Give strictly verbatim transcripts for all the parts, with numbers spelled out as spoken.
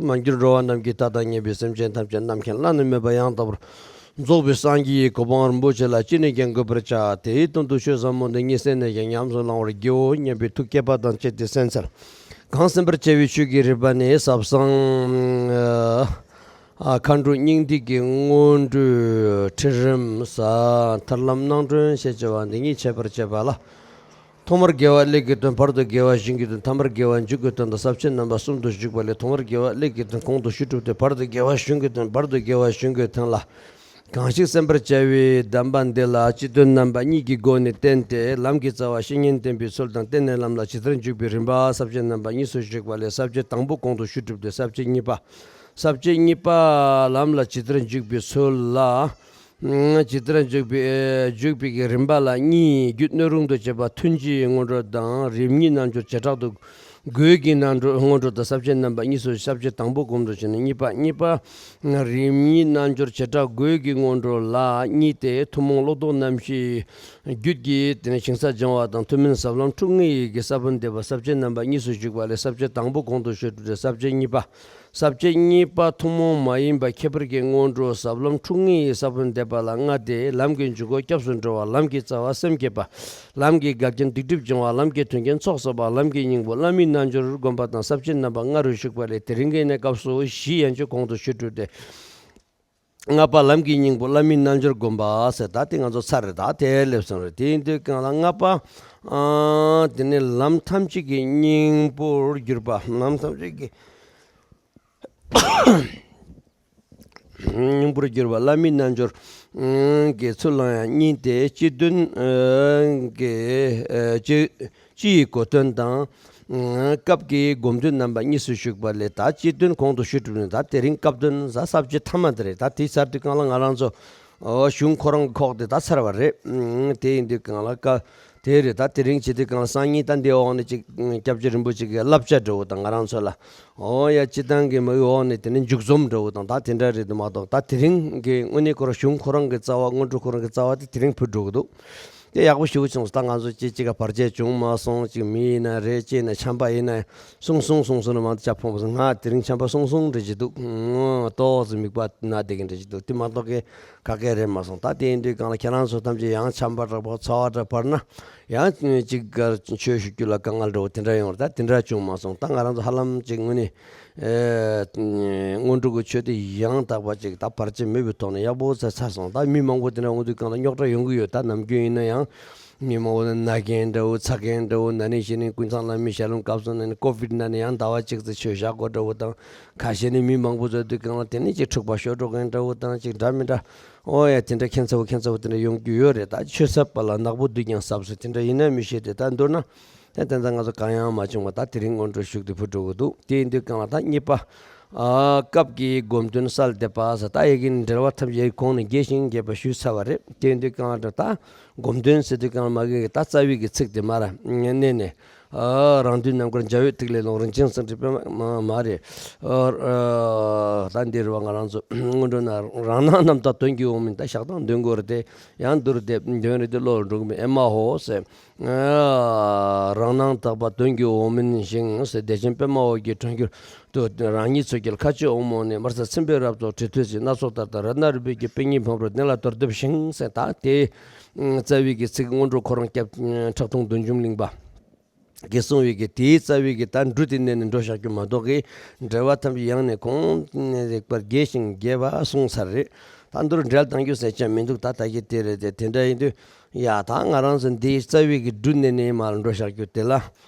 མ་གྱུར་འགྲོ་བ་རྣམས་ཀྱི་མཐའ་དང་མཉམ་པའི་སེམས་ཅན་ཐམས་ཅད་རྣམ་མཁྱེན་བླ་ན་མེད་པ་ཡང་དག་པར་རྫོགས་པའི་སངས་རྒྱས་ཀྱི་གོ་འཕང་རིན་པོ་ཆེ་ལ་ཅི་ནས་ཀྱང་འགོད་པར་བྱ། དེའི་དོན་དུ་ཆོས་ཟབ་མོ་འདི་ཉིད་གསན་ནས་ཀྱང་ཉམས་སུ་བླང་བར་བགྱིའོ་སྙམ་པའི་ཐུགས་བསྐྱེད་པ་དང་བཅས་ཏེ་གསན་འཚལ། གང་གསན་པར་བྱ་བའི་ཆོས་ཀྱི་རིམ་པ་ནི་ཟབ་གསང་། ཨ། མཁའ་འགྲོ་སྙིང་ཐིག་གི་སྔོན་འགྲོའི་ཁྲིད་རིམ་ཟ། ཐར་ལམ་སྣང་སྒྲོན་ཞེས་བྱ་བ་འདི་ཉིད་འཆད་པར་བྱེད་པ་ལ། ཐོག་མར་དགེ་བ་ཀླད་ཀྱི་དོན། བར་དུ་དགེ་བ་གཞུང་གི་དོན། ཐ་མར་དགེ་བ་མཇུག་གི་དོན་དང་ས་བཅད་རྣམ་པ་གསུམ་དུ་བཞུགས་པ་ལས། ཐོག་མར་དགེ་བ་ཀླད་ཀྱི་དོན་གོང་དུ་ཞུས་གྲུབ་སྟེ། བར་དུ་དགེ་བ་གཞུང་གི་དོན། བར་དུ་དགེ་བ་གཞུང་གི་དོན་ལ་གང་ཞིག་གསན་པར་བྱ་བའི་གདམས་པ་འདི་ལ་སྤྱི་དོན་རྣམ་པ་གཉིས་ཀྱི་སྒོ་ནས་བསྟན་ཏེ། ལམ་གྱི་རྩ་བ་བཤེས་གཉེན་བསྟེན་པའི་ཚུལ་དང་། བསྟེན་ནས་ལམ་ལ་ཇི་ལྟར་འཇུག་པའི་རིམ་པ་ས་བཅད་རྣམ་པ་གཉིས་སུ་བཞུགས་པ་ལས། ས་བཅད་དང་པོ་གོང་དུ་ཞུས་གྲུབ་སྟེ། ས་བཅད་གཉིས་པ། ས་བཅད་གཉིས་པ་ལམ་ལ་ཇི་ལྟར་འཇུག་པའི་ཚུལ་ལ། ཇི་ལྟར་འཇུག་པའི་འཇུག་པའི་གི་རིམ་པ་ལ་གཉིས། རྒྱུད་སྣོད་རུང་དུ་བྱེད་པ་ཐུན་གྱི་སྔོན་འགྲོ་དང་། རིམ་གཉིས་རྣལ་འབྱོར་བྱེ་བྲག་ཏུ་དགོས་ཀྱི་རྣལ་འབྱོར་སྔོན་འགྲོ་དང་། ས་བཅད་རྣམ་པ་གཉིས་སུ། ས་བཅད་དང་པོ་གོང་དུ་བྱས་ནས་གཉིས་པ། གཉིས་པ། རིམ་གཉིས་རྣལ་འབྱོར་བྱེ་བྲག་དགོས་ཀྱི་སྔོན་འགྲོ་ལ་གཉིས་ཏེ། ཐུན་མོང་བློ་ལྡོག་རྣམ་བཞི་རྒྱུད་ཀྱི་དེ་ནས་ཞིང་ས་སྦྱང་བ་དང་། ཐུན་མིན་ཟབ་ལམ་དྲུག་ལྔའི་ཡི་གེ་ས་བོན་འདེབས་པ་ས་བཅད་རྣམ་པ་གཉིས་སུ་བཞུགས་པ་ལས། ས་བཅད་དང་པོ་གོང་དུ་ཞུས་གྲུབ་སྟེ། ས་བཅད་གཉིས་པ། ས་བཅད་གཉིས་པ་ཐུན་མོང་མ་ཡིན་པ་ཁྱད་པར་གྱི་སྔོན་འགྲོ་ཟབ་ལམ་དྲུག་ལྔའི་ས་བོན་འདེབས་པ་ལ་ལྔ་སྟེ། ལམ་གྱི་འཇུག་སྒོ་སྐྱབས་སུ་འགྲོ་བ། ལམ་གྱི་རྩ་བ་སེམས་བསྐྱེད་པ། ལམ་གྱི་འགལ་རྐྱེན་སྡིག་སྒྲིབ་སྦྱོང་བ། ལམ་གྱི་མཐུན་རྐྱེན་ཚོགས་གསོག་པ། ལམ་གྱི་སྙིང་པོ་བླ་མའི་རྣལ་འབྱོར་བསྒོམ་པ་དང་། ས་བཅད་རྣམ་པ་ལྔ་རུ་ཞུགས་པ་ལས། དེ་རིང་གི་གནས་སྐབས་སུ་བཞི་ཡན་ཆོད་གོང་དུ་ཞུས་གྲུབ་སྟེ། ལྔ་པ་ལམ་གྱི་སྙིང་པོ་བླ་མའི་རྣལ་འབྱོར་བསྒོམ་པ་ཟེར། ད་དེ་ང་ཚོ་ཚར་རེད། ད་དེ་སླེབས་སོང་རེད། དེ་ཡིན་དུས་གང་ལ་ལྔ་པ། ཨ། དེ་ནི་ལམ་ཐམས་ཅད་ཀྱི་སྙིང་པོར་གྱུར་པ། ལམ་ཐམས་ཅད་ཀྱི་སྙིང་པོར་གྱུར་པ་བླ་མའི་རྣལ་འབྱོར་གྱི་ཚུལ་ལའང་གཉིས་ཏེ། སྤྱི་དོན་གྱི་སྤྱི་སྤྱི་ཡི་གོ་དོན་དང་། སྐབས་ཀྱི་སྒོམ་དོན་རྣམ་པ་གཉིས་སུ་བཞུགས་པ་ལས། ད་སྤྱི་དོན་གོང་དུ་ཞུས་གྲུབ་ནས། ད་དེ་རིང་སྐབས་དོན་ཟ་ས་བཅད་ཐ་མ་དེ་རེད། ད་དེ་ཚར་དུས་གང་ལ་ང་རང་ཚོ་གཞུང་ཁོ་རང་གི་ཁོག་དེ་ད་ཚར་བ་རེད། དེ་ཡིན་དུས་གང་ལ་ཀ་དེ་རེད། ད་དེ་རིང་བྱེད་དུས་གང་ལ་སང་ཉིན་ད་འདི་འོག་ནས་ཅིག་སྐྱབས་རྗེ་རིན་པོ་ཆེ་གི་བསླབ་བྱ་འདྲ་བོ་དང་། ང་རང་ཚོ་ལ་འོ་ཡ་སྤྱི་བཏང་གི་མ་གི་འོག་ནས་དེ་ནས་མཇུག་རྩོམ་འདྲ་བོ་དང་། ད་དེ་འདྲ་རེད་དུ་མ་གཏོགས། ད་དེ་རིང་གི་དངོས་གནས་ཁོ་རང་གཞུང་ཁོ་རང་གི་རྩ་བ། སྔོན་འགྲོ་ཁོ་རང་གི་རྩ་བ་དེ་དེ་རིང་ཕུལ་འགྲོ་གི་འདུག་དེ་ཡག་པོ་ཞེ་པོ་བྱུང་སོང་། ད་ང་ཚོ་ཅིག་ཅིག་ག་བར་ཆད་བྱུང་མ་སོང་། ཅིག་མི་ཡིན་ན་རེད། ཅིག་ཡིན་ན་ཆམ་པ་ཡིན་ན་སོང་སོང་སོང་སོང་ན་མང་དུ་ཅག་ཕོངས་པ་སོང་། ང་དེ་རིང་ཆམ་པ་སོང་སོང་འདྲ་ཅིག་འདུག་ཏོག་ཙམ་མིག་པ་ན་བསྡད་མཁན་འདྲ་ཅིག་འདུག་དེ་མ་གཏོགས་གི་ག་གེ་རེད་མ་སོང་། ད་དེ་ཡིན་དུས་གང་ལ་ཁྱེད་རང་ཚོ་ཐམས་ཅད་ཡང་ཆམ་པ་འདྲ་པོ་ཚ་བ་འདྲ་བར་ན་ཡང་ཅིག་གར་ཆོས་ཞུ་རྒྱུ་ལ་དཀའ་ངལ་འདྲ་བོ་དེ་འདྲ་ཡོང་རེད། ད་དེ་འདྲ་བྱུང་མ་སོང་། ད་ང་རང་ཚོ་ཧ་ལམ་ཅིག་དངོས་གནས་ཨེ། སྔོན་འགྲོ་གི་ཆོས་དེ་ཡང་དག་པ་ཅིག་ད་བར་ཆད་མེད་པའི་ཐོག་ནས་ཡག་པོ་ཚར་ཚར་སོང་། ད་མི་མང་པོ་དེ་འདྲ་འོང་དུས་གང་ལ་རྙོག་དྲ་ཡོང་གི་ཡོད། ད་ནམ་རྒྱུན་ཡིན་ན་ཡང་མི་མང་པོ་ན་མཁན་འདྲ་བོ་ཚ་མཁན་འདྲ་བོ། ན་ནིང་གཞེས་ནིང་ཀུན་བཟང་བླ་མའི་ཞལ་ལུང་སྐབས་སུ་ན་ནི་ཀོ་བིད་ན་ནི་ཡང་ཟླ་བ་གཅིག་ཙམ་ཆོས་བཞག་དགོས་འདྲ་བོ་དང་། ཁ་ཤས་ནི་མི་མང་པོ་ཚོ་དུས་གང་ལ་དེ་ནི་ཅིག་འཁྲུག་པ་ཤོར་འགྲོ་མཁན་འདྲ་བོ་དང་། ཅིག་འདྲ་མི་འདྲ། ཨོ་ཡ་དེ་འདྲ་ཁྱད་མཚར་བོ་ཁྱད་མཚར་བོ་དེ་འདྲ་ཡོང་རྒྱུ་ཡོད་རེད། ད་ཆོས་ཟབ་པ་ལ་ནག་པོ་བདུད་ཀྱང་ཟབ་ཟེར། དེ་འདྲ་ཡིན་ན་མི་ཤེས་ཏེ། ད་མདོར་ན་ད་དེ་ཚོ་ང་ཚོ་གང་ཡང་མ་བྱུང་བ་ད་དེ་རིང་སྔོན་འགྲོ་ཞུགས་ཏེ་ཕུལ་འགྲོ་གི་འདུག་དེ་ཡིན་དུས་གང་ལ་ད་གཉིས་པ། ཨ། སྐབས་ཀྱི་སྒོམ་དོན་གསལ་འདེབས་པ་ཟེར། ད་ཡ་གི་འགྲེལ་པ་ཐམས་ཅད་གོང་ནས་རྒྱས་ཤིང་རྒྱས་པ་ཞུས་ཚར་བ་རེད། དེ་ཡིན་དུས་གང་ལ་ད་སྒོམ་དོན་ཟེར་དུས་གང་ལ་མ་གི་ད་རྩ་བའི་གི་ཚིག་དེ་མར་བསྣན་ནས། ཨ། རང་དོན་རྣམ་དཀར་འཇའ་འོད་ཐིག་ལེ་ཀློང་། རིན་ཆེན་སེང་ཁྲི་པདྨ་མ་རེད། ཨ། ཨ། ད་འདི་རུ་བ་ང་རང་ཚོ་སྔོན་འགྲོ་ན་རང་སྣང་རྣམ་དག་དོན་གྱི་འོག་མིན། ད་ཞག་དང་འདོན་དགོས་རེད་དེ། ཡང་མདོར་བསྡུས་འདོན་རེད་དེ་བློ་ལ་འགྲོ་གི་མིན། ཨེ་མ་ཧོ་ཟེར། ཨ། རང་སྣང་དག་པ་དོན་གྱི་འོག་མིན་ཞིང་ཟེར། བདེ་ཆེན་པདྨ་འོད་ཀྱི་འཕྲོ་འཁྱུད་དུ་རང་ཉིད་ཚུལ་གྱི་མཁའ་སྤྱོད་འོག་མ་ནས། དམར་སེར་ཚེམ་པའི་རབ་རྫོགས་གྲི་ཐོད་ཅན། སྣ་ཚོགས་ལྟར་དང་རཏྣ་རིམ་པས་ཀྱི་པད་ཉིའི་ཕུང་པོར་གདན་ལ་གཏོར་འདེབས་ཤིང་ཟེར། ད་དེ་རྩ་བའི་གི་ཚིག་སྔོན་འགྲོ་ཁོ་རང་སྐྱབས་ཁྲག་འཐུང་བདུད་འཇོམས་གླིང་པ་གིས་གསུངས་པའི་གི་དེའི་རྩ་བའི་གི་ད་འབྲུ་དེ་བསྣན་ནས་འགྲོ་བཞག་རྒྱུ་མ་གཏོགས་གི་འགྲེལ་པ་ཐམས་ཅད་ཡང་ནས་གོང་ནས་རིགས་པར་རྒྱས་ཤིང་རྒྱས་པ་གསུངས་ཚར་རེད། ད་མདོར་འགྲེལ་བཏང་རྒྱུ་ཟེར་ཅང་མི་འདུག་ད་ད་གི་དེ་རེད་དེ། དེ་འདྲ་ཡིན་དུས་ཡ་ད་ང་རང་ཚོ་འདིའི་རྩ་བའི་གི་འབྲུ་བསྣན་ནས་མར་འགྲོ་བཞག་རྒྱུ་དེ་ལ།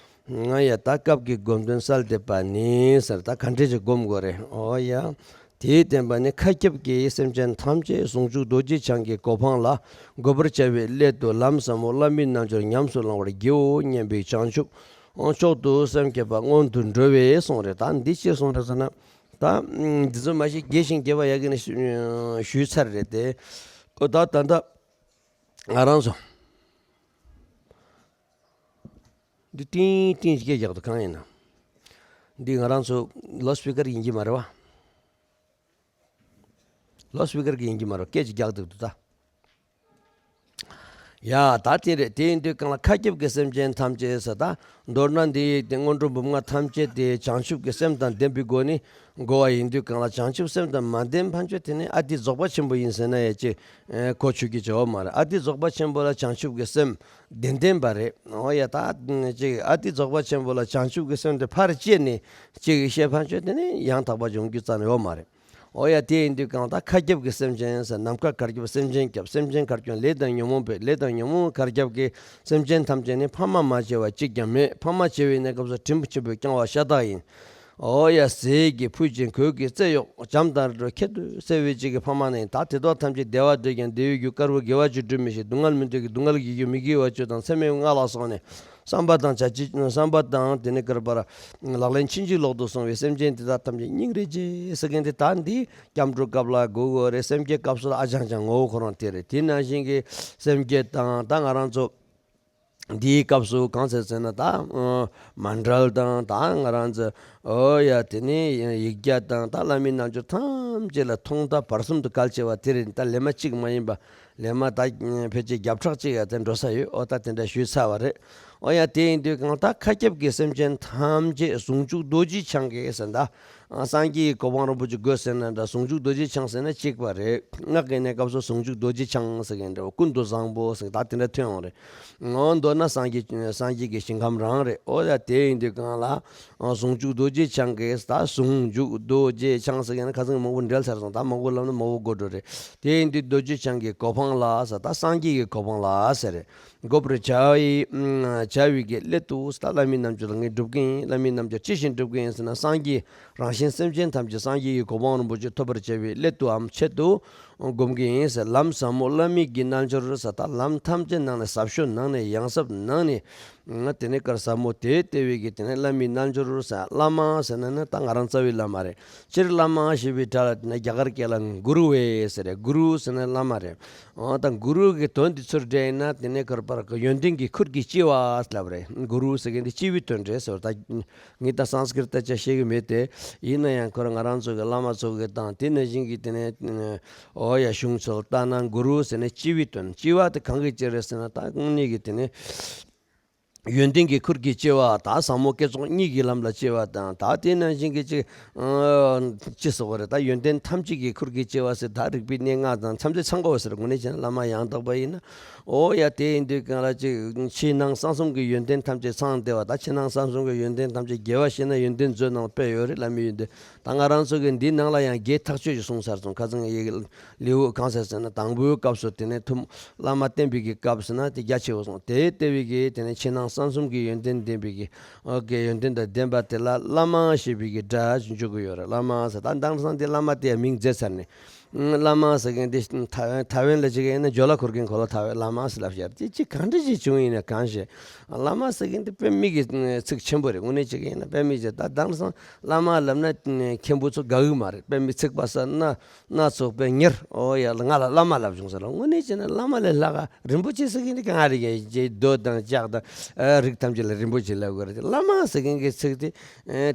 ང་ཡ་ད་སྐབས་ཀྱི་སྒོམ་དོན་གསལ་འདེབས་པ་ནི་ཟེར། ད་ག་འདྲས་ཅིག་སྒོམ་དགོས་རེད། ཨོ་ཡ། དེའི་བསྟན་པ་ནི་མཁའ་ཁྱབ་ཀྱི་སེམས་ཅན་ཐམས་ཅད་ཟུང་འཇུག་རྡོ་རྗེ་འཆང་གི་གོ་འཕང་ལ་འགོད་པར་བྱ་བའི་སླད་དུ་ལམ་ཟབ་མོ་བླ་མའི་རྣལ་འབྱོར་ཉམས་སུ་བླང་བར་བགྱིའོ་སྙམ་པའི་བྱང་ཆུབ་མཆོག་ཏུ་སེམས་བསྐྱེད་པ་སྔོན་དུ་འགྲོ་བས་གསུངས་རེད། ད་འདི་ཅི་གསུངས་རེད་ཟེར་ན། ད་འདི་ཚོ་མ་གཞི་རྒྱས་ཤིང་རྒྱས་པ་ཡ་གི་ནས་ཞུས་ཚར་རེད་དེ། ཨོ་ད་ད་ད་ང་རང་ཚོ་འདི་ཏིང་ཏིང་ཞིག་སྐད་རྒྱག་འདུག་གང་ཡིན་ན། འདི་ང་རང་ཚོ་ལའོ་སི་པི་ཀར་ཡིན་གྱི་མ་རེད་བ། ལའོ་སི་པི་ཀར་གྱི་ཡིན་གྱི་མ་རེད་བ། སྐད་ཅིག་རྒྱག་འདུག་འདུག་ད། ཡ་ད་དེ་རེད། དེ་ཡིན་དུས་གང་ལ་མཁའ་ཁྱབ་ཀྱི་སེམས་ཅན་ཐམས་ཅད་ཟེར། ད་མདོར་ན་འདི་ཡི་དེ་སྔོན་འགྲོ་འབུམ་ལྔ་ཐམས་ཅད་དེ་བྱང་ཆུབ་ཀྱི་སེམས་དང་ལྡན་པའི་སྒོ་ནས་བསྒོ་བ་ཡིན་དུས་གང་ལ། བྱང་ཆུབ་སེམས་དང་མ་ལྡན་ཕན་ཆོད་དེ་ནི་ཨ་ཏི་རྫོགས་པ་ཆེན་པོ་ཡིན་ཟེར་ན་ཡ་ཅིག་གོ་ཆོད་ཀྱི་བྱ་བ་མ་རེད། ཨ་ཏི་རྫོགས་པ་ཆེན་པོ་ལ་བྱང་ཆུབ་ཀྱི་སེམས་ལྡན་ལྡན་པ་རེད། འོ་ཡ་ད་ཅིག་ཨ་ཏི་རྫོགས་པ་ཆེན་པོ་ལ་བྱང་ཆུབ་ཀྱི་སེམས་དེ་ཕར་བཅད་ནས་ཅིག་བཤད་ཕན་ཆོད་དེ་ནི་ཡང་དག་པ་འབྱུང་རྒྱུ་རྩ་ནས་ཡོད་མ་རེད། འོ་ཡ་དེ་ཡིན་དུས་གང་ལྟར་མཁའ་ཁྱབ་ཀྱི་སེམས་ཅན་ཟེར། ནམ་མཁའ་གར་ཁྱབ་སེམས་ཅན་ཁྱབ། སེམས་ཅན་གར་ཁྱབ་ལས་དང་ཉོན་མོངས་པའི། ལས་དང་ཉོན་མོངས་གར་ཁྱབ་ཀྱི་སེམས་ཅན་ཐམས་ཅད་ནི་ཕ་མ་མ་བྱས་པ་གཅིག་ཀྱང་མེད། ཕ་མ་བྱས་པའི་གནས་སྐབས་སུ་དྲིན་ཆེན་པོས་བསྐྱངས་པ་ཤ་སྟག་ཡིན། འོ་ཡ་ཟས་ཀྱི་ཕུད་ཅིང་གོས་ཀྱི་རྩེ་གཡོགས། བྱམས་དང་རིགས་དྲུག་ཁྱད་དུ་གསོད་པའི་གཅིག་གི་ཕ་མ་ནི་ད་དེ་དག་ཐམས་ཅད་བདེ་བ་འདོད་ཀྱང་བདེ་བའི་རྒྱུ་དཀར་པོ་དགེ་བ་ཅིག་སྒྲུབ་མི་ཤེས། སྡུག་བསྔལ་མི་འདོད་ཀྱང་སྡུག་བསྔལ་གྱི་རྒྱུ་མི་དགེ་བ་བཅུ་དང་མཚམས་མེད་ལྔ་ལ་སོགས་ནས། བསམ་པ་དང་བྱ་བྱེད། བསམ་པ་དང་དེ་ནི་གར་པར་ལག་ལེན་ཕྱིན་ཅི་ལོག་ཏུ་སོང་བའི་སེམས་ཅན་དེ་དག་ཐམས་ཅད་སྙིང་རེ་རྗེ་ཟེར་མཁན་དེ་ད་འདི་སྐྱབས་འགྲོ་སྐབས་ལ་དགོས་དགོས་རེད། སེམས་བསྐྱེད་སྐབས་སུ་ལ་ཨ་ཅང་ཅང་ངོ་བོ་ཁོ་རང་དེ་རེད། དེ་ནང་བཞིན་གྱི་སེམས་བསྐྱེད་དང་ད་ང་རང་ཚོ་འདིའི་སྐབས་སུ་གང་ཟེར་ཟེར་ན་ད་མཎྜལ་དང་ད་ང་རང་ཚོ་འོ་ཡ་དེ་ནི་ཡིག་བརྒྱ་དང་ད་བླ་མའི་རྣལ་འབྱོར་ཐམས་ཅད་ལ་ཐོག་མཐའ་བར་གསུམ་དུ་གལ་ཆེ་བ་དེ་རེད། ད་ལེ་མ་གཅིག་མ་ཡིན་པ། ལེ་མ་ད་ཕལ་ཆེར་བརྒྱ་ཕྲག་གཅིག་ཡ་དེ་འགྲོ་ས་ཡོད། ཨོ་ད་དེ་འདྲ་ཞུས་ཚར་བ་རེད། ཨོ་ཡ་དེ་ཡིན་དུས་གང་ལྟར་མཁའ་ཁྱབ་ཀྱི་སེམས་ཅན་ཐམས་ཅད་ཟུང་འཇུག་རྡོ་རྗེ་འཆང་གིས་ཟེར། ད་སངས་རྒྱས་ཀྱི་གོ་འཕང་རིན་པོ་ཆེ་དགོས་ཟེར་ན་འདྲ། ཟུང་འཇུག་རྡོ་རྗེ་འཆང་ཟེར་ན་གཅིག་པ་རེད། སྔགས་ཀྱི་གནས་སྐབས་སུ་ཟུང་འཇུག་རྡོ་རྗེ་འཆང་ཟེར་མཁན་འདྲ་བོ། ཀུན་ཏུ་བཟང་པོ་ཟེར་ད་དེ་འདྲ་ཐོན་འོང་རེད། ཨོ་མདོར་ན་སངས་རྒྱས་སངས་རྒྱས་ཀྱི་ཞིང་ཁམས་རང་རེད། ཨོ་ཡ་དེ་ཡིན་དུས་གང་ལ། ཨ་ཟུང་འཇུག་རྡོ་རྗེ་འཆང་གིས། ད་ཟུང་འཇུག་རྡོ་རྗེ་འཆང་ཟེར་མཁན་ཁ་སང་མང་པོ་འབྲེལ་ཚར་སོང་། ད་མང་པོ་ལབ་ན་མང་པོ་དགོས་འགྲོ་རེད། དེ་ཡིན་དུས་རྡོ་རྗེ་འཆང་གི་གོ་འཕང་ལ་ཟེར། ད་སངས་རྒྱས་ཀྱི་གོ་འཕང་ལ་ཟེར་རེད། འགོད་པར་བྱ་བའི་བྱ་བའི་གི་སླད་དུ་ད་བླ་མའི་རྣལ་འབྱོར་ལ་ངས་སྒྲུབ་ཀྱི་ཡིན། བླ་མའི་རྣལ་འབྱོར་ཅི་ཞིག་སྒྲུབ་ཀྱི་ཡིན་ཟེར་ན། སངས་རྒྱས་རང་གཞན་སེམས་ཅན་ཐམས་ཅད་སངས་རྒྱས་ཀྱི་གོ་འཕང་རིན་པོ་ཆེ་ཐོབ་པར་བྱ་བའི་སླད་དུའམ་ཆེད་དུ་སྒོམ་གྱི་ཡིན་ཟེར། ལམ་ཟབ་མོ་བླ་མའི་གི་རྣལ་འབྱོར་ཟེར། ད་ལམ་ཐམས་ཅད་ནང་ནས་ཟབ་ཤོས་ནང་ནས་ཡང་ཟབ་ནང་ནས། ང་དེ་ནས་གར་ཟབ་མོ་དེ་ལྟ་བུའི་གི་དེ་ནས་བླ་མའི་རྣལ་འབྱོར་ཟེར། བླ་མ་ཟེར་ན་ནི་ད་ང་རང་རྩ་བའི་བླ་མ་རེད། སྤྱིར་བླ་མ་ཞེས་པའི་སྒྲ་ལ་དེ་ནས་རྒྱ་གར་སྐད་ལ་གུ་རུ་ཝེ་ཟེར་རེད། གུ་རུ་ཟེར་ན་བླ་མ་རེད། འོ་ད་གུ་རུ་གི་དོན་དེ་ཚུར་འགྲེལ་ན་དེ་ནས་གར་པར་གི་ཡོན་ཏན་གྱི་ཁུར་གྱིས་ལྕི་བ་ལབ་རེད། གུ་རུ་ཟེར་མཁན་དེ་ལྕི་བའི་དོན་རེད་ཟེར། ད་ངས་ད་སཾ་སྐྲྀ་ཏ་ཅིག་ཤེས་ཀྱི་མེད་དེ། ཡིན་ན་ཡང་ཁོ་རང་ང་རང་ཚོ་གི་བླ་མ་ཚོ་གི་དང་དེ་ནང་བཞིན་གྱི་དེ་ནས་འོ་ཡ་གཞུང་ཚོ་ལ་ལྟ་ན་གུ་རུ་ཟེར་ན་ལྕི་བའི་དོན། ལྕི་བ་དེ་གང་གི་ལྕི་རེད་ཟེར་ན། ད་དངོས་གནས་ཀྱི་དེ་ནས་ཡོན་ཏན་གྱི་ཁུར་གྱིས་ལྕི་བ། ད་ཟབ་མོ་བསྐྱེད་རྫོགས་གཉིས་ཀྱི་ལམ་ལ་ལྕི་བ་དང་། ད་དེ་ནང་བཞིན་གྱི་ཅིག་ཅི་ཟེར་དགོས་རེད། ད་ཡོན་ཏན་ཐམས་ཅད་ཀྱི་ཁུར་གྱིས་ལྕི་བ་ཟེར། ད་རིག་པའི་གནས་ལྔ་དང་ཐམས་ཅད་ཚང་དགོས་ཟེར། དངོས་གནས་བྱས་ན་བླ་མ་ཡང་དག་པ་ཡིན་ན། ཨོ་ཡ་དེ་ཡིན་དུས་གང་ལ་ཅིག་ཕྱི་ནང་གསང་གསུམ་གྱི་ཡོན་ཏན་ཐམས་ཅད་ཚང་བསྡད་པ། ད་ཕྱི་ནང་གསང་གསུམ་གྱི་ཡོན་ཏན་ཐམས་ཅད་རྒྱས་པ་བཤད་ན་ཡོན་ཏན་མཛོད་ནང་དཔེ་ཡོད་རེད། བླ་མའི་ཡོན་ཏན། ད་ང་རང་ཚོ་གི་འདི་ནང་ལ་ཡང་རྒྱས་ཐག་ཆོད་ཅིག་གསུངས་ཚར་སོང་། ཁ་སང་ཡི་ལེའུ་གང་ཟེར་ཟེར་ན། དང་པོའི་སྐབས་སུ་དེ་ནས་ཐུབ་བླ་མ་བསྟེན་པའི་གི་སྐབས་ཟེར་ན་དེ་རྒྱ་ཆེ་བོ་སོང་། དེ་ལྟ་བུའི་གི་དེ་ནས་ཕྱི་ནང་གསང་གསུམ་གྱི་ཡོན་ཏན་ལྡན་པའི་གི་ཨོ་གི་ཡོན་ཏན་དང་ལྡན་པ་དེ་ལ་བླ་མ་ཞེས་པའི་གི་སྒྲ་འཇུག་གི་ཡོད་རེད། བླ་མ་ཟེར། ད་དེང་སང་དེ་བླ་མ་དེ་ཡང་མིང་བརྗེ་ཚར་ནས། བླ་མ་ཟེར་མཁན་དེ་ཐའེ་ཝན་ལ་ཅིག་ཡིན་ན་ཇོ་ལ་འཁོར་མཁན་ཁོ་ལ་ཐའེ་ཝན་བླ་མ་ཟེར་ལབ་ཤག་དེ་ཅི་གང་འདྲ་ཅིག་བྱུང་ཡིན་ན་གང་ཤེས། བླ་མ་ཟེར་མཁན་དེ་དཔེ་མི་གི་ཚིག་ཆེན་པོ་རེད། དངོས་གནས་ཅིག་ཡིན་ན་དཔེ་མི་ཅིག་ད་དེང་སང་བླ་མ་ལབ་ན་མཁན་པོ་ཚོ་དགའ་གི་མ་རེད། དཔེ་མི་ཚིག་པ་ཟེར་ན་སྣ་ཚོགས་པའི་གཉེར། ཨོ་ཡ་ང་ལ་བླ་མ་ལབ་བྱུང་ཟེར་ལ། དངོས་གནས་བྱས་ན་བླ་མ་ལས་ལྷག་ག་རིན་པོ་ཆེ་ཟེར་མཁན་དེ་གང་རེད། རྒྱ་རྡོ་དང་ལྕགས་དང་རིགས་ཐམས་ཅད་ལ་རིན་པོ་ཆེ་ལབ་དགོས་རེད། བླ་མ་ཟེར་མཁན་གྱི་ཚིག་དེ་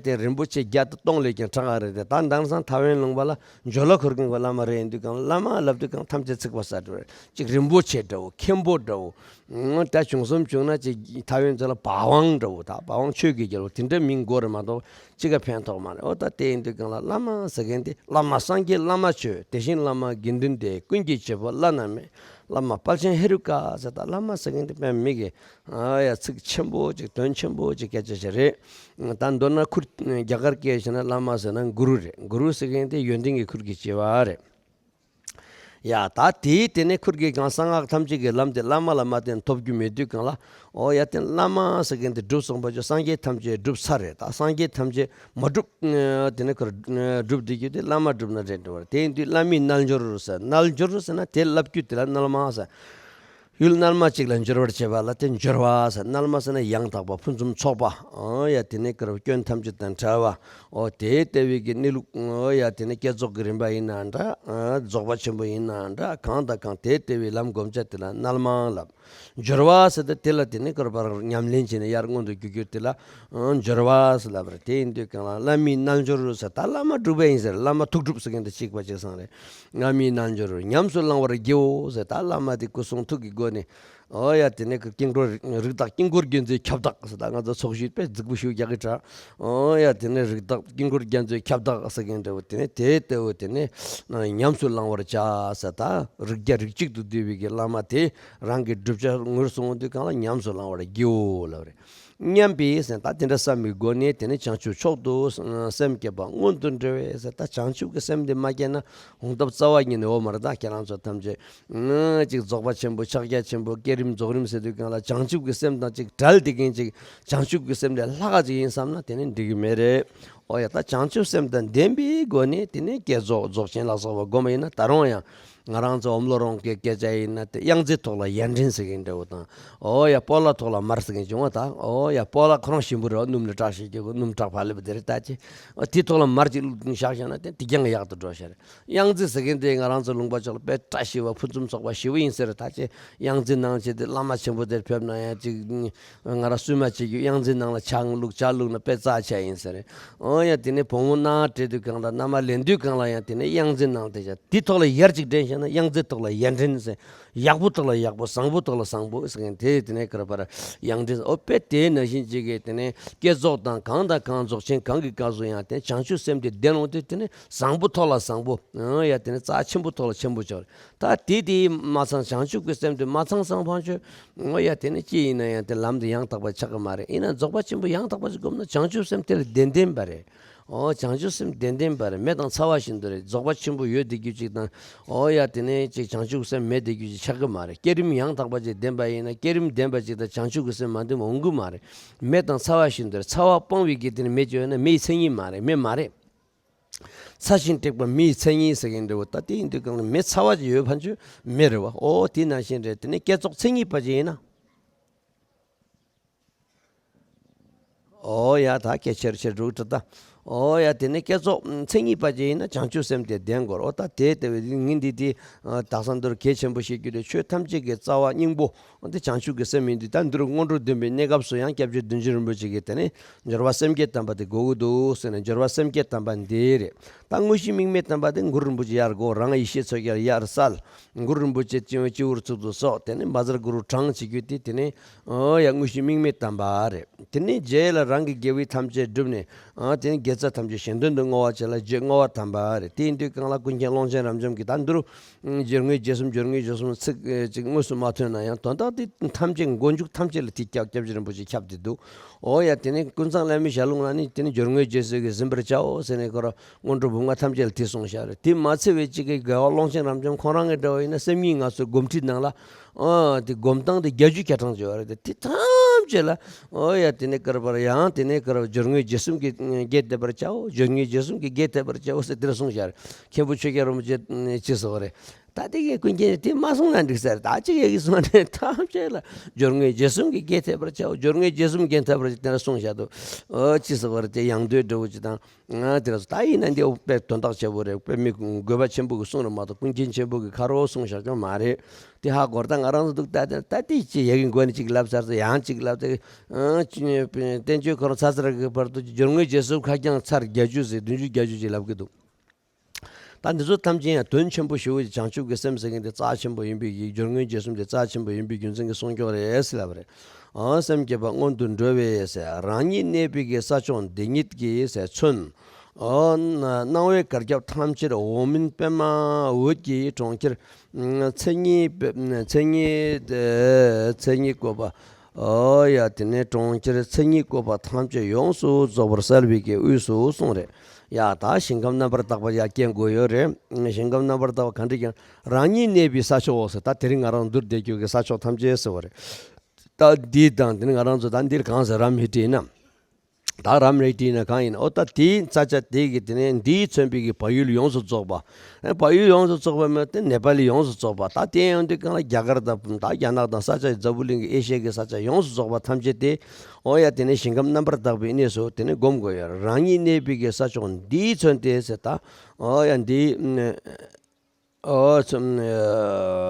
དེ་རིན་པོ་ཆེ་བརྒྱ་དང་སྟོང་ལས་ཀྱང་དྲག་ག་རེད། དེ་ད་དེང་སང་ཐའེ་ཝན་ལུང་པ་ལ་ཇོ་ལ་འཁོར་མཁན་གྱི་བླ་མ་རེད། ཡིན་དུས་གང་བླ་མ་ལབ་དུས་གང་ཐམས་ཅད་ཚིག་པ་ཟེར་འགྲོ་རེད། ཅིག་རིན་པོ་ཆེ་འདྲ་བོ། མཁན་པོ་འདྲ་བོ། ད་བྱུང་སོང་བྱུང་ན་ཅིག་ཐའེ་ཝན་ཚོ་ལ་བ་ཝང་འདྲ་བོ། ད་བ་ཝང་ཆོས་ཀྱི་རྒྱལ་པོ་དེ་འདྲ་མིང་དགོས་རེད་མ་གཏོགས་ཅི་ག་ཕན་ཐོགས་མ་རེད། ཨོ་ད་དེ་ཡིན་དུས་གང་ལ་བླ་མ་ཟེར་མཁན་དེ་བླ་མ་སངས་རྒྱས་བླ་མ་ཆོས། དེ་བཞིན་བླ་མ་དགེ་འདུན་སྡེ། ཀུན་གྱི་བྱེད་པོ་བླ་ན་མེད། བླ་མ་དཔལ་ཆེན་ཧེ་རུ་ཀ་ཟེར། ད་བླ་མ་ཟེར་མཁན་དེ་དཔེ་མི་གི་ཨ་ཡ་ཚིག་ཆེན་པོ་ཅིག་དོན་ཆེན་པོ་ཅིག་སྐད་ཆ་ཞིག་རེད། ད་མདོར་ན་ཁུར་རྒྱ་གར་སྐད་བཤད་ན་བླ་མ་ཟེར་ན་གུ་རུ་རེད། གུ་རུ་ཟེར་མཁན་དེ་ཡོན་ཏན་གྱི་ཁུར་གྱིས་ལྕི་བ་རེད། ཡ་ད་དེའི་དེ་ནས་ཁུར་གྱིས་གང་གསང་སྔགས་ཐམས་ཅད་ཀྱི་ལམ་དེ་བླ་མ་ལ་མ་བརྟེན་ཐོབ་རྒྱུ་མེད་དུས་གང་ལ། ཨོ་ཡ་དེ་བླ་མ་ཟེར་མཁན་དེ་སྒྲུབ་སོང་པ་ཅོ་སངས་རྒྱས་ཐམས་ཅད་སྒྲུབ་ཚར་རེད། ད་སངས་རྒྱས་ཐམས་ཅད་མ་སྒྲུབ། དེ་ནས་ཁུར་སྒྲུབ་བསྡད་རྒྱུ་དེ་བླ་མ་སྒྲུབ་ན་རེད་འགྲོ་བ་རེད། དེ་ཡིན་དུས་བླ་མའི་རྣལ་འབྱོར་ཟེར། རྣལ་འབྱོར་ཟེར་ན་དེ་བསླབ་རྒྱུ་དེ་ལ་རྣལ་མ་ཟེར། ཡུལ་རྣལ་མ་གཅིག་ལ་འབྱོར་བར་བྱེད་པ་ལ་དེ་འབྱོར་བ་ཟེར། རྣལ་མ་ཟེར་ན་ཡང་དག་པ་ཕུན་སུམ་ཚོགས་པ། ཨོ་ཡ་དེ་ནས་ཀར་སྐྱོན་ཐམས་ཅད་དང་བྲལ་བ། ཨོ་དེ་ལྟ་བུའི་གི་གནས་ལུགས། ཨོ་ཡ་དེ་ནས་བསྐྱེད་རྫོགས་ཀྱི་རིམ་པ་ཡིན་ན་འདྲ། ཨ་རྫོགས་པ་ཆེན་པོ་ཡིན་ན་འདྲ། གང་དང་གང་དེ་ལྟ་བུའི་ལམ་བསྒོམ་བྱ་དེ་ལ་རྣལ་མ་ལབ། འབྱོར་བ་ཟེར་ཏེ་དེ་ལ་དེ་ནས་ཀར་པར་ཉམས་ལེན་བྱས་ནས་ཡར་མངོན་དུ་གྱུར་གྱུར་དེ་ལ་ཨ་འབྱོར་བ་ཟེར་ལབ་པ་རེད། དེ་ཡིན་དུས་གང་ལ་བླ་མའི་རྣལ་འབྱོར་ཟེར། ད་བླ་མ་སྒྲུབ་པ་ཡིན་ཟེར། བླ་མ་ཐུགས་སྒྲུབ་ཟེར་མཁན་དེ་གཅིག་པ་གཅིག་སང་རེད། བླ་མའི་རྣལ་འབྱོར་ཉམས་སུ་བླང་བར་བགྱིའོ་ཟེར། ད་བླ་མ་དེ་སྐུ་གསུང་ཐུགས་ཀྱི་སྒོ་ནས། ཨོ་ཡ། དེ་ནས་ཀྱི་དཀྱིལ་འཁོར་རིགས་བདག་དཀྱིལ་འཁོར་རྒྱལ་མཚན་ཁྱབ་བདག་ཟེར། ད་ང་ཚོ་ཚོགས་ཞུགས་དཔེ་རྫིག་པོ་ཞུ་རྒྱག་གི་དྲ། ཨོ་ཡ། དེ་ནས་རིགས་བདག་དཀྱིལ་འཁོར་རྒྱལ་མཚན་ཁྱབ་བདག་ཟེར་མཁན་འདྲ་བོ། དེ་ནས་དེ་ལྟ་བུ་དེ་ནས་ཉམས་སུ་བླང་བར་བྱ་ཟེར། ད་རིགས་བརྒྱ་རིགས་གཅིག་ཏུ་བསྡུས་པའི་གི་བླ་མ་དེ་རང་གི་བསྒྲུབ་བྱ་ངོས་བཟུང་དུས་གང་ལ་ཉམས་སུ་བླང་བར་བགྱིའོ་ལབ་རེད། སྙམ་པའི་ཟེར། ད་དེ་འདྲ་བསམ་པའི་སྒོ་ནས་དེ་ནས་བྱང་ཆུབ་མཆོག་ཏུ་སེམས་བསྐྱེད་པ་སྔོན་དུ་འགྲོ་བས་ཟེར། ད་བྱང་ཆུབ་ཀྱི་སེམས་དེ་མ་བསྐྱེད་ན་འོང་ཐབས་རྩ་བ་ཉིད་ནས་ཡོད་མ་རེད། ད་ཁྱེད་རང་ཚོ་ཐམས་ཅད་ཅིག་རྫོགས་པ་ཆེན་པོ་ཕྱག་རྒྱ་ཆེན་པོ་བསྐྱེད་རིམ་རྫོགས་རིམ་ཟེར་དུས་གང་ལ་བྱང་ཆུབ་ཀྱི་སེམས་དང་ཅིག་བྲལ་བསྡད་མཁན་ཅིག་བྱང་ཆུབ་ཀྱི་སེམས་ལས་ལྷག་ག་ཅིག་ཡིན་བསམ་ན་དེ་ནི་འགྲིག་གི་མེད་རེད། ཨོ་ཡ། ད་བྱང་ཆུབ་སེམས་དང་ལྡན་པའི་སྒོ་ནས་དེ་ནས་བསྐྱེད་རྫོགས་རྫོགས་ཆེན་ལ་སོགས་པ་བསྒོམ་པ་ཡིན་ན། ད་རུང་ཡང་ང་རང་ཚོ་འོམ་ལོ་རོང་གི་སྐད་ཆ་ཡིན་ན་དེ་གཡང་རྫས་ཐོག་ལ་ཡར་འདྲེན་ཟེར་མཁན་འདྲ་བོ་དང་། ཨོ་ཡ། སྤོ་ལགས་ཐོག་ལ་མར་ཟེར་མཁན་བྱུང་བ་དང་། ཨོ་ཡ། སྤོ་ལགས་ཁོ་རང་ཞིམ་པོ་རེད་བ། སྣུམ་ལ་དྲག་ཤེས་ཀྱི་སྣུམ་དྲག་པ་ལེབ་དེ་རེད། ད་ཅི་ཨ་དེ་ཐོག་ལ་མར་ཅིག་བླུགས་བཞག་བཞག་ན་དེ་དེ་རྐྱང་ཡག་ཏུ་འགྲོ་ཤག་རེད། གཡང་རྫས་ཟེར་མཁན་དེ་ང་རང་ཚོ་ལུང་པ་ཕྱོགས་ལ་དཔེ་བཀྲ་ཤིས་པ་ཕུན་སུམ་ཚོགས་པ་ཞེ་པོ་ཡིན་ཟེར། ད་ཅི་གཡང་རྫས་ནང་བྱས་ཏེ་བླ་མ་ཆེན་པོ་དེར་ཕེབས་ན་ཡང་ཅིག་ང་རང་བསུ་མ་བྱེད་རྒྱུ། གཡང་རྫས་ནང་ལ་ཇ་བླུགས་ཇ་བླུགས་ན་དཔེ་རྩ་ཆེ་ཡིན་ཟེར། ཨོ་ཡ། དེ་ནས་བུ་མོ་མནའ་མ་སྤྲད་དུས་གང་དང་མནའ་མ་ལེན་དུས་གང་ལ་ཡང་དེ་ནས་གཡང་རྫས་ནང་དེ་བཞག་དེ་ཐོག་ལ་ཡར་ཅིག་འདྲེན་བཞག་ན་གཡང་རྫས་ཐོག་ལ་ཡར་འདྲེན་ཟེར། ཡག་པོ་ཐོག་ལ་ཡག་པོ། བཟང་པོ་ཐོག་ལ་བཟང་པོ་ཟེར་མཁན་དེ་དེ་ནས་ག་རེ་བར་གཡང་འདྲེན། ཨོ་དཔེ་དེ་ནང་བཞིན་ཅིག་གི་དེ་ནས་བསྐྱེད་རྫོགས་དང་གང་དང་གང་རྫོགས་ཆེན་གང་གི་སྐབས་སུ་ཡང་དེ་བྱང་ཆུབ་སེམས་དེ་ལྡན་ཡོང་དུས་དེ་ནས་བཟང་པོ་ཐོག་ལ་བཟང་པོ། ཨོ་ཡ། དེ་ནས་རྩ་ཆེན་པོ་ཐོག་ལ་ཆེན་པོ་ཆགས། ད་དེ་དེ་མ་ཚང་། བྱང་ཆུབ་ཀྱི་སེམས་དེ་མ་ཚང་སང་ཕན་ཆོད། ཨོ་ཡ། དེ་ནི་ཅི་ཡིན་ན་ཡང་དེ་ལམ་དེ་ཡང་དག་པ་ཆགས་ཀྱི་མ་རེད། ཡིན་ན་རྫོགས་པ་ཆེན་པོ་ཡང་དག་པ་ཞིག་བསྒོམས་ན་བྱང་ཆུབ་སེམས་དེ་ལ་ལྡན་ལྡན་པ་རེད། ཨོ་བྱང་ཆུབ་སེམས་ལྡན་ལྡན་པ་རེད། མེ་དང་ཚ་བ་བཞིན་དུ་རེད། རྫོགས་པ་ཆེན་པོ་ཡོད་བསྡད་རྒྱུ་ཅིག་དང་། ཨོ་ཡ། དེ་ནས་ཅིག་བྱང་ཆུབ་སེམས་མེད་བསྡད་རྒྱུ་ཅིག་ཆགས་ཀྱི་མ་རེད། བསྐྱེད་རིམ་ཡང་དག་པ་ཅིག་ལྡན་པ་ཡིན་ན་བསྐྱེད་རིམ་ལྡན་པ་ཅིག་དང་བྱང་ཆུབ་ཀྱི་སེམས་མ་ལྡན་པ་འོང་གི་མ་རེད། མེ་དང་ཚ་བ་བཞིན་དུ་རེད། ཚ་བ་སྤང་བའི་གི་དེ་ནི་མེ་ཅིག་ཡོད་ན་མེ་ཡི་མཚན་ཉིད་མ་རེད། མེ་མ་རེད། ཚ་ཞིང་དྲེགས་པ་མེ་ཡི་མཚན་ཉིད་ཟེར་མཁན་འདྲ་བོ། ད་དེ་ཡིན་དུས་གང་ལ་མེ་ཚ་བ་ཅིག་ཡོད་ཕན་ཆོད་མེ་རེད་བ། ཨོ་དེ་ནང་བཞིན་རེད། དེ་ནས་བསྐྱེད་རྫོགས་མཚན་ཉིད་པ་ཅིག་ཡིན་ན། ཨོ་ཡ། ད་སྐད་ཆེར་ཆེར་འགྲོ་གི་ད། ཨོ་ཡ། དེ་ནས་བསྐྱེད་རྫོགས་མཚན་ཉིད་པ་ཅིག་ཡིན་ན་བྱང་ཆུབ་སེམས་དེ་ལྡན་དགོས། ཨོ་ད་དེ་ལྟ་བུའི་ངས་འདི་དེ་དག་ས་འདིར་གལ་ཆེན་པོ་བཤད་རྒྱུ་རེད། ཆོས་ཐམས་ཅད་ཀྱི་རྩ་བ་སྙིང་པོ་འདི་བྱང་ཆུབ་ཀྱི་སེམས་ཡིན་དུས། ད་འདིར་སྔོན་འགྲོ་བདུན་པའི་གནས་སྐབས་སུ་ཡང་སྐྱབས་རྗེ་བདུད་འཇོམས་རིན་པོ་ཆེ་གིས་དེ་ནས་སྦྱོར་བ་སེམས་བསྐྱེད་དམ་པ་དེ་དགོས་ཀྱི་འདུག་ཟེར་ནས། སྦྱོར་བ་སེམས་བསྐྱེད་དམ་པ་འདི་རེད། ད་དངོས་གཞི་དམིགས་མེད་དམ་པ་དེ་གུ་རུ་རིན་པོ་ཆེ་ཡར་དགོས། རང་ཡེ་ཤེས་མཚོ་རྒྱལ་ཡར་གསལ། གུ་རུ་རིན་པོ་ཆེ་སྤྱི་བོ་སྤྱི་བོར་ཚུགས་སུ་སོགས། དེ་ནས་བཛྲ་གུ་རུ་བགྲང་བྱེད་རྒྱུ་དེ་དེ་ནས་ཨོ་ཡ་དངོས་གཞི་དམིགས་མེད་དམ་པ་རེད། དེ་ནས་རྗེས་ལ་རང་གི་དགེ་བའི་ཐམས་ཅད་བསྒྲུབས་ནས། ཨ་དེ་ནས་དགེ་རྩ་ཐམས་ཅད་གཞན་དོན་དུ་བསྔོ་བ་བྱེད་ལ་རྗེས་བསྔོ་བ་དམ་པ་རེད། དེ་ཡིན་དུས་གང་ལ་ཀུན་མཁྱེན་ཀློང་ཆེན་རབ་འབྱམས་ཀྱིས་ད་འདིར་སྦྱོར་དངོས་རྗེས་གསུམ་སྦྱོར་དངོས་རྗེས་གསུམ་ཚིག་ཅིག་དངོས་སུ་མ་ཐོན་ན་ཡང་དོན་དག་དེ་ཐམས་ཅད་མགོ་མཇུག་ཐམས་ཅད་ལ་དེ་སྐྱབས་སྐྱབས་རྗེ་རིན་པོ་ཆེ་ཁྱབ་བསྡད་འདུག་ཨོ་ཡ། དེ་ནས་ཀུན་བཟང་བླ་མའི་ཞལ་ལུང་ལ་ནི་དེ་ནི་སྦྱོར་དངོས་རྗེས་གསུམ་གྱིས་ཟིན་པར་བྱའོ་ཟེར་ནས་ཁོ་རང་སྔོན་འགྲོ་འབུམ་ལྔ་ཐམས་ཅད་ལ་དེ་གསུངས་བཞག་རེད། དེ་མ་ཚད་པའི་གཅིག་གི་རྒྱལ་བ་ཀློང་ཆེན་རབ་འབྱམས་ཁོང་རང་གི་འདྲ་བ་ཡིན་ན་སེམས་ཉིད་ངལ་གསོའི་སྒོམ་ཁྲིད་ནང་ལ། ཨ་དེ་སྒོམ་སྟངས་དེ་བརྒྱད་ཅུ་གྱ་གྲངས་ཅིག་ཡོད་རེད། དེ་ཐམས་ཅད་ལ་ཨོ་ཡ་དེ་ནས་ཀར་པར་ཡང་དེ་ནས་ཀར་སྦྱོར་དངོས་རྗེས་གསུམ་གྱིས་རྒྱས་ཐེབས་པར་བྱའོ། སྦྱོར་དངོས་རྗེས་གསུམ་གྱིས་རྒྱས་ཐེབས་པར་བྱའོ་ཟེར་དེར་གསུངས་བཞག་རེད། མཁན་པོ་ཆོས་རྒྱལ་རིན་པོ་ཆེ་ཅི་ཟེར་བ་རེད། ད་དེ་གའི་ཀུན་མཁྱེན་དེ་མ་གསུངས་ན་འགྲིག་ས་རེད། ད་ཅི་གའི་གསུངས་ནས་ཐམས་ཅད་ལ་སྦྱོར་དངོས་རྗེས་གསུམ་གྱིས་རྒྱས་ཐེབས་པར་བྱའོ། སྦྱོར་དངོས་རྗེས་གསུམ་རྒྱས་ཐེབས་པར་བྱ་དེ་ལ་གསུངས་བཞག་འདུག་ཨོ་ཅི་ཟེར་བ་རེད། དེ་ཡང་དོན་འདྲ་བོ་ཅིག་དང་། ང་དེ་ར་སོ་ད་ཡིན་ན་འདི་དཔེ་དོན་དག་ཆེ་བོ་རེད། དཔེ་མི་དགོས་པ་ཆེན་པོ་གི་གསུང་རེད་མ་གཏོགས་ཀུན་མཁྱེན་ཆེན་པོ་གི་ཁ་རོག་གསུང་བཞག་ཀྱང་མ་རེད། དེ་ཧ་གོ་ར་ད་ང་རང་ཚོ་འདུག་ད་དེ་ད་དེ་ཅི་ཡ་གི་མགོ་ནས་ཅིག་ལབ་ཚར་ཚེ་ཡང་ཅིག་ལབ་ཚེ། ཨ་ཅི་བསྟན་བཅོས་ཁོ་རང་ཚ་ཚ་ར་གི་བར་དུ་སྦྱོར་དངོས་རྗེས་གསུམ་ཁ་རྐྱང་ཚར་བརྒྱད་ཅུ་ཟེར་བདུན་ཅུ་བརྒྱད་ཅུ་ཅིག་ལབ་གི་འདུག་ད་འདི་ཚོ་ཐམས་ཅད་ཡང་དོན་ཆེན་པོ་ཞེ་པོ་ཅིག་བྱང་ཆུབ་ཀྱི་སེམས་ཟེར་མཁན་དེ་རྩ་ཆེན་པོ་ཡིན་པའི་གི་སྦྱོར་དངོས་རྗེས་གསུམ་དེ་རྩ་ཆེན་པོ་ཡིན་པའི་རྒྱུ་མཚན་གྱིས་གསུངས་ཀྱོག་རེད་ཟེར་ལབ་པ་རེད། ཨང་། སེམས་བསྐྱེད་པ་སྔོན་དུ་འགྲོ་བས་ཟེར། རང་ཉིད་གནས་པའི་གི་ས་ཕྱོགས་འདི་ཉིད་ཀྱི་ཟེར་མཚོན། ཨོ་ན་སྣང་བའི་གར་ཁྱབ་ཐམས་ཅད་འོག་མིན་པདྨ་འོད་ཀྱི་གྲོང་ཁྱེར། མཚན་ཉིད་པ་མཚན་ཉིད་མཚན་ཉིད་བཀོད་པ། ཨོ་ཡ་དེ་ནས་གྲོང་ཁྱེར་མཚན་ཉིད་བཀོད་པ་ཐམས་ཅད་ཡོངས་སུ་རྫོགས་པར་གསལ་བའི་གི་དབུས་སུ་གསུངས་རེད། ཡ་ད་ཞིང་ཁམས་རྣམ་པར་དག་པ་ཡ་སྐྱེ་དགོས་ཡོད་རེད། ཞིང་ཁམས་རྣམ་པར་དག་པ་ག་འདྲ་ཀྱང་རང་ཉིད་གནས་པའི་ས་ཕྱོགས་འོག་ཟེར། ད་དེ་རིང་ང་རང་འདུར་བསྡད་རྒྱུ་གི་ས་ཕྱོགས་ཐམས་ཅད་ཟེར་བ་རེད། ད་འདི་དང་དེ་ནི་ང་རང་ཚོ་ད་འདིར་གང་ཟེར་རམ་ཧི་ཏི་ན། ད་རམ་རི་ཏི་ན་གང་ཡིན། ཨོ་ད་དེའི་ས་ཆ་དེ་གི་དེ་ནས་འདིས་མཚོན་པའི་གི་བལ་ཡུལ་ཡོངས་སུ་རྫོགས་པ། ཨེ་བལ་ཡུལ་ཡོངས་སུ་རྫོགས་པ་མ་དེ་ནེ་པ་ལི་ཡོངས་སུ་རྫོགས་པ། ད་དེ་ཡང་དུས་གང་ལ་རྒྱ་གར་དང་ད་རྒྱ་ནག་དང་ས་ཆ་འཛམ་བུ་གླིང་གི་ཨེ་ཤ་ཡ་གི་ས་ཆ་ཡོངས་སུ་རྫོགས་པ་ཐམས་ཅད་དེ། ཨོ་ཡ་དེ་ནས་ཞིང་ཁམས་རྣམ་པར་དག་པའི་གནས་སུ་དེ་ནས་བསྒོམ་དགོས་ཡོད། རང་ཉིད་གནས་པའི་གི་ས་ཕྱོགས་འདིས་མཚོན་ཏེ་ཟེར་ད། ཨོ་ཡ་འདི། ཨོ་ཚུམ།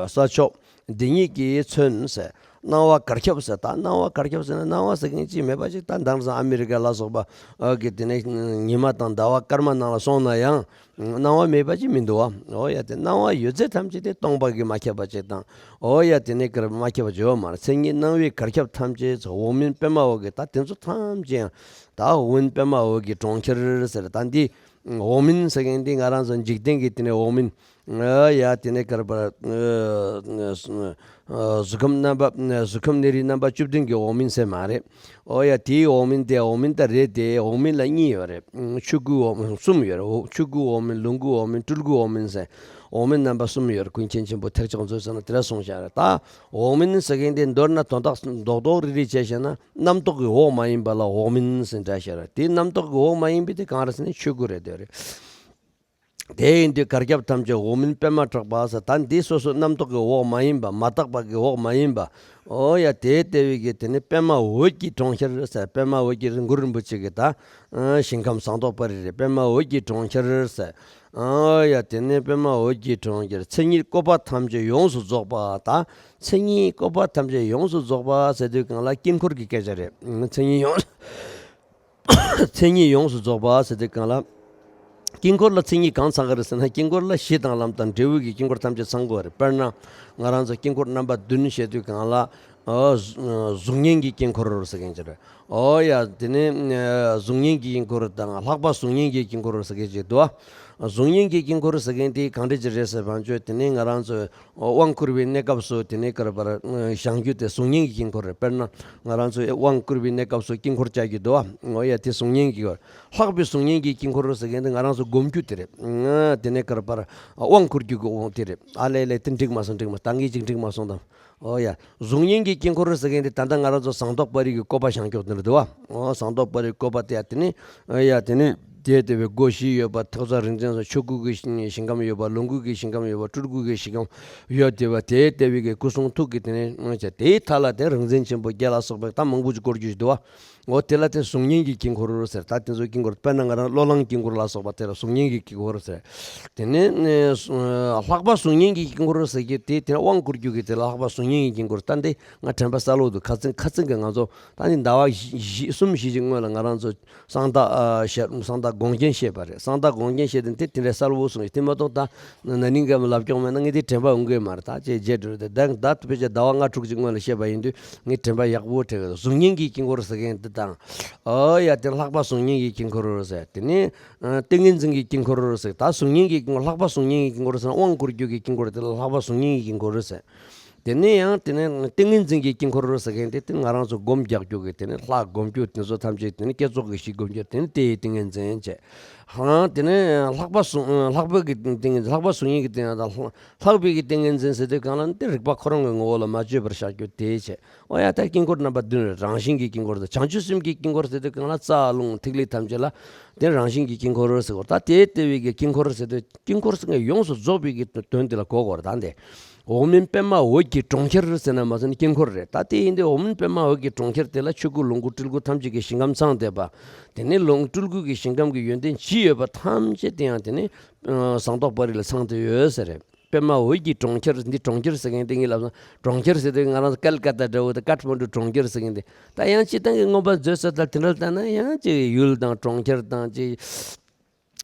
ས་ཕྱོགས་འདི་ཉིད་ཀྱིས་མཚོན་ཟེར། སྣང་བ་གར་ཁྱབ་ཟེར། ད་སྣང་བ་གར་ཁྱབ་ཟེར་ན་སྣང་བ་ཟེར་མཁན་ཅིག་མེད་པ་ཅིག་ད་དེང་སང་ཨ་མི་རི་ཀ་ལ་སོགས་པ་ཨ་གི་དེ་ནས་ཉི་མ་དང་ཟླ་བ་སྐར་མ་ནང་ལ་སོང་ན་ཡང་སྣང་བ་མེད་པ་ཅིག་མི་འདུག་བ། འོ་ཡ་དེ་སྣང་བ་ཡོད་ཚད་ཐམས་ཅད་དེ་སྟོང་པ་གིས་མ་ཁྱབ་པ་ཅིག་དང་། འོ་ཡ་དེ་ནས་གར་མ་ཁྱབ་པ་ཅིག་ཡོད་མ་རེད། མཚན་ཉིད་སྣང་བས་གར་ཁྱབ་ཐམས་ཅད་ཚོ་འོག་མིན་པད་མ་འོག་གི་ད་དེ་ཚོ་ཐམས་ཅད་ཡང་ད་འོག་མིན་པད་མ་འོག་གི་གྲོང་ཁྱེར་ཟེར། ད་འདི་འོག་མིན་ཟེར་མཁན་འདི་ང་རང་ཚོ་འཇིག་རྟེན་གྱི་དེ་ནས་འོག་མིན། ཨ་ཡ་དེ་ནས་གར་པར་ཨ་གཟུགས་ཁམས་རྣམ་པ། གཟུགས་ཁམས་གནས་རིས་རྣམ་པ་བཅུ་བདུན་གྱི་འོག་མིན་ཟེར་མ་རེད། ཨོ་ཡ་དེའི་འོག་མིན་དེ་འོག་མིན་ད་རེད་དེ། འོག་མིན་ལ་གཉིས་ཡོད་རེད། ཆོས་སྐུའི་འོག་མིན་གསུམ་ཡོད་རེད། འོ་ཆོས་སྐུའི་འོག་མིན། ལོངས་སྐུའི་འོག་མིན། སྤྲུལ་སྐུའི་འོག་མིན་ཟེར། འོག་མིན་རྣམ་པ་གསུམ་ཡོད་རེད། ཀུན་མཁྱེན་ཆེན་པོ་ཐེག་མཆོག་མཛོད་ཟེར་ན་དེ་འདྲ་གསུངས་བཞག་རེད། ད་འོག་མིན་ཟེར་མཁན་དེ་མདོར་ན་དོན་དག་རྡོག་རྡོག་རིལ་རིལ་བྱས་བཤད་ན་རྣམ་རྟོག་གི་འོག་མ་ཡིན་པ་ལ་འོག་མིན་ཟེར་འདྲ་བཤད་རེད། དེ་རྣམ་རྟོག་གི་འོག་མ་ཡིན་པ་དེ་གང་རེད་ཟེར་ན་ཆོས་སྐུ་རེད་དེ་རེད། དེ་ཡིན་དུས་གར་ཁྱབ་ཐམས་ཅད་འོག་མིན་པད་མ་གྲགས་པ་ཟེར། ད་འདི་སོ་སོ་རྣམ་རྟོག་གི་འོག་མ་ཡིན་པ། མ་དག་པ་གི་འོག་མ་ཡིན་པ། ཨོ་ཡ་དེ་ལྟ་བུའི་གི་དེ་ནི་པད་མ་འོད་ཀྱི་གྲོང་ཁྱེར་ཟེར། པད་མ་འོད་ཀྱི་རི་གུ་རིན་པོ་ཆེ་གི་ད་ཨ་ཞིང་ཁམས་ཟངས་མདོག་དཔལ་རི་རེད། པད་མ་འོད་ཀྱི་གྲོང་ཁྱེར་ཟེར། ཨོ་ཡ་དེ་ནི་པད་མ་འོད་ཀྱི་གྲོང་ཁྱེར། མཚན་ཉིད་བཀོད་པ་ཐམས་ཅད་ཡོངས་སུ་རྫོགས་པ། ད་མཚན་ཉིད་བཀོད་པ་ཐམས་ཅད་ཡོངས་སུ་རྫོགས་པ་ཟེར་དུས་གང་ལ་དཀྱིལ་འཁོར་གྱི་སྐད་ཆ་རེད། མཚན་ཉིད་ཡོངས་མཚན་ཉིད་ཡོངས་སུ་རྫོགས་པ་ཟེར་དུས་གང་ལ། དཀྱིལ་འཁོར་ལ་མཚན་ཉིད་གང་ཚང་གི་རེད་ཟེར་ན། དཀྱིལ་འཁོར་ལ་གཞི་དང་ལམ་དང་འབྲས་བུ་གི་དཀྱིལ་འཁོར་ཐམས་ཅད་ཚང་དགོས་རེད། དཔེར་ན་ང་རང་ཚོ་དཀྱིལ་འཁོར་རྣམ་པ་བདུན་བཤད་དུས་གང་ལ། ཨོ་གཟུགས་བརྙན་གྱི་དཀྱིལ་འཁོར་ཟེར་མཁན་ཅིག་རེད། ཨོ་ཡ་དེ་ནས་གཟུགས་བརྙན་གྱི་དཀྱིལ་འཁོར་དང་ལྷག་པ་གཟུགས་བརྙན་གྱི་དཀྱིལ་འཁོར་ཟེར་མཁན་ཅིག་འདུག་ཨ། གཟུགས་བརྙན་གྱི་དཀྱིལ་འཁོར་ཟེར་མཁན་དེ་གང་འདྲ་ཅིག་རེད་ཟེར་བ་ཅོ། དེ་ནས་ང་རང་ཚོ་དབང་བསྐུར་བའི་གནས་སྐབས་སུ་དེ་ནས་གར་པར་བཞེངས་རྒྱུ་དེ་གཟུགས་བརྙན་གྱི་དཀྱིལ་འཁོར་རེད། དཔེར་ན་ང་རང་ཚོས་དབང་བསྐུར་བའི་གནས་སྐབས་སུ་དཀྱིལ་འཁོར་བཅའ་རྒྱུ་འདུག་བ། འོ་ཡ་དེ་གཟུགས་བརྙན་གྱི་དཀྱིལ་འཁོར། ལྷག་པའི་གཟུགས་བརྙན་གྱི་དཀྱིལ་འཁོར་ཟེར་མཁན་དེ་ང་རང་ཚོ་སྒོམ་རྒྱུ་དེ་རེད། དེ་ནས་གར་པར་དབང་བསྐུར་རྒྱུ་གི་དབང་དེ་རེད། ཨ་ལས་ལས་དེ་འགྲིག་མ་སོང་། འགྲིག་མ་སོང་། ད་ངས་ཅིག་འགྲིག་མ་སོང་དང་། འོ་ཡ་གཟུགས་བརྙན་གྱི་དཀྱིལ་འཁོར་ཟེར་མཁན་དེ་ད་ལྟ་ང་རང་ཚོ་ཟངས་མདོག་དཔལ་རི་གི་བཀོད་པ་བཞེངས་རྒྱུ་དེ་འདུག་བ། འོ་ཟངས་མདོག་དཔལ་རི་བཀོད་པ་དེ་ཡ་དེ་ནི། འོ་ཡ་དེ་ནི། དེ་ལྟ་བུའི་སྒོ་བཞི་ཡོད་པ། ཐོག་ས་རིག་འཛིན་སོགས་ཆོས་སྐུ་གི་ཞིང་ཁམས་ཡོད་པ། ལོངས་སྐུ་གི་ཞིང་ཁམས་ཡོད་པ། སྤྲུལ་སྐུ་གི་ཞིང་ཁམས་ཡོད་དེ་བ། དེ་ལྟ་བུའི་གི་སྐུ་གསུང་ཐུགས་ཀྱི་དེ་ནས་དེའི་མཐའ་ལ་དེ་རིག་འཛིན་ཆེན་པོ་བརྒྱད་ལ་སོགས་པའི་ད་མང་པོ་ཅིག་བསྐོར་རྒྱུ་ཞིག་འདུག་བ། འོ་དེ་ལ་དེ་གཟུགས་བརྙན་གྱི་དཀྱིལ་འཁོར་ཟེར། ད་དེ་ཚོ་དཀྱིལ་འཁོར་དཔེར་ན་ང་རང་བློས་བསླངས་དཀྱིལ་འཁོར་ལ་སོགས་པ་དེ་ལ་གཟུགས་བརྙན་གྱི་དཀྱིལ་འཁོར་ཟེར། དེ་ནས་ལྷག་པ་གཟུགས་བརྙན་གྱི་དཀྱིལ་འཁོར་ཟེར་གྱི་དེ་དེ་ལ་དབང་བསྐུར་རྒྱུ་གི་དེ་ལ་ལྷག་པ་གཟུགས་བརྙན་གྱི་དཀྱིལ་འཁོར། ད་འདི་ང་དྲན་པ་གསལ་བོ་འདུག་ཁ་སང་ཁ་སང་གི་ང་ཚོ་ད་ནི་ཟླ་བ་བཞི་བཞི་གསུམ་བཞི་ཅིག་སྔོན་ལ་ང་རང་ཚོ་གསང་བདག་ཨ་ཞལ་གསང་བདག་དགོངས་རྒྱན་བཤད་པ་རེད། གསང་བདག་དགོངས་རྒྱན་བཤད་དེ་དེ་དེ་འདྲའི་གསལ་བོ་གསུངས་ཡོད། དེ་མ་གཏོགས་ད་ན་ནིང་ག་མ་ལབ་སྐྱོང་མེད་ན་ངས་དེ་དྲན་པ་ཡོང་གི་མ་རེད། ད་ཅེས་རྗེས་འགྲོ་དེ་ད་ད་དུ་ཕལ་ཆེར་ཟླ་བ་ལྔ་དྲུག་ཅིག་སྔོན་ལ་བཤད་པ་ཡིན་དུས་ངས་དྲན་པ་ཡག་པོ་བྲལ་གི་འདུག་གཟུགས་བརྙན་གྱི་དཀྱིལ་འཁོར་ཟེར་མཁན་འདི་དང་། ཨོ་ཡ་དེ་ལྷག་པ་གཟུགས་བརྙན་གྱི་དཀྱིལ་འཁོར་ཟེར། དེ་ནས་ཨ་ཏིང་ངེ་འཛིན་གྱི་དཀྱིལ་འཁོར་ཟེར། ད་གཟུགས་བརྙན་གྱི་དཀྱིལ་འཁོར་ལྷག་པ་གཟུགས་བརྙན་གྱི་དཀྱིལ་འཁོར་ཟེར་ན་དབང་བསྐུར་རྒྱུ་གི་དཀྱིལ་འཁོར་དེ་ལ་ལྷག་པ་གཟུགས་བརྙན་གྱི་དཀྱིལ་འཁོར་ཟེར། དེ་ནས་ཡང་དེ་ནས་ཏིང་ངེ་འཛིན་གྱི་དཀྱིལ་འཁོར་ཟེར་མཁན་དེ་དེ་ང་རང་ཚོ་སྒོམ་རྒྱག་རྒྱུ་གི་དེ་ནས་ལྷ་སྒོམ་རྒྱུ་དེ་ཚོ་ཐམས་ཅད་དེ་ནས་བསྐྱེད་རྫོགས་ཀྱི་གཞི་སྒོམ་རྒྱུ་དེ་ནས་དེ་ཡི་ཏིང་ངེ་འཛིན་བྱས། ཧང་དེ་ནས་ལྷག་པ་གཟུགས་ལྷག་པའི་གི་ཏིང་ངེ་འཛིན། ལྷག་པ་གཟུགས་བརྙན་གྱི་ཏིང་ངེ་འཛིན་དང་ལྷག་པའི་གི་ཏིང་ངེ་འཛིན་ཟེར་དུས་གང་ལ་དེ་རིག་པ་ཁོ་རང་གི་ངོ་བོ་ལ་མ་བཅོས་པར་བཞག་རྒྱུ་དེ་བྱས། འོ་ཡ་ད་དཀྱིལ་འཁོར་རྣམ་པ་བདུན་རེད། རང་བཞིན་གྱི་དཀྱིལ་འཁོར་དང་བྱང་ཆུབ་སེམས་ཀྱི་དཀྱིལ་འཁོར་ཟེར་དུས་གང་ལ་རྩ་རླུང་ཐིག་ལེ་ཐམས་ཅད་ལ་དེ་རང་བཞིན་གྱི་དཀྱིལ་འཁོར་ཟེར་གོ། ད་དེ་ལྟ་བུའི་གི་དཀྱིལ་འཁོར་ཟེར་དུས་དཀྱིལ་འཁོར་ཟེར་མཁན་ཡོངས་སུ་རྫོགས་པའི་གི་དོན་དེ་ལ་གོ་དགོས་རེད། ད་འདི་འོག་མིན་པད་མ་འོད་ཀྱི་གྲོང་ཁྱེར་ཟེར་ན་མ་ཟེར་ན་དཀྱིལ་འཁོར་རེད། ད་དེ་ཡིན་དུས་འོག་མིན་པད་མ་འོད་ཀྱི་གྲོང་ཁྱེར་དེ་ལ་ཆོས་སྐུ་ལོངས་སྐུ་སྤྲུལ་སྐུ་ཐམས་ཅད་ཀྱི་ཞིང་ཁམས་ཚང་བསྡད་པ། དེ་ནས་ལོངས་སྤྲུལ་སྐུ་གི་ཞིང་ཁམས་ཀྱི་ཡོན་ཏན་ཇི་ཡོད་པ་ཐམས་ཅད་དེ་ཡང་དེ་ནས་ཟངས་མདོག་དཔལ་རི་ལ་ཚང་བསྡད་ཡོད་ཟེར་རེད། པད་མ་འོད་ཀྱི་གྲོང་ཁྱེར། འདི་གྲོང་ཁྱེར་ཟེར་མཁན་དེ་ངས་ལབ་སོང་། གྲོང་ཁྱེར་ཟེར་དུས་ང་རང་ཚོ་ཀལ་ཀ་ཏ་འདྲ་བོ་དང་ཀཏ་མན་ཌུ་གྲོང་ཁྱེར་ཟེར་མཁན་དེ་ད་ཡང་སྤྱིར་བཏང་གི་མངོན་པ་མཛོད་ས་དང་དེ་འདྲ་ལྟ་ན་ཡང་ཅིག་ཡུལ་དང་གྲོང་ཁྱེར་དང་ཅིག་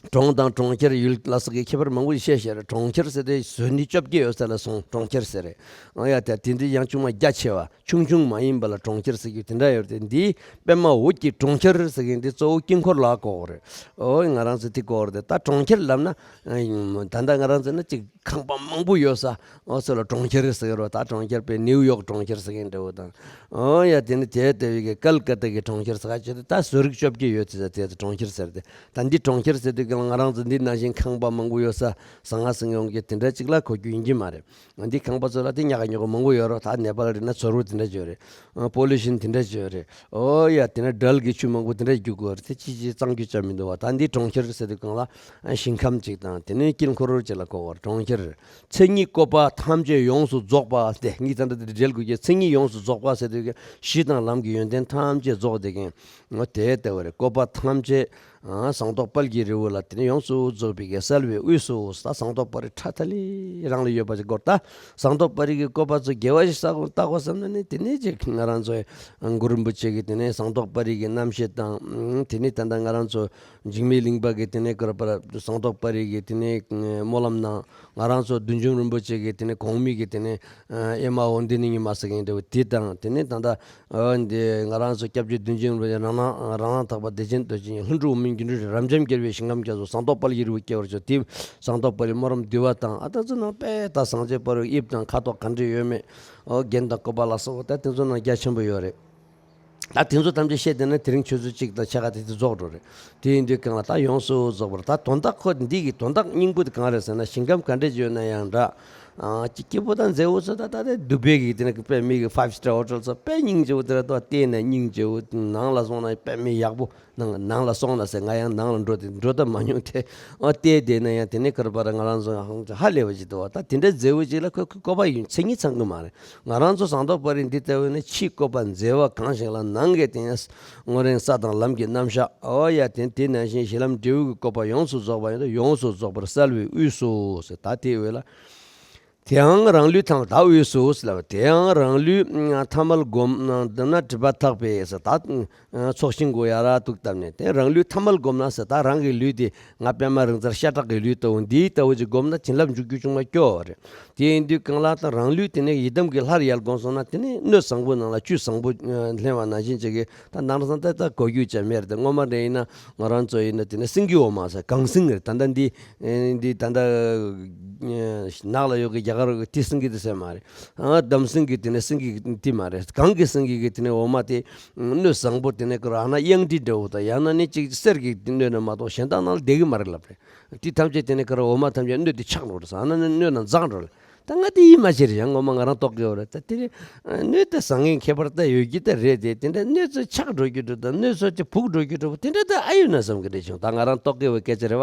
གྲོང་དང་གྲོང་ཁྱེར་ཡུལ་ལ་སོགས་ཀྱི་ཁྱད་པར་མང་པོ་ཞིག་བཤད་བཤད་རེད། གྲོང་ཁྱེར་ཟེར་དུས་བཟོ་ནི་བཅོ་བརྒྱད་ཡོད་ས་ལ་སོང་གྲོང་ཁྱེར་ཟེར་རེད། ཨ་ཡ་ད་དེ་འདི་ཡང་ཆུང་མ་རྒྱ་ཆེ་བ་ཆུང་ཆུང་མ་ཡིན་པ་ལ་གྲོང་ཁྱེར་ཟེར་རྒྱུ་དེ་འདྲ་ཡོད་རེད། དེ་འདི་པད་མ་འོད་ཀྱི་གྲོང་ཁྱེར་ཟེར་མཁན་འདི་གཙོ་བོ་དཀྱིལ་འཁོར་ལ་གོ་དགོས་རེད། ཨོ་ང་རང་ཚོ་དེ་གོ་དགོས་རེད། ད་གྲོང་ཁྱེར་ལབ་ན་ད་ལྟ་ང་རང་ཚོ་ན་ཅིག་ཁང་པ་མང་པོ་ཡོད་ས། ཨོ་ཚོ་ལ་གྲོང་ཁྱེར་ཟེར་རོ། ད་གྲོང་ཁྱེར་པའི་ནེའུ་ཡོག་གྲོང་ཁྱེར་ཟེར་མཁན་འདྲ་བོ་དང་། ཨོ་ཡ་དེ་ནི་དེ་ལྟ་བུའི་གི་ཀལ་ཀ་ཏ་གི་གྲོང་ཁྱེར་ཟེར་ག་ཅིག་ད་བཟོ་རིག་བཅོ་བརྒྱད་ཡོད་ཚེ་ད་དེ་ཚོ་གྲོང་ཁྱེར་ཟེར་ཏེ། ད་འདི་གྲོང་ཁྱེར་ཟེར་དུས་ཀྱང་ང་རང་ཚོ་འདི་ནང་བཞིན་ཁང་པ་མང་པོ་ཡོད་ས་ཟང་ངེ་ཟིང་ངེ་ཡོང་གི་དེ་འདྲ་ཅིག་ལ་གོ་རྒྱུ་ཡིན་གྱི་མ་རེད། འདི་ཁང་པ་ཚོ་ལ་དེ་ཉག་ག་ཉོག་ག་མང་པོ་ཡོད་རོ། ད་ནེ་པ་ལ་རེད་ན་ཚོར་བོ་དེ་འདྲ་ཅིག་ཡོད་རེད། ཨ་པོ་ལུ་ཤིན་དེ་འདྲ་ཅིག་ཡོད་རེད། ཨོ་ཡ་དེ་ན་སྦྲ་གི་ཆུ་མང་པོ་དེ་འདྲ་རྒྱུག་གི་ཡོད་རེད། དེ་ཅི་ཅི་གཙང་རྒྱུ་ཅང་མི་འདུག་བ། ད་འདི་གྲོང་ཁྱེར་ཟེར་དུས་གང་ལ་ཨ་ཞིང་ཁམས་ཅིག་དང་དེ་ནས་དཀྱིལ་འཁོར་ཅིག་ལ་གོ་བར་གྲོང་ཁྱེར། མཚན་ཉིད་བཀོད་པ་ཐམས་ཅད་ཡོངས་སུ་རྫོགས་པ་སྟེ། ངས་ད་ལྟ་འདི་འབྲེལ་དགོས་ཀྱི། མཚན་ཉིད་ཡོངས་སུ་རྫོགས་པ་ཟེར་དུས་གཞི་དང་ལམ་གྱི་ཡོན་ཏན་ཐམས་ཅད་རྫོགས་བསྡད་མཁན་ངོ་དེ་ལྟ་བུ་རེད། བཀོད་པ་ཐམས་ཅད་ ཨ་ཟངས་མདོག་དཔལ་གྱི་རི་བོ་ལ། དེ་ནས་ཡོངས་སུ་རྫོགས་པའི་གི་གསལ་བའི་དབུས་སུ། ད་ཟངས་མདོག་དཔལ་རི་ཁྲ་ཐ་ལི་རང་ལ་ཡོད་པ་ཅིག་སྐོར། ད་ཟངས་མདོག་དཔལ་རི་གི་བཀོད་པ་ཚོ་དགེ་བ་ཞིག་བསགས་དགོས་བཏགས་དགོས་བསམ་ན་ནི། དེ་ནས་ཅིག་ང་རང་ཚོའི་གུ་རུ་རིན་པོ་ཆེ་གི་དེ་ནས་ཟངས་མདོག་དཔལ་རི་གི་རྣམ་བཤད་དང་། དེ་ནས་ད་ལྟ་ང་རང་ཚོ་འཇིགས་མེད་གླིང་པ་གི་དེ་ནས་ཀར་པར་ཟངས་མདོག་དཔལ་རི་གི་དེ་ནས་སྨོན་ལམ་ནང་ང་རང་ཚོ་བདུད་འཇོམས་རིན་པོ་ཆེ་གི་དེ་ནས་གོང་མའི་གི་དེ་ནས་ཨེ་མ་འོ་འདི་ནི་ཉི་མ་ཟེར་མཁན་དེ་དེ་དང་། དེ་ནས་ད་ལྟ་ཨ་འདི་ང་རང་ཚོ་སྐྱབས་རྗེ་བདུད་འཇོམས་རིན་པོ་ཆེ་རང་སྣང་རང་སྣང་དག་པ་བདེ་ཆེན་རྡོ་རྗེ་ལྷུན་གྲུབ་འོག་མིན་སྒྱུ་འཕྲུལ་རབ་འབྱམས་རྒྱལ་བའི་ཞིང་ཁམས་རྒྱ་མཚོ་ཟངས་མདོག་དཔལ་གྱི་རི་བོ་སྐྱེ་བར་གྱུར། དེ་ཟངས་མདོག་དཔལ་གྱི་སྨོན་ལམ་འདུས་པ་དང་། ཨ་ད་ཚོ་ནང་དཔེ་ད་ཟངས་ཆས་པ་རུ་དབྱིབས་དང་ཁ་དོག་ག་འདྲ་ཡོད་མེད། ཨོ་རྒྱན་དང་བཀོད་པ་ལ་སོགས་པ་ད་དེ་ཚོ་ནང་རྒྱ་ཆེན་པོ་ཡོད་རེད། ད་དེ་ཚོ་ཐམས་ཅད་བཤད་བསྡད་ན་དེ་རིང་ཆུ་ཚོད་གཅིག་དང་ཕྱེད་ཀ་དེ་དེ་རྫོགས་འགྲོ་རེད། དེ་ཡིན་དུས་གང་ལ་ད་ཡོངས་སུ་རྫོགས་པར། ད་དོན་དག་ཁོ་འདི་གི་དོན་དག་སྙིང་པོ་དེ་གང་རེད་ཟེར་ན། ཞིང་ཁམས་ག་འདྲ་ཅིག་ཡོད་ན་ཡང་འདྲ། ཨ་ཅིག་སྐྱིད་པོ་དང་མཛེས་པོ་ཚོ་ད་ད་དེ་དུ་བྷེ་གི་དེ་ནས་དཔེ་མི་གི་ཕའིབ་སི་ཊར་ཧོ་ཊེལ་ཚོ་དཔེ་སྙིང་རྗེ་པོ་དེ་ར། ཏོ་བལྟས་ནས་སྙིང་རྗེ་པོ། ནང་ལ་སོང་ན་དཔེ་མི་ཡག་པོ། ནང་ནང་ལ་སོང་ན་ཟེར། ང་ཡང་ནང་ལ་འགྲོ་དེ་འགྲོ་ཐབས་མ་མྱོང་དེ། ཨ་བལྟས་བསྡད་ན་ཡང་དེ་ནས་ཀར་པར་ང་རང་ཚོ་ཧ་ལས་པ་ཅིག་འདུག་བ། ད་དེ་འདྲ་མཛེས་པོ་ཅིག་ལ་ཁོ་ཁོ་བཀོད་པ་ཡིན་མཚན་ཉིད་ཚང་གི་མ་རེད། ང་རང་ཚོ་ཟངས་མདོག་དཔལ་རི་འདི་ལྟ་བུ་ནི་ཕྱིའི་བཀོད་པ་མཛེས་པ་གང་ཞིག་ལ་ནང་གི་དེ་ཡང་དངོས་རིང་ས་དང་ལམ་གྱི་རྣམ་གཞག། ཨོ་ཡ་དེ་དེ་ནང་བཞིན་གཞི་ལམ་འབྲས་བུ་གི་བཀོད་པ་ཡོངས་སུ་རྫོགས་པ་ཡིན་ཏེ། ཡོངས་སུ་རྫོགས་པར་གསལ་བའི་དབུས་སུ་ཟེར། ད་དེ་འོད་ལ། དེའང་རང་ལུས་ཐ་མལ། ད་དབུས་སུ་ཟེར་ལ། དེའང་རང་ལུས་ཐ་མལ་བསྒོམ་ན་འདི་ན་སྒྲིབ་པ་དག་པས་ཟེར། ད་ཚོགས་ཞིང་གོ་ཡ་ར་ཐུག་བཏབ་ནས་དེ་རང་ལུས་ཐ་མལ་བསྒོམ་ན་ཟེར། ད་རང་གི་ལུས་དེ་ང་པད་མ་རིག་རྩལ་ཤ་ཁྲག་གི་ལུས་ལྟ་བུ་འདི་ལྟ་བུ་ཅིག་བསྒོམ་ན་བྱིན་རླབས་འཇུག་རྒྱུ་ཅུང་མ་སྐྱོ་བ་རེད། དེ་ཡིན་དུས་གང་ལ་ད་རང་ལུས་དེ་ནས་ཡི་དམ་གྱི་ལྷར་ཡར་བསྒོམས་སོང་ན། དེ་ནས་སྣོད་བཟང་པོ་ནང་ལ་བཅུད་བཟང་པོ་ལྷན་པ་ནང་བཞིན་ཅིག་གི་ད་ནང་སང་ད་ད་གོ་རྒྱུ་ཅང་མེད་རེད། ད་སྔོན་མ་རེ་ཡིན་ན་ང་རང་ཚོ་ཡིན་ན་དེ་ནས་སེང་གེ་འོ་མ་ཟེར། གངས་སེང་རེད། ད་ལྟ་འདི་འདི་ད་ལྟ་ནགས་ལ་ཡོད་གི་རྒྱ་གར་གི་དེ་སེང་གེ་དེ་ཟེར་མ་རེད། ཨ་འདམ་སེང་གེ་དེ་ནས་སེང་གེ་དེ་མ་རེད། གངས་ཀྱི་སེང་གེ་གི་དེ་ནས་འོ་མ་དེ་སྣོད་བཟང་པོ། དེ་ནས་ཀར་ཨ་ན་གཡང་ཏི་འདྲ་བོ་དང་། ཡང་ན་ནི་ཅིག་གསེར་གྱི་སྣོད་ན་མ་གཏོགས་གཞན་དག་ནང་ལ་བསྡད་གི་མ་རེད་ལབ་རེད། དེ་ཐམས་ཅད་དེ་ནས་ཀར་འོ་མ་ཐམས་ཅད་སྣོད་དེ་ཆག་འགྲོ་རེད་ཟེར། ཨ་ན་ནི་སྣོད་ནང་འཛག་འགྲོ་རེད། ད་ང་དེ་ཡིད་མ་ཆེས་རེད། ཡང་ངོ་མ་ང་རང་རྟོགས་ཀྱི་ཡོད་རེད། ད་དེ་ནི་སྣོད་དེ་བཟང་ངན་ཁྱད་པར་ད་ཡོད་ཀྱི་ད་རེད་དེ། དེ་འདྲ་སྣོད་ཚོ་ཆག་འགྲོ་རྒྱུ་འགྲོ་དང་སྣོད་ཚོ་དེ་བུག་འགྲོ་རྒྱུ་འགྲོ་བོ་དེ་འདྲ་ད་ཨ་ཡོད་ན་བསམ་གི་རེད་བྱུང་། ད་ང་རང་རྟོགས་ཀྱི་ཡོད་སྐད་ཆ་རེད་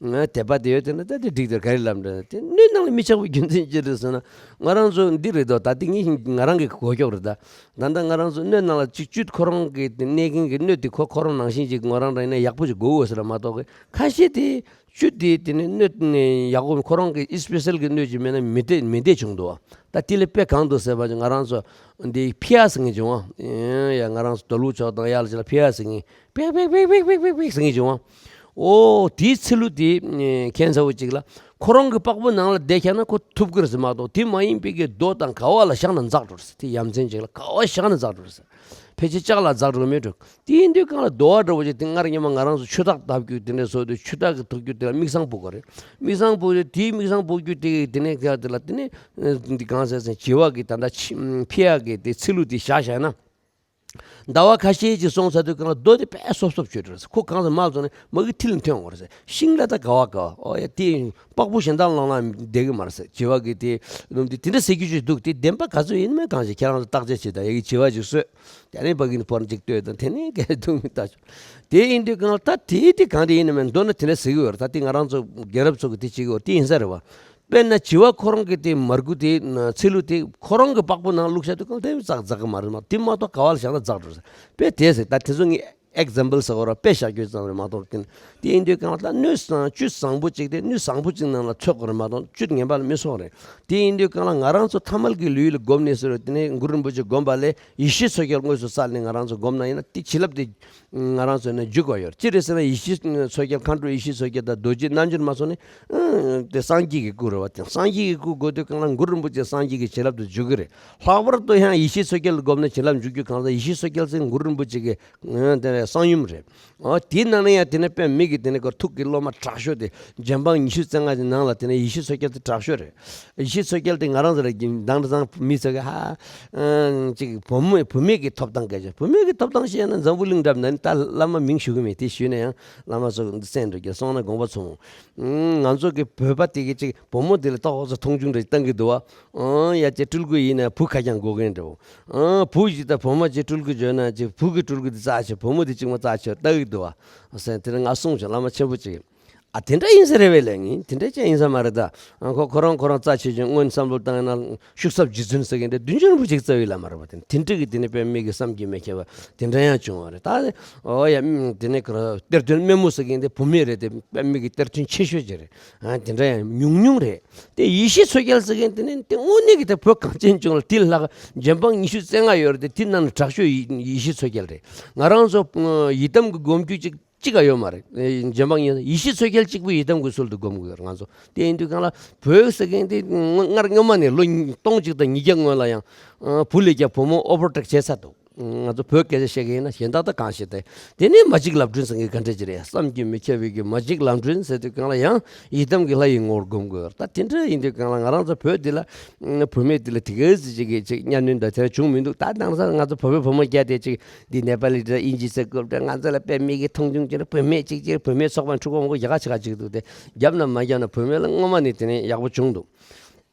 བ། དད་པ་དེ་ཡོད་དེ་ན་ད་དེ་འགྲིག་དེར་ག་རེ་ལབ་འདྲ། དེ་སྣོད་ནང་ལ་མི་ཆགས་པའི་རྒྱུ་མཚན་ཅི་རེད་ཟེར་ན། ང་རང་ཚོ་འདི་རེད་དོ། ད་དེ་ངས་ང་རང་གི་གོ་སྐྱོག་རེད། ད་ད་ལྟ་ང་རང་ཚོ་སྣོད་ནང་ལ་ཅིག་བཅུད་ཁོ་རང་གི་དེ་གནས་མཁན་གྱི་སྣོད་དེ་ཁོ་ཁོ་རང་ནང་བཞིན་ཅིག་ང་རང་རང་ཡིན་ན་ཡག་པོ་ཅིག་དགོས་འོས་ཟེར་ལ་མ་གཏོགས་གི། ཁ་ཤས་དེ་བཅུད་དེ་དེ་ནས་སྣོད་ནས་ཡག་པོ་ཁོ་རང་གི་ཨི་སི་པེ་སལ་གྱི་སྣོད་ཅིག་མེད་ན་མི་བདེ་མི་བདེ་བྱུང་འདུག་བ། ད་དེ་ལས་དཔེ་གང་འདུག་ཟེར་བ་ཅིག་ང་རང་ཚོ་འདི་ཕི་ཡ་ཟེར་མཁན་བྱུང་བ། ཡ་ང་རང་ཚོ་དོལ་པོ་ཕྱོགས་དང་ཡར་ལ་ཅིག་ལ་ཕི་ཡ་ཟེར་མཁན། པེག་པེག་པེག་པེག་པེག་པེག་པེག་ཟེར་གྱི་བྱུང་བ། ཨོ་དེའི་ཚི་ལུ་དེ་ཁྱད་མཚར་བོ་གཅིག་ལ། ཁོ་རང་གི་པགས་པོ་ནང་ལ་བསྡད་ཁྱེར་ན་ཁོ་ཐུབ་ཀྱི་རེད་ཟེར་མ་གཏོགས། དེ་མ་ཡིན་པའི་གི་རྡོ་དང་ག་བ་ལ་བཞག་ན་འཛག་འགྲོ་རེད་ཟེར། དེ་ཡ་མཚན་གཅིག་ལ་ག་བ་བཞག་ན་འཛག་འགྲོ་རེད་ཟེར། ཕལ་ཆེར་ལྕགས་ལ་འཛག་འགྲོ་མེད་འགྲོ། དེ་ཡིན་དུས་གང་ལ་རྡོ་བ་འདྲ་བོ་ཅིག་དེ་སྔར་སྔོན་མ་ང་རང་ཚོ་ཆུ་ཐག་བརྡབ་རྒྱུ་དེ་འདྲ་བཟོ་དུས་ཆུ་ཐག་གི་ཐུག་རྒྱུ་དེ་ལ་མིག་སང་ཕུག་གི་རེད། མིག་སང་ཕུག་རེད། དེའི་མིག་སང་ཕུག་རྒྱུ་དེ་གི་དེ་ནས་ག་དེ་ལ་དེ་ནས་འདི་གང་ཟེར་ཟེར་བྱི་བ་གི་ད་ལྟ་ཕི་ཡ་གི་དེ་ཚི་ལུ་དེ་བཞག་བཞག་ན། ཟླ་བ་ཁ་ཤས་ཅིག་སོང་ཚར་དུས་གང་ལ་རྡོ་དེ་དཔེ་སོབ་སོབ་ཆགས་འགྲོ་རེད། ཁོ་གང་ཟེར་མ་སོང་ནས་མ་གི་མཐིལ་ནས་ཐོན་འོང་རེད། ཤིང་ལ་ད་ག་བ་ག་བ། ཨོ་ཡ་དེ་པགས་པོ་གཞན་དག་ལངས་ལ་བསྡད་གི་མ་རེད་ཟེར། བྱི་བ་གི་དེ་ལུམ་དེ་དེ་འདྲ་ཟེར་རྒྱུ་ཅིག་འདུག་དེ་བདེན་པ་ག་ཚོད་ཡིན་མིན་གང་ཞིག་ཁྱེད་རང་ཚོ་བརྟག་དཔྱད་བྱེད་དང་། ཡ་གི་བྱི་བ་ཅིག་གསོད། དེ་ནས་ཕ་གི་ནི་ཕོར་ཅིག་ལྟོས་དང་། དེ་ནས་ག་འདུག་མི་ལྟ་ཆོག་དེ་ཡིན་དུས་གང་ལ་ད་དེ་དེ་གང་དེ་ཡིན་ནི་མིན་མདོར་ན་དེ་འདྲ་ཟེར་གི་ཡོད་རེད། ད་དེ་ང་རང་ཚོ་རྒྱལ་རབས་ཚོ་གི་དེ་བྱེད་གི་ཡོད་རེད། དེ་ཡིན་ས་རེད་བ། དཔེར་ན་བྱི་བ་ཁོ་རང་གི་དེ་མར་ཁུ་དེ་ཚི་ལུ་དེ་ཁོ་རང་གི་པགས་པོ་ནང་བླུགས་བཞག་དུས་གང་དེ་ཙག་ཙག་གི་མ་རེད་མ། དེ་མ་གཏོགས་ག་བ་ལ་བཞག་ན་འཛག་འགྲོ་རེད། དཔེ་དེ་ཟེར། ད་དེ་ཚོ་ངས་ཨེག་ཛམ་པལ་ཟེར་བ་ར་དཔེ་བཞག་རྒྱུ་ཙམ་རེད་མ་གཏོགས། དེ་དེ་ཡིན་དུས་གང་ལ་ད་སྣོད་བཟང་བཅུད་བཟང་པོ་གཅིག་དེ་སྣོད་བཟང་པོ་གཅིག་ནང་ལ་ཚོད་དགོས་རེད་མ་གཏོགས་བཅུད་ངན་པ་ལ་མི་སོང་རེད། དེ་ཡིན་དུས་གང་ལ་ང་རང་ཚོ་ཐ་མལ་གྱི་ལུས་ལ་བསྒོམས་ནས་ཟེར་བ་དེ་ནས་གུ་རུ་རིན་པོ་ཆེ་བསྒོམས་པ་ལས་ཡེ་ཤེས་མཚོ་རྒྱལ་དངོས་སུ་བསགས་ནས་ང་རང་ཚོ་བསྒོམས་ན་ཡིན་ན་དེ་བྱིན་རླབས་དེ་ང་རང་ཚོ་ནས་འཇུག་པ་ཡོད། ཅི་རེད་ཟེར་ན་ཡེ་ཤེས་མཚོ་རྒྱལ་མཁའ་འགྲོ་ཡེ་ཤེས་མཚོ་རྒྱལ་དང་རྡོ་རྗེ་རྣལ་འབྱོར་མ་སོང་ནས་ཨ་དེ་སངས་རྒྱས་ཀྱི་སྐུ་རེད་བ། དེ་སངས་རྒྱས་ཀྱི་སྐུ་དགོས་དུས་གང་ལ་གུ་རུ་རིན་པོ་ཆེ་སངས་རྒྱས་ཀྱི་བྱིན་རླབས་དེ་འཇུག་གི་རེད། ལྷག་པར་དུ་ཡང་ཡེ་ཤེས་མཚོ་རྒྱལ་བསྒོམས་ན་བྱིན་རླབས་འཇུག་རྒྱུ་གང་ལ་ཡེ་ཤེས་མཚོ་རྒྱལ་ཟེར་གུ་རུ་རིན་པོ་ཆེ་གི་ཨ་དེ་གསང་ཡུམ་རེད། ཨ་དེའི་ནང་ནས་ཡང་དེ་ནས་དཔེ་མི་གི་དེ་ནས་ཀར་ཐུགས་ཀྱི་སློབ་མ་དྲག་ཤོས་དེ་རྗེ་འབངས་ཉི་ཤུ་རྩ་ལྔ་གི་ནང་ལ་དེ་ནས་ཡེ་ཤེས་མཚོ་རྒྱལ་དེ་དྲག་ཤོས་རེད། ཡེ་ཤེས་མཚོ་རྒྱལ་དེ་ང་རང་ཚོ་ལ་གི་དང་དུ་ཚང་མི་ཚོ་གི་ཧ་ཨ་ཅིག་བུ་མོ་བུད་མེད་ཀྱི་ཐོབ་ཐང་སྐད་ཆ། བུད་མེད་ཀྱི་ཐོབ་ཐང་བཤད་ན་འཛམ་བུ་གླིང་འདྲ་ན་ད་བླ་མ་མིང་ཞུ་གི་མེད། དེ་ཞུས་ན་ཡང་བླ་མ་ཚོ་གསན་འགྲོ་གི་སོང་ན་དགོངས་པ་ཚོམ། ང་ཚོ་གི་བོད་པ་དེ་གི་ཅིག་བུ་མོ་དེ་ལ་ཏོག་ཙམ་མཐོང་ཆུང་འདྲ་བཏང་གི་འདུག་བ། ཨང་ཡ་ཅེ་སྤྲུལ་སྐུ་ཡིན་ན་བུ་ཁ་རྐྱང་དགོས་མཁན་འདྲ་བོ། ཨང་བུ་ཞིག་དང་བུ་མོ་ཅིག་སྤྲུལ་སྐུ་བྱོན་ན་ཅིག་བུ་གི་སྤྲུལ་སྐུ་དེ་རྩ་ཆེ། བུ་མོ་དེ་ཅིག་མ་རྩ་ཆེ་ལྟ་གི་འདུག་བ། ཟེར་དེ་ནས་ང་གསུངས་བྱུང་། བླ་མ་ཆེན་པོ་ཅིག་ཨ་དེ་འདྲ་ཡིན་ས་རེད་བས་ལས་ངས་དེ་འདྲ་ཅང་ཡིན་ས་མ་རེད་ད། ཨ་ཁོ་ཁོ་རང་ཁོ་རང་རྩ་ཆེ་ཆུང་སྔོན་བསམ་བློ་བཏང་ན་ཤུགས་ཟབ་རྗེ་བཙུན་ཟེར་མཁན་དེ་བདུན་ཅུ་རིན་པོ་ཆེ་རྩ་བའི་བླ་མ་རེད་པ། དེ་དེ་འདྲ་གི་དེ་ནས་དཔེ་མེད་ཀྱི་བསམ་གྱིས་མི་ཁྱབ་པ་དེ་འདྲ་ཡང་བྱུང་བ་རེད་ད། ཨོ་ཡ་དེ་ནས་ཁོ་རང་གཏེར་སྟོན་སྨན་མོ་ཟེར་མཁན་དེ་བུད་མེད་རེད་དེ་དཔེ་མེད་ཀྱི་གཏེར་སྟོན་ཆེ་ཤོས་ཅིག་རེད། ཨ་དེ་འདྲ་ཡང་ཉུང་ཉུང་རེད། དེ་ཡེ་ཤེས་མཚོ་རྒྱལ་ཟེར་མཁན་དེ་ནི་དེ་དངོས་གནས་ཀྱི་དེ་བོད་གངས་ཅན་ལྗོངས་ལ་དེ་ལྷག་འཇམ་དཔལ་ཉི་ཤུ་རྩ་ལྔ་ཡོད་རེད་དེ་དེ་ནང་ནས་དྲག་ཤོས་ཡེ་ཡེ་ཤེས་མཚོ་རྒྱལ་རེད། ང་རང་ཚོ་ཡི་དམ་གྱི་སྒོམ་རྒྱུ་ཅིག་གཅིག་ག་ཡོད་མ་རེད། འཇམ་དཔལ་ཉི་ཡེ་ཤེས་མཚོ་རྒྱལ་གཅིག་པུ་ཡི་དམ་གྱི་ཚུལ་དུ་སྒོམ་དགོས་ང་ཚོ། དེ་ཡིན་དུས་གང་ལ་བོད་ཟེར་མཁན་དེ་སྔར་སྔོན་མ་ནས་ལོ་སྟོང་གཅིག་དང་ཉིས་བརྒྱ་སྔོན་ལ་ཡང་བུ་ལས་ཀྱང་བུ་མོ་ཨོ་པོ་ཊེག་བྱས་ཚར་འདུག་ང་ཚོ་བོད་སྐད་ཆ་བཤད་མཁན་ཡིན་ན་གཞན་དག་ད་གང་ཤེས་ཏེ། དེ་ནས་མ་གཅིག་ལབ་སྒྲོན་ཟེར་མཁན་ག་འདྲ་ཅིག་རེད། བསམ་གྱིས་མི་ཁྱབ་པའི་གི་མ་གཅིག་ལབ་སྒྲོན་ཟེར་དུས་གང་ལ་ཡང་ཡི་དམ་གྱི་ལྷ་ཡི་ངོ་བོར་སྒོམ་དགོས། ད་དེ་འདྲ་ཡིན་དུས་གང་ལ་ང་རང་ཚོ་བོད་འདི་ལ་བུད་མེད་འདི་ལ་དེ་ག་ཟིག་ཅིག་གི་ཅིག་གཉའ་གནོན་དང་དེ་འདྲ་བྱུང་མི་འདུག་ད་དེང་སང་ང་ཚོ་བོད་པའི་བུ་མོ་བརྒྱ་དེ་ཅིག་འདི་ནེ་པ་ལི་འདྲ་དབྱིན་ཇི་ཟེར་སྐབས་འདྲ་ང་ཚོ་ལ་དཔེ་མེད་ཀྱི་མཐོང་ཆུང་ཅིག་རེད། བུད་མེད་ཅིག་ཅིག་བུད་མེད་ཚོགས་པ་འཁྲུག་པ་མང་པོ་ཡག་ག་ཆེ་ག་ཅིག་འདུག་དེ་བརྒྱབ་ན་མ་བརྒྱབ་ན་བུད་མེད་ལ་སྔོན་མ་ནས་དེ་ནས་ཡག་པོ་བྱུང་འདུག་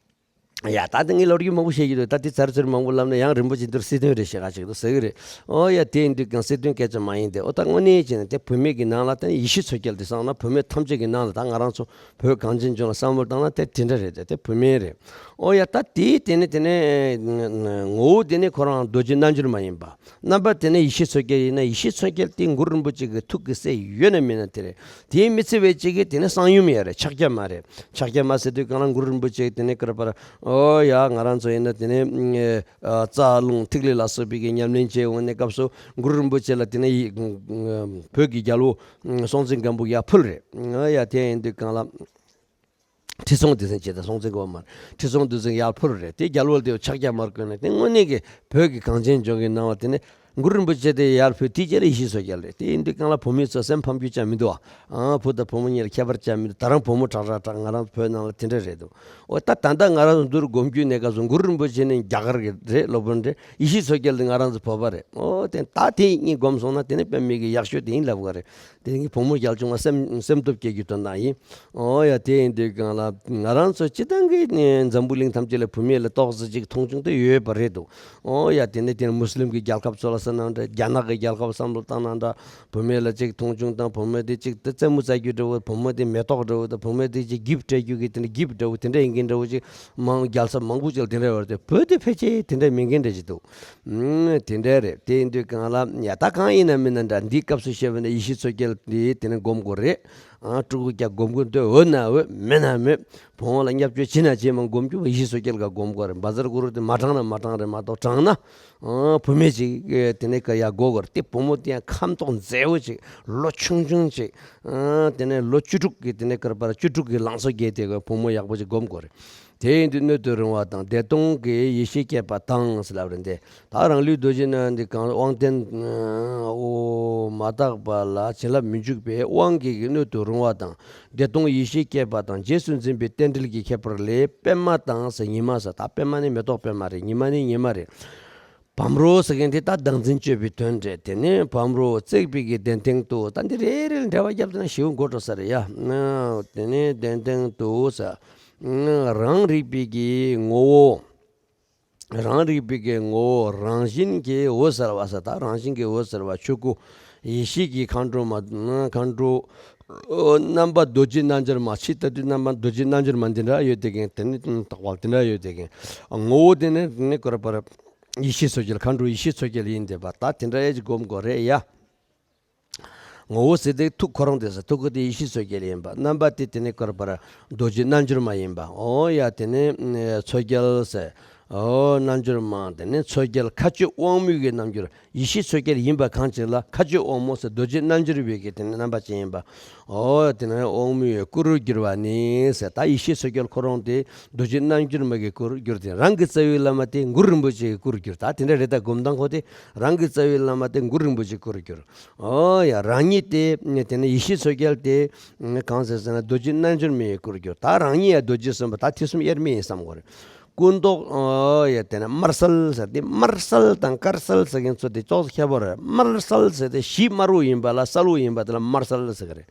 ཡ་ད་ལྟ་ངས་ལོ་རྒྱུས་མང་པོ་བཤད་ཀྱི་འདུག་ད་དེ་ཚར་ཚུར་མང་པོ་ལབ་ན་ཡང་རིན་པོ་ཆེ་འདིར་སྲིད་དོན་རེད་ཞེས་ག་ཅིག་འདུག་ཟེར་གི་རེད། ཨོ་ཡ་དེ་ཡིན་དུས་ཀྱང་སྲིད་དོན་སྐད་ཆ་མ་ཡིན་ཏེ། ཨོ་ད་དངོས་གནས་བྱས་ན་དེ་བུད་མེད་ཀྱི་ནང་ལ་ད་ཡེ་ཤེས་མཚོ་རྒྱལ་དེ་བསམ་ན་བུད་མེད་ཐམས་ཅད་ཀྱི་ནང་ལ་ད་ང་རང་ཚོ་བོད་གངས་ཅན་ལྗོངས་ལ་བསམ་བློ་བཏང་ན་དེ་དེ་འདྲ་རེད། དེ་དེ་བུད་མེད་རེད། ཨོ་ཡ་ད་དེ་དེ་ནས་དེ་ནས་ངོ་བོ་དེ་ནས་ཁོ་རང་རྡོ་རྗེ་རྣལ་འབྱོར་མ་ཡིན་པ། རྣམ་པ་དེ་ནས་ཡེ་ཤེས་མཚོ་རྒྱལ་ཡིན་ན་ཡེ་ཤེས་མཚོ་རྒྱལ་དེ་གུ་རུ་རིན་པོ་ཆེ་གི་ཐུགས་ཀྱི་སྲས་ཡོད་ན་མེད་ན་དེ་རེད། དེའི་མི་ཚེ་བའི་གཅིག་གི་དེ་ནས་གསང་ཡུམ་ཡ་རེད། ཕྱག་རྒྱ་མ་རེད། ཕྱག་རྒྱ་མ་ཟེར་དུས་གང་ལ་གུ་རུ་རིན་པོ་ཆེ་དེ་ནས་ཀར་པར་ཨོ་ཡ་ང་རང་ཚོ་ཡིན་ན་དེ་ནས་རྩ་རླུང་ཐིག་ལེ་ལ་སོགས་པའི་གི་ཉམས་ལེན་བྱེད་འོང་ནས་སྐབས་སུ་གུ་རུ་རིན་པོ་ཆེ་ལ་དེ་ནས་བོད་ཀྱི་རྒྱལ་པོ་སྲོང་བཙན་སྒམ་པོ་ཡར་ཕུལ་རེད། ཨོ་ཡ་དེ་ཡིན་དུས་གང་ལ། ཁྲི་སྲོང་ལྡེ་བཙན་བྱས་ད་སྲོང་བཙན་གོ་མར་ཁྲི་སྲོང་ལྡེ་བཙན་ཡར་ཕུལ་རེད། དེ་རྒྱལ་པོ་དེ་ཕྱག་རྒྱ་མར་བསྐོན་ནས་དེ་དངོས་གནས་ཀྱི་བོད་ཀྱི་གངས་ཅན་ལྗོངས་ཀྱི་ནང་བ་དེ་ནས་གུ་རུ་རིན་པོ་ཆེ་དེ་ཡར་ཕུལ་དེ་རྗེས་ལ་ཡེ་ཤེས་མཚོ་རྒྱལ་རེད། དེ་ཡིན་དུས་གང་ལ་བུད་མེད་ཚོ་སེམས་ཕམ་རྒྱུ་ཅང་མི་འདུག་ཨ། བུ་དང་བུ་མོ་གཉིས་ལ་ཁྱད་པར་ཅང་མི་འདུག་ད་རང་བུ་མོ་དྲག་དྲག་དྲག་ང་རང་བོད་ནང་ལ་དེ་འདྲ་རེད་འདུག་ཨོ་ད་ད་ལྟ་ང་རང་ཚོ་འདུར་སྒོམ་རྒྱུ་གནས་སྐབས་སུ་གུ་རུ་རིན་པོ་ཆེ་ནི་རྒྱ་གར་གྱི་རེད། སློབ་དཔོན་རེད། ཡེ་ཤེས་མཚོ་རྒྱལ་དེ་ང་རང་ཚོ་བོད་པ་རེད། ཨོ་དེ་ད་དེ་གཉིས་སྒོམ་སོང་ན་དེ་ནི་དཔེ་མེད་ཀྱི་ཡག་ཤོས་དེ་ཡིན་ལབ་ག་རེད། དེ་གི་བུ་མོ་རྒྱལ་བྱུང་བ་སེམས་སེམས་སྟོབས་སྐྱེ་རྒྱུ་དོན་དག་ཡིན། ཨོ་ཡ་དེ་ཡིན་དུས་གང་ལ་ང་རང་ཚོ་སྤྱི་བཏང་གི་ནི་འཛམ་བུ་གླིང་ཐམས་ཅད་ལ་བུད་མེད་ལ་ཏོག་ཙམ་ཅིག་མཐོང་ཆུང་དེ་ཡོད་པ་རེད་འདུག་ཨོ་ཡ་དེ་ནི་དེ་ནི་མུ་སི་ལིམ་གི་རྒྱལ་ཁབ་ཚོ་ལ་ཟེར་ན་འདྲ་རྒྱ་ནག་གི་རྒྱལ་ཁབ་བསམ་བློ་བཏང་ན་འདྲ་བུད་མེད་ལ་ཅིག་མཐོང་ཆུང་དང་བུད་མེད་དེ་ཅིག་དེ་རྩེད་མོ་རྩེ་རྒྱུ་འདྲ་བོ་བུད་མེད་དེ་མེ་ཏོག་འདྲ་བོ་དང་བུད་མེད་དེ་ཅིག་གིབ་སྤྲད་རྒྱུ་གི་དེ་འདྲ་གིབ་འདྲ་བོ་དེ་འདྲ་ཡིན་གྱི་འདྲ་བོ་ཅིག་མང་རྒྱལ་ས་མང་པོ་ཅིག་ལ་དེ་འདྲ་ཡོད་རེད། དེ་བོད་དེ་ཕལ་ཆེར་དེ་འདྲ་མིན་མཁན་འདྲ་ཅིག་འདུག་ཨུམ། དེ་འདྲ་རེད། དེ་ཡིན་དུས་གང་ལ་ཡ་ད་གང་ཡིན་ན་མིན་ན་འདྲ་འདིའི་སྐབས་སུ་བཤད་པ་ན་ཡེ་ཤེས་མཚོ་རྒྱལ་འདི་དེ་ནས་སྒོམ་དགོས་རེད། ཨ་སྤྲུལ་སྐུ་རྒྱལ་སྒོམ་དགོས་འདོད་འོས་ན་འོས་མེད་ན་མེད། བུ་མོ་ལ་བརྙས་བཅོས་བྱེད་ན་བྱེད་མ་སྒོམ་རྒྱུ་ཡེ་ཤེས་མཚོ་རྒྱལ་ག་སྒོམ་དགོས་རེད། བཛྲ་གུ་རུ་དེ་མ་དྲངས་ན་མ་དྲངས་རེད་མ་གཏོགས་དྲངས་ན་ཨ་བུད་མེད་ཅིག་དེ་ནས་ཀ་ཡ་སྒོམ་དགོས་རེད། དེ་བུ་མོ་དེ་ཡང་ཁམས་ཐོག་མཛེས་པོ་ཅིག་ལོ་ཆུང་ཆུང་ཅིག་ཨ་དེ་ནས་ལོ་བཅུ་དྲུག་གི་དེ་ནས་ཀར་པར་བཅུ་དྲུག་གི་ལང་ཚོ་རྒྱས་དེ་ག་བུ་མོ་ཡག་པོ་ཅིག་སྒོམ་དགོས་རེད། དེ་ཡིན་དུས་སྣོད་དུ་རུང་བ་དང་བདེ་སྟོང་གི་ཡེ་ཤེས་སྐྱེས་པ་དང་ཟེར་ལབ་རེད་འདི། ད་རང་ལུས་རྡོ་རྗེ་རྣམས་འདི་གང་དབང་ལྡན། ཨོ་མ་དག་པ་ལ་བྱིན་རླབས་མི་འཇུག་པའི་དབང་གིས་སྣོད་དུ་རུང་བ་དང་བདེ་སྟོང་ཡེ་ཤེས་སྐྱེས་པ་དང་རྗེས་སུ་འཛིན་པའི་རྟེན་འབྲེལ་གྱི་ཁྱད་པར་ལས་པད་མ་དང་ཟེར་ཉི་མ་ཟེར། ད་པད་མ་ནི་མེ་ཏོག་པད་མ་རེད། ཉི་མ་ནི་ཉི་མ་རེད། བམ་རོ་ཟེར་མཁན་དེ་ད་བདག་འཛིན་གཅོད་པའི་དོན་རེད། དེ་ནས་བམ་རོ་བརྩེགས་པའི་གི་གདན་སྟེང་དུ་ད་འདི་རེ་རེ་ལ་འགྲེལ་བ་བརྒྱབ་ན་ཞེ་པོ་འགོར་འགྲོ་ས་རེད་ཡ། དེ་ནས་གདན་སྟེང་དུ་ཟེར། རང་རིག་པའི་གི་ངོ་བོ། རང་རིག་པའི་གི་ངོ་བོ་རང་བཞིན་གྱི་འོད་གསལ་བ་ཟེར། ད་རང་བཞིན་གྱི་འོད་གསལ་བ་ཆོས་སྐུ་ཡེ་ཤེས་ཀྱི་མཁའ་འགྲོ་མ། མཁའ་འགྲོ་རྣམ་པ་རྡོ་རྗེ་རྣལ་འབྱོར་མ། ཕྱི་ལྟ་དུས་རྣམ་པ་རྡོ་རྗེ་རྣལ་འབྱོར་མ་འདི་འདྲ་ཡོད་དེ་གིན། དེ་ནི་དག་པ་འདི་འདྲ་ཡོད་དེ་གིན། ངོ་བོ་དེ་ནི་ནི་སྐོར་པར་ཡེ་ཤེས་མཚོ་རྒྱལ། མཁའ་འགྲོ་ཡེ་ཤེས་མཚོ་རྒྱལ་ཡིན་བསྡད་པ། ད་དེ་འདྲ་ཡེ་ཅིག་སྒོམ་དགོས་རེད་ཡ། ངོ་བོ་ཟེར་དེ་ཐུགས་ཁོ་རང་དེ་ཟེར། ཐུགས་ཁོ་དེ་ཡེ་ཤེས་མཚོ་རྒྱལ་ཡིན་པ། རྣམ་པ་དེ་དེ་ནི་སྐོར་པར་རྡོ་རྗེ་རྣལ་འབྱོར་མ་ཡིན་པ། ཨོ་ཡ་དེ་ནི་མཚོ་རྒྱལ་ཟེར། ཨོ་རྣལ་འབྱོར་མ་དེ་ནི་མཚོ་རྒྱལ་མཁའ་སྤྱོད་དབང་མོའི་གི་རྣལ་འབྱོར། ཡེ་ཤེས་མཚོ་རྒྱལ་ཡིན་པ་གང་ཅིག་ལ་མཁའ་སྤྱོད་དབང་མོ་ཟེར། རྡོ་རྗེ་རྣལ་འབྱོར་བའི་གི་དེ་ནི་རྣམ་པ་ཅན་ཡིན་པ། ཨོ་དེ་ནི་དབང་མོའི་སྐུ་རུ་གྱུར་པ་ནི་ཟེར། ད་ཡེ་ཤེས་མཚོ་རྒྱལ་ཁོ་རང་དེ་རྡོ་རྗེ་རྣལ་འབྱོར་མ་གི་སྐུ་རུ་གྱུར་ཏེ། རང་གི་རྩ་བའི་བླ་མ་དེ་གུ་རུ་རིན་པོ་ཆེའི་སྐུ་རུ་གྱུར། ད་དེ་འདྲ་རེད། ད་སྒོམ་སྟངས་ཁོ་དེ་རང་གི་རྩ་བའི་བླ་མ་དེ་གུ་རུ་རིན་པོ་ཆེའི་སྐུ་རུ་གྱུར། ཨོ་ཡ་རང་ཉིད་དེ་དེ་ནི་ཡེ་ཤེས་མཚོ་རྒྱལ་དེ་གང་ཟེར་ཟེར་ན་རྡོ་རྗེ་རྣལ་འབྱོར་མའི་སྐུ་རུ་གྱུར། ད་རང་ཉིད་ཡ་རྡོ་རྗེ་གསུངས་པ། ད་ཐེག་གསུམ་དབྱེར་མེད་ཡིན་བསམ་དགོས་རེད། སྐུ་མདོག་ཨོ་ཡ་དེ་ནི་དམར་གསལ་ཟེར་དེ། དམར་གསལ་དང་དཀར་གསལ་ཟེར་མཁན་ཚོ་དེ་ཅོག་ཙེ་ཁྱད་པར་རེད། དམར་གསལ་ཟེར་དེ་གཞི་དམར་པོ་ཡིན་པ་ལ་གསལ་པོ་ཡིན་པ་དེ་ལ་དམར་གསལ་ཟེར་གི་རེད།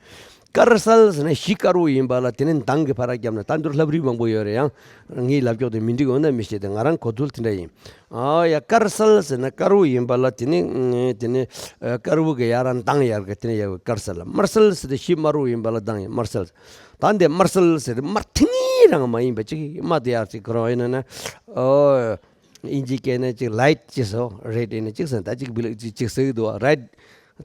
དཀར་གསལ་ཟེར་ན་གཞི་དཀར་པོ་ཡིན་པ་ལ་དེ་ནི་མདངས་ཀྱི་ཕར་རྒྱབ་ན། ད་འདིར་ལྷ་བྲིས་མང་པོ་ཡོད་རེད། ཡང་ངས་ལབ་ཀྱོག་དེ་མི་འགྲིག་འོ་ན་མི་ཤེས་ཏེ། ང་རང་གོ་ཐུལ་དེ་འདྲ་ཡིན། ཨ་ཡ། དཀར་གསལ་ཟེར་ན་དཀར་པོ་ཡིན་པ་ལ་དེ་ནི་དེ་ནི་དཀར་པོ་གི་ཡར་མདངས་ཡར་གི་དེ་ནི་ཡར་དཀར་གསལ། དམར་གསལ་ཟེར་ཏེ་གཞི་དམར་པོ་ཡིན་པ་ལ་མདངས་ཡར་དམར་གསལ། ད་འདི་དམར་གསལ་ཟེར་དེ་དམར་ཐིང་ངེ་རང་མ་ཡིན་པ་ཅིག་དམར་དེ་ཡར་ཅིག་ཁོ་རང་ཡིན་ན་ན། ཨོ། ཨིན་ཇི་སྐད་ནས་ཅིག་ལའིཊ་ཅེས་སོ། རེཌ་ཡིན་ན་ཅིག་ཟེར། ད་ཅིག་བི་ལ་ཅིག་ཅིག་ཟེར་གི་འདུག་བ། རེཌ།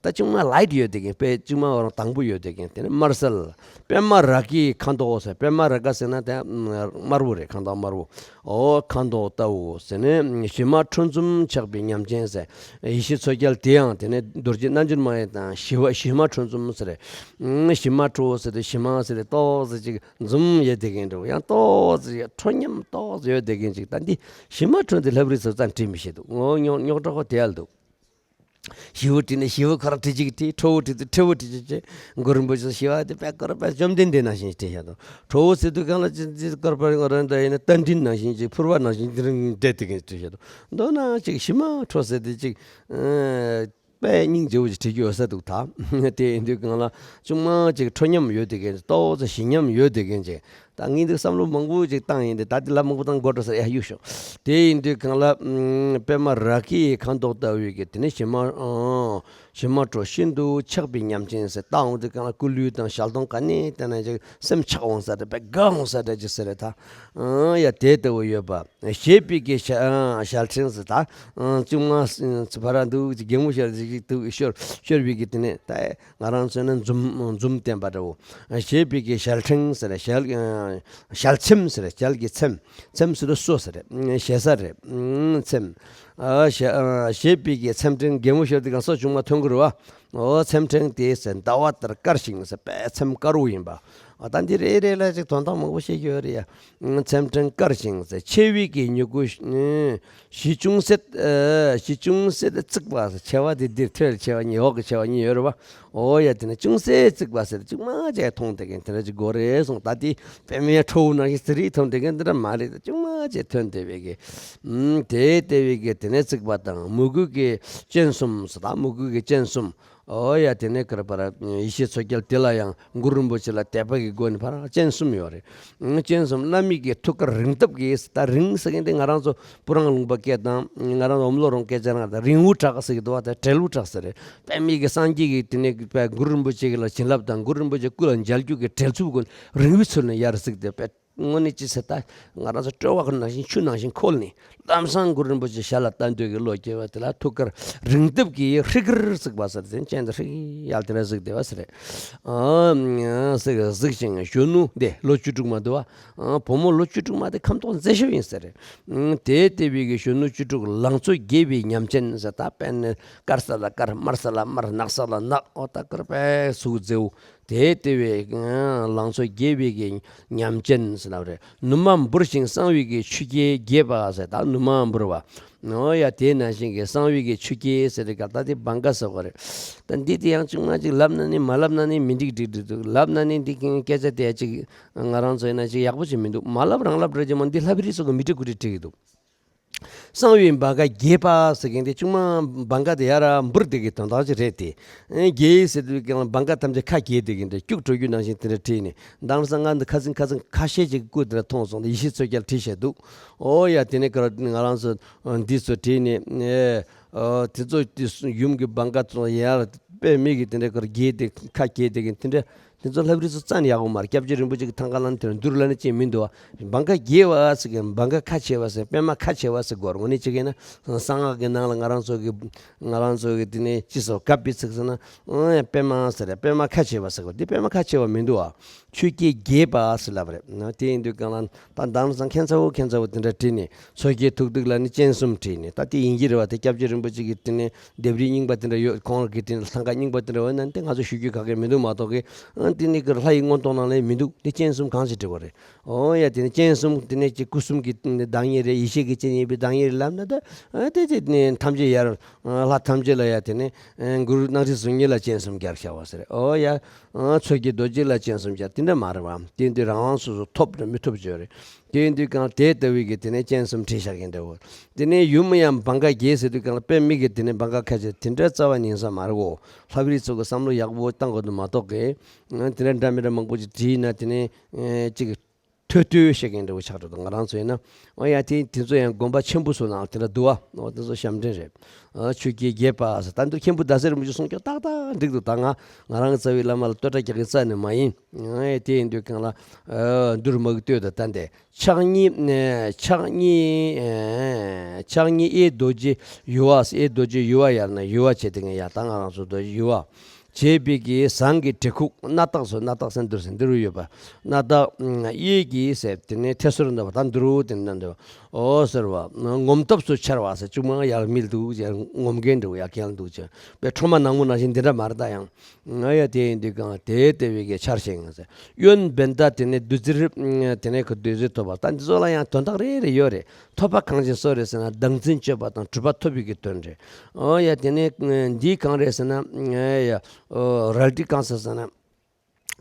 ད་ཅུང་མ་ལའིཊ་ཡོད་དེ་གིན། དཔེ་ཅུང་མ་བ་རང་དང་པོ་ཡོད་དེ་གིན། དེ་ནི་དམར་གསལ། པདྨ་རཱ་གའི་ཁ་མདོག་ཟེར། པདྨ་རཱ་ག་ཟེར་ན་དེ་དམར་པོ་རེད། ཁ་མདོག་དམར་པོ། ཨོ་ཁ་མདོག་ལྟ་བུ་ཟེར་ནས། ཞི་མ་ཁྲོ་འཛུམ་ཆགས་པའི་ཉམས་ཅན་ཟེར། ཡེ་ཤེས་མཚོ་རྒྱལ་དེ་ཡང་དེ་ནི་རྡོ་རྗེ་རྣལ་འབྱོར་མ་ཡི་དང་ཞི་བ་ཞི་མ་ཁྲོ་འཛུམ་ཟེར། ཞི་མ་ཁྲོ་ཟེར་ཏེ་ཞི་མ་ཟེར་ཏེ་ཏོག་ཙེ་ཅིག་འཛུམ་ཡོད་དེ་གིན་འགྲོ། ཡང་ཏོག་ཙེ་ཁྲོ་ཉམས་ཏོག་ཙེ་ཡོད་དེ་གིན་ཅིག། ད་འདི་ཞི་མ་ཁྲོ་འདི་ལྷ་བྲིས་ཚོ་ཙམ་བྲིས་མི་ཤེས་འདུག། ངོ་རྙོག་རྙོག་དྲ་ཁོ་དེ་ཡལ་འདུག། ཞི་བོ་བྲིས་ནས་ཞི་བོ་ཁོ་རང་བྲིས་ཅིག་བྲིས། ཁྲོ་བོ་བྲིས་ཏེ་ཁྲོ་བོ་བྲིས་ཅིག་བྱས། གུ་རུ་རིན་པོ་ཆེ་ཞི་བ་དེ་དཔེ་དཀར་པོ་བཅོམ་ལྡན་འདས་ནང་བཞིན་བྲིས་བཞག་འདུག། ཁྲོ་བོ་ཟེར་དུས་གང་ལ་ཅི་ཅི་དཀར་པོ་རང་རང་འདྲ་ཡིན་ན་རྟ་མགྲིན་ནང་བཞིན་ཅིག་ཕུར་པ་ནང་བཞིན་དེ་རིང་བསྡད་དེ་གིན་བྲིས་བཞག་འདུག། མདོར་ན་ཅིག་ཞི་མ་ཁྲོ་ཟེར་དེ་ཅིག། ཨ། དཔེ་སྙིང་རྗེ་བོ་ཅིག་བྲིས་རྒྱུ་ཡོད་ས་འདུག་ད། དེ་ཡིན་དུས་གང་ལ་ཅུང་མ་ཅིག་ཁྲོ་ཉམས་ཡོད་དེ་གིན། ཏོག་ཙེ་ཞི་ཉམས་ཡོད་དེ་གིན་ཅིག། ད་ངས་འདི་བསམ་བློ་མང་པོ་ཅིག་བཏང་ཡིན་ཏེ། ད་འདི་ལབ་མང་པོ་བཏང་དགོས་འགྲོ་ས་ཡ་གཡུག་ཤོག། དེ་ཡིན་དུས་གང་ལ་ཨམ། པདྨ་རཱ་གའི་ཁ་མདོག་ལྟ་བུའི་གི་དེ་ནི་ཞི་མ་ཨ། ཞི་མ་ཁྲོ་ཤིན་ཏུ་ཆགས་པའི་ཉམས་ཅན་ཟེར། ད་འོང་དུས་གང་ལ་སྐུ་ལུས་དང་ཞལ་གདོང་ག་ནས་བལྟས་ན་ཅིག་སེམས་ཆགས་འོང་ས་འདྲ། དཔེ་དགའ་འོང་ས་འདྲ་ཅིག་ཟེར་རེད་ད། ཨ་ཡ། དེ་ལྟ་བུ་ཡོད་པ། ཞེས་པའི་གི་ཞལ་ཨ། ཞལ་ཕྲེང་ཟེར་ད། ཨ། ཅུང་མ་ཨ། ཕ་ར་འདུག་ཅིག་གད་མོ་ཤོར་ཅིག་ཅིག་འདུག་ཤོར་ཤོར་བའི་གི་དེ་ནས་ད་ང་རང་ཚོ་ནི་འཛུམ་འཛུམ་བསྟན་པ་འདྲ་བོ། ཞེས་པའི་གི་ཞལ་ཕྲེང་ཟེར། ཞལ་ཨ། ཞལ་ཚེམས་ཟེར། ཞལ་གྱི་ཚེམས། ཚེམས་ཟེར་ན་སོ་ཟེར། ཞེ་ས་རེད། ཚེམས། ཨ། ཞེ་ཨ། ཞེས་པའི་གི་ཚེམས་ཕྲེང་། གད་མོ་ཤོར་དུས་གང་སོ་ཅུང་མ་ཐོན་གི་རེད་བ། ཨོ་ཚེམས་ཕྲེང་དེ་ཟེར་ཟླ་བ་ལྟར་དཀར་ཞིང་ཟེར། དཔེ་ཚེམས་དཀར་པོ་ཡིན་པ། ཨ། ད་འདི་རེ་རེ་ལ་ཅིག་དོན་དག་མང་པོ་བཤད་རྒྱུ་ཡོད་རེད་ཡ། ཚེམས་ཕྲེང་དཀར་ཞིང་ཟེར། མཆེ་བའི་གི་མྱུ་གུ་ཨ། ཞི་ཅུང་ཟད་ཨ། ཞི་ཅུང་ཟད་གཙིགས་པ་ཟེར། མཆེ་བ་དེ་འདིར་ཐོད་མཆེ་བ་གཉིས་འོག་གི་མཆེ་བ་གཉིས་ཡོད་རེད་བ། ཨོ་ཡ། དེ་ནི་ཅུང་ཟད་གཙིགས་པ་ཟེར། ཅུང་མ་ཅིག་མཐོང་དེ་གིན་དེ་འདྲ་ཅིག་དགོས་རེད་གསུངས། ད་དེ་པདྨའི་ཁྲོ་བོ་ནང་བཞིན་ཟེར་རིགས་མཐོང་དེ་གིན་དེ་འདྲ་མ་རེད། ཅུང་མ་ཅིག་ཐོན་དེ་བས་གི། ཨམ། དེ་ལྟ་བུའི་གི་དེ་ནས་གཙིགས་པ་དང་མོས་གུས་ཀྱི་སྤྱན་གསུམ་ཟེར། ད་མོས་གུས་ཀྱི་སྤྱན་གསུམ། ཨོ་ཡ། དེ་ནས་ག་རེ་ཟེར། ཡེ་ཤེས་མཚོ་རྒྱལ་དེ་ལ་ཡང་གུ་རུ་རིན་པོ་ཆེ་ལ་དད་པ་གི་སྒོ་ནས་ཕར་སྤྱན་གསུམ་ཡོད་རེད། ཨང་། སྤྱན་གསུམ་བླ་མའི་གི་ཐུགས་ཀར་རིང་བརྡབ་ཀྱིས། ད་རིང་ཟེར་མཁན་དེ་ང་རང་ཚོ་སྤུ་རང་ལུང་པ་སྐད་དང་ང་རང་ཚོ་འོམ་ལོ་རོང་སྐད་ཆ་རང་དང་རིང་བོ་བྲག་ཟེར་གི་འདུག་བ། ད་བྲེལ་བོ་བྲག་ཟེར་རེད། པདྨའི་གི་སངས་རྒྱས་ཀྱི་དེ་ནས་དཔེ་གུ་རུ་རིན་པོ་ཆེ་གི་ལ་བྱིན་རླབས་དང་གུ་རུ་རིན་པོ་ཆེ་སྐུ་ལ་མཇལ་རྒྱུ་གི་བྲེལ་འཚུབ་སྒོ་ནས་རིང་བོའི་ཚུལ་ནས་ཡར་གཟིགས་ཏེ། དཔེ་དངོས་གནས་ཅི་ཟེར། ད་ང་རང་ཚོ་སྤྲོ་བ་ནང་བཞིན་ཆུ་ནང་བཞིན་ཁོལ་ནས་ལམ་སང་གུ་རུ་རིན་པོ་ཆེ་ཞལ་ལ་ལྟ་འདོད་ཀྱི་བློ་སྐྱེ་བ་དེ་ལ་ཐུགས་ཀར་རིང་བརྡབ་ཀྱིས་ཧྲིག་གེར་གཟིགས་པ་ཟེར་ཏེ། སྤྱན་དེ་ཧྲིག་ཡར་དེ་འདྲ་གཟིགས་བསྡད་པ་ཟེར་རེད། ཨང་། གཟིགས་གཟིགས་ཤིང་གཞོན་ནུ་དེ་ལོ་བཅུ་དྲུག་མ་འདུག་བ། ཨང་། བུ་མོ་ལོ་བཅུ་དྲུག་མ་དེ་ཁ་མདོག་མཛེས་ཤོས་ཡིན་ཟེར་རེད། ཨང་། དེ་ལྟ་བུའི་གི་གཞོན་ནུ་བཅུ་དྲུག་ལང་ཚོ་རྒྱས་པའི་ཉམས་ཅན་ཟེར། ད་དཔེར་ན་དཀར་ས་ལ་དཀར། དམར་ས་ལ་དམར། ནག་ས་ལ་ནག། ཨོ་ད་དཀར་པོའི་གཟུགས་མཛེས་པོ། དེ་ལྟ་བུའི་ལང་ཚོ་རྒྱས་པའི་གི་ཉམས་ཅན་ཟེར་ལབ་རེད། ནུ་མ་འབུར་ཞིང་གསང་བའི་གི་ཆུ་སྐྱེས་རྒྱས་པ་ཟེར། ད་ནུ་མ་འབུར་བ། ཨོ་ཡ། དེ་ནང་བཞིན་གི་གསང་བའི་གི་ཆུ་སྐྱེས་ཟེར་རེད་ག། ད་དེ་བང་ག་ཟེར་བ་རེད། ད་འདི་དེ་ཡང་ཅུང་མ་ཅིག་ལབ་ན་ནི་མ་ལབ་ན་ནི་མི་འགྲིག་འགྲིག་འགྲིག་འདུག། ལབ་ན་ནི་འདི་གི་སྐད་ཆ་དེ་ཅིག་ང་རང་ཚོ་ཡིན་ན་ཅིག་ཡག་པོ་ཅིག་མི་འདུག། མ་ལབ་རང་ལབ་རེད་ཅེ་མ། འདི་ལྷ་བྲིས་ཚོ་གི་མི་འགྲིག་གུ་འགྲིག་བྲིས་གི་འདུག། གསང་བའི་བང་ག་རྒྱས་པ་ཟེར་མཁན་དེ་ཅུང་མ་བང་ག་དེ་ཡར་འབུར་བསྡད་ཀྱི་དོན་དག་ཅིག་རེད་དེ། ཨེ། རྒྱས་ཟེར་དུས་ཀྱང་བང་ག་ཐམས་ཅད་ཁ་གྱེས་བསྡད་ཀྱི་འདྲ། སྐྱུག་བྲོ་རྒྱུ་ནང་བཞིན་དེ་འདྲ་བྲིས་ནས། མདང་སང་ང་འདི་ཁ་སང་ཁ་སང་ཁ་ཤས་ཅིག་གི་སྐུ་དེ་འདྲ་མཐོང་སོང་། དེ་ཡེ་ཤེས་མཚོ་རྒྱལ་བྲིས་བཞག་འདུག། ཨོ་ཡ། དེ་ནས་ཁར་ང་རང་ཚོ་འདི་ཚོ་བྲིས་ནས། ཨེ། ཨོ། དེ་ཚོ་དེ་ཡུམ་གྱི་བང་ག་ཚོ་ཡར་དཔེ་མི་གི་དེ་འདྲ་ཁར་གྱེས་ཏེ་ཁ་གྱེས་བསྡད་ཀྱི་དེ་འདྲ། དེ་ཚོ་ལྷ་བྲིས་ཚོ་རྩ་ནས་ཡག་པོ་མ་རེད། སྐྱབས་རྗེ་རིན་པོ་ཆེ་གི་ཐང་ག་ལ་ནི་དེར་འདུར་ལ་ནི་ཅན་མི་འདུག་བ། བང་ག་རྒྱས་པ་ཟེར་གི། བང་ག་ཁ་ཕྱེ་བ་ཟེར། པད་མ་ཁ་ཕྱེ་བ་ཟེར་དགོས་རེད། དངོས་གནས་བྱེད་ཀྱི་ན་གསང་སྔགས་ཀྱི་ནང་ལ་ང་རང་ཚོ་གི་ང་རང་ཚོ་གི་དེ་ནས་ཅི་ཟེར། གབ་པའི་ཚིག་ཟེར་ན། ཨང་། པད་མ་ཟེར་རེད། པད་མ་ཁ་ཕྱེ་བ་ཟེར་དགོས། འདི་པད་མ་ཁ་ཕྱེ་བ་མི་འདུག་བ། ཆུ་སྐྱེས་རྒྱས་པ་ཟེར་ལབ་རེད། དེ་ཡིན་དུས་གང་ལ་ད་མདང་ནས་ཁྱད་མཚར་པོ་ཁྱད་མཚར་པོ་དེ་འདྲ་བྲིས་ནས། མཚོ་སྐྱེས་ཐུགས་ཐིག་ལ་ནི་སྤྱན་གསུམ་བྲིས་ནས། ད་དེ་ཡིན་གྱི་རེད་བ། དེ་སྐྱབས་རྗེ་རིན་པོ་ཆེ་གི་དེ་ནས་ལྡེབས་རིས་རྙིང་པ་དེ་འདྲ་ཡོད། ཁོང་གི་དེ་ནས་ཐང་ག་རྙིང་པ་དེ་འདྲ་ཡོད་ན་དེ་ང་ཚོ་ཞུ་རྒྱུ་ག་གེ་མི་འདུག་མ་གཏོགས་གི། ཨ། དེ་ནི་གི་ལྷ་ཡི་མངོན་རྟོགས་ནང་ལ་མི་འདུག། དེ་སྤྱན་གསུམ་གང་ཞིག་བྲི་བ་རེད། ཨོ་ཡ། དེ་ནི་སྤྱན་གསུམ་དེ་ནས་ཀྱི་སྐུ་གསུམ་གྱི་བདག་ཉིད་རེད། ཡེ་ཤེས་ཀྱི་སྤྱན་ཡིན་པའི་བདག་ཉིད་རེད་ལབ་ན། ད་ཨ་དེ་དེ་ནི་ཐམས་ཅད་ཡར་ལྷ་ཐམས་ཅད་ལ་ཡ་དེ་ནི་གུ་རུ་སྣང་སྲིད་གཟུགས་བརྙན་ལ་སྤྱན་གསུམ་སྦྱར་བྱ་བ་ཟེར། ཨོ་ཡ། མཚོ་སྐྱེས་རྡོ་རྗེ་ལ་སྤྱན་གསུམ་སྦྱར། དེ་འདྲ་མ་རེད་བ། དེ་འདི་རང་རང་སོ་སོ་ཐོབ་དང་མི་ཐོབ་བརྗོད་རེད། དེ་ཡིན་དུས་གང་དེ་ལྟ་བུའི་གི་དེ་ནས་སྤྱན་གསུམ་བྲིས་བཞག་གིན་འདྲ་བོ། དེ་ནས་ཡུམ་ཡང་བང་ག་བརྒྱད་ཟེར་དུས་གང་ལ་དཔེ་མི་གི་དེ་ནས་བང་ག་ཁ་ཤས་དེ་འདྲ་རྩ་བ་ཉིད་ས་མ་རེད་གོ། ལྷ་བྲིས་ཚོ་གི་བསམ་བློ་ཡག་པོ་བཏང་དགོས་འདུག་མ་གཏོགས་གི། དེ་འདྲ་འདྲ་མི་འདྲ་མང་པོ་ཅིག་བྲིས་ན་དེ་ནས་ཅིག་ཐོས་ཐོས་བཤད་མཁན་འདྲ་བོ་ཆགས་འགྲོ་འདུག་ང་རང་ཚོ་ཡིན་ན། འོ་ཡ་དེ་དེ་ཚོ་ཡང་དགོན་པ་ཆེན་པོ་ཚོ་ནང་དེ་འདྲ་འདུག་བ། འོ་དེ་ཚོ་ཞབས་འདྲེན་རེད། ཆོས་ཀྱི་དགྱེས་པ་ཟེར་ད་འདུག་མཁན་པོ་ཟླ་ཟེར་མི་ཅིག་གསུང་སྐྱོ་ཏག་ཏག་འགྲིག་འདུག་ད་ང་ང་རང་གི་རྩ་བའི་བླ་མ་ལ་བསྟོད་གྲགས་རྒྱག་གི་རྩ་ནས་མ་ཡིན། ཨེ་དེ་ཡིན་དུས་གང་ལ་འདུར་མ་གི་བསྟོད་ད་ལྟ་འདས་ཕྱག་གཉིས་ཕྱག་གཉིས་ཕྱག་གཉིས་ཨེ་རྡོ་རྗེ་ཡུ་བ་ཨེ་རྡོ་རྗེ་ཡུ་བ་ཡར་ན་ཡུ་བ་བྱས་ཏེ་ངས་ཡ་ད་ང་རང་ཚོ་རྡོ་རྗེ་ཡུ་བ་བྱས་པའི་གི་ཟངས་ཀྱི་གྲི་ཁུག་སྣ་ཐག་སོ་སྣ་ཐག་སེ་འདུར་སེ་འདུར་ཡོད་པ། སྣ་ཐག་གཡས་ཀྱི་སེ་དེ་ནས་ཐད་སོར་འདུག་པ་ད་འདུར་དེ་འདྲ་འདུག་འོ་ཟེར་བ། ངོམ་སྟབས་སུ་འཕྱར་བ་ཟེར་གཅུང་མོ་ཡར་མིལ་འདུག་ཅེས་ངོམ་མཁན་འདུག་ཡར་ཁྱེར་འདུག་ཅེས་པའི་ཁྲོ་མ་ནག་མོ་ནང་བཞིན་འདི་འདྲ་མ་རེད་ད་ཡང་། ང་ཡ་དེ་ཡིན་དུས་གང་དེ་ལྟ་བུའི་གི་འཕྱར་ཞིང་ཟེར། གཡོན་བྷནྡྷ་དེ་ནས་བདུད་རྩི་དེ་ནས་ཁོ་བདུད་རྩི་ཐོབ་པ་ད་འདི་ཚོ་ལ་ཡང་དོན་དག་རེ་རེ་ཡོད་རེད། ཐོབ་པ་གང་ཞིག་སོགས་རེད་ཟེར་ན་བདག་འཛིན་གཅོད་པ་དང་གྲུབ་པ་ཐོབ་པའི་གི་དོན་རེད། འོ་ཡ་དེ་ནས་འདི་གང་རེད་ཟེར་ན་ཡ་རལ་གྲི་གང་ཟེར་ཟེར་ན།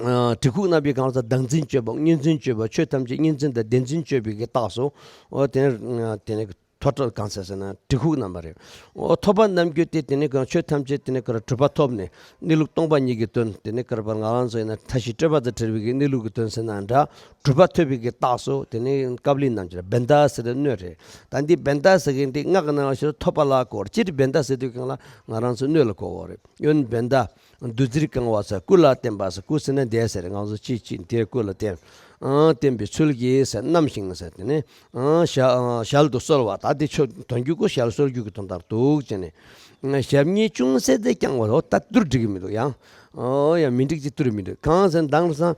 གྲི་ཁུག་རྣམ་པའི་གང་ཟག་བདག་འཛིན་གཅོད་པ་གཉིས་འཛིན་གཅོད་པ་ཆོས་ཐམས་ཅད་གཉིས་འཛིན་དང་བདེན་འཛིན་གཅོད་པའི་གི་རྟགས་སོ། འོ་དེ་ནས་དེ་ནས་ཐོ་ཁྲག་གང་ཟེར་ཟེར་ན་གྲི་ཁུག་རྣམ་པ་རེད། འོ་ཐོབ་པ་རྣམས་ཀྱི་དེ་དེ་ནས་གང་ཆོས་ཐམས་ཅད་དེ་ནས་གར་གྲུབ་པ་ཐོབ་ནས་གནས་ལུགས་སྟོང་པ་ཉིད་ཀྱི་དོན་དེ་ནས་གར་པར་ང་རང་ཚོ་ཡིན་ན་མཐའ་བཞི་སྤྲོས་པ་དང་བྲལ་བའི་གི་གནས་ལུགས་ཀྱི་དོན་ཟེར་ན་འདྲ་གྲུབ་པ་ཐོབ་པའི་གི་རྟགས་སོ། དེ་ནས་ཀབ་ལི་རྣམས་ཀྱི་བྷནྡྷ་ཟེར་ཏེ་སྣོད་རེད། ད་འདི་བྷནྡྷ་ཟེར་མཁན་འདི་སྔགས་ཀྱི་ནང་ལ་ཞེས་ཐོབ་པ་ལ་གོ་བར་སྤྱིར་བྷནྡྷ་ཟེར་དུས་གང་ལ་ང་རང་ཚོ་སྣོད་ལ་གོ་བ་རེད། གཡོན་བྷནྡྷ། བདུད་རྩིར་བཀང་བ་ཟེར་སྐུ་ལ་བརྟེན་པ་ཟེར་སྐུ་ཟེར་ན་འདས་ཟེར་ང་ཚོ་ཅིག་ཅིག་འདས་སྐུ་ལ་བརྟེན། ཨང་བརྟེན་པའི་ཚུལ་གྱིས་ཟེར་བསྣམས་ཤིང་ཟེར་དེ་ནས་ཨང་ཞལ་ཨང་ཞལ་དུ་གསོལ་བ་ད་དེ་ཆོས་དོན་རྒྱུ་ཀུ་ཞལ་གསོལ་རྒྱུ་གི་དོན་དག་འདུག་ཅེས་ནས། ཨང་ཞབས་གཉིས་ཅུང་ཟད་དེ་བརྐྱང་བ་ལོ་ད་ཏུར་འགྲིག་གི་མི་འདུག་ཡང་། ཨོ་ཡང་མི་འགྲིག་ཅིག་ཏུར་མི་འདུག་གང་ཟེར་མདང་སང་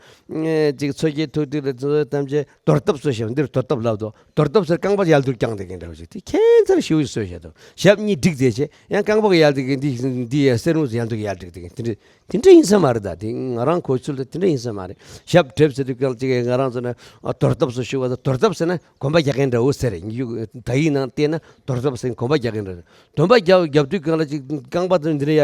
ཅིག་མཚོ་སྐྱེས་ཐུགས་ཏིག་ལ་ཚོ་ཐམས་ཅད། དོར་སྟབས་སུ་ཞབས་འདིར་དོར་སྟབས་ལབ་དོ། དོར་སྟབས་སུ་རྐང་པ་ཡལ་དུར་བརྐྱངས་བསྡད་མཁན་འདྲ་བ་ཞིག་དེ་ཁྱད་མཚར་ཞེ་པོ་ཞིག་བཟོས་བཞག་འདུག་ཞབས་གཉིས་བསྒྲིགས་བསྡད་བྱས་ཡང་རྐང་པ་གི་ཡལ་བསྡད་མཁན་འདི་འདི་ཡ་གསེར་ལུང་ཡལ་དུར་ཡལ་བསྒྲིགས་བསྡད་མཁན་དེ་འདྲ་དེ་འདྲ་ཡིན་ས་མ་རེད། ད་དེ་ང་རང་གོ་ཚུལ་དུ་དེ་འདྲ་ཡིན་ས་མ་རེད། ཞབས་གྲེབ་ཟེར་དུས་སྐབས་ཅིག་ང་རང་ཚོ་ནི་དོར་སྟབས་སུ་ཞུ་བ་དང་དོར་སྟབས་ཟེར་ན་གོམ་པ་རྒྱག་མཁན་འདྲ་བོ་ཟེར་རེད། ད་ཡིག་ནང་བལྟས་ན་དོར་སྟབས་ཟེར་གོམ་པ་རྒྱག་མཁན་འདྲ་རེད། གོམ་པ་རྒྱག་རྒྱབ་དུས་སྒང་ལ་ཅིག་རྐང་པ་དང་འདི་འདྲ་ཡ།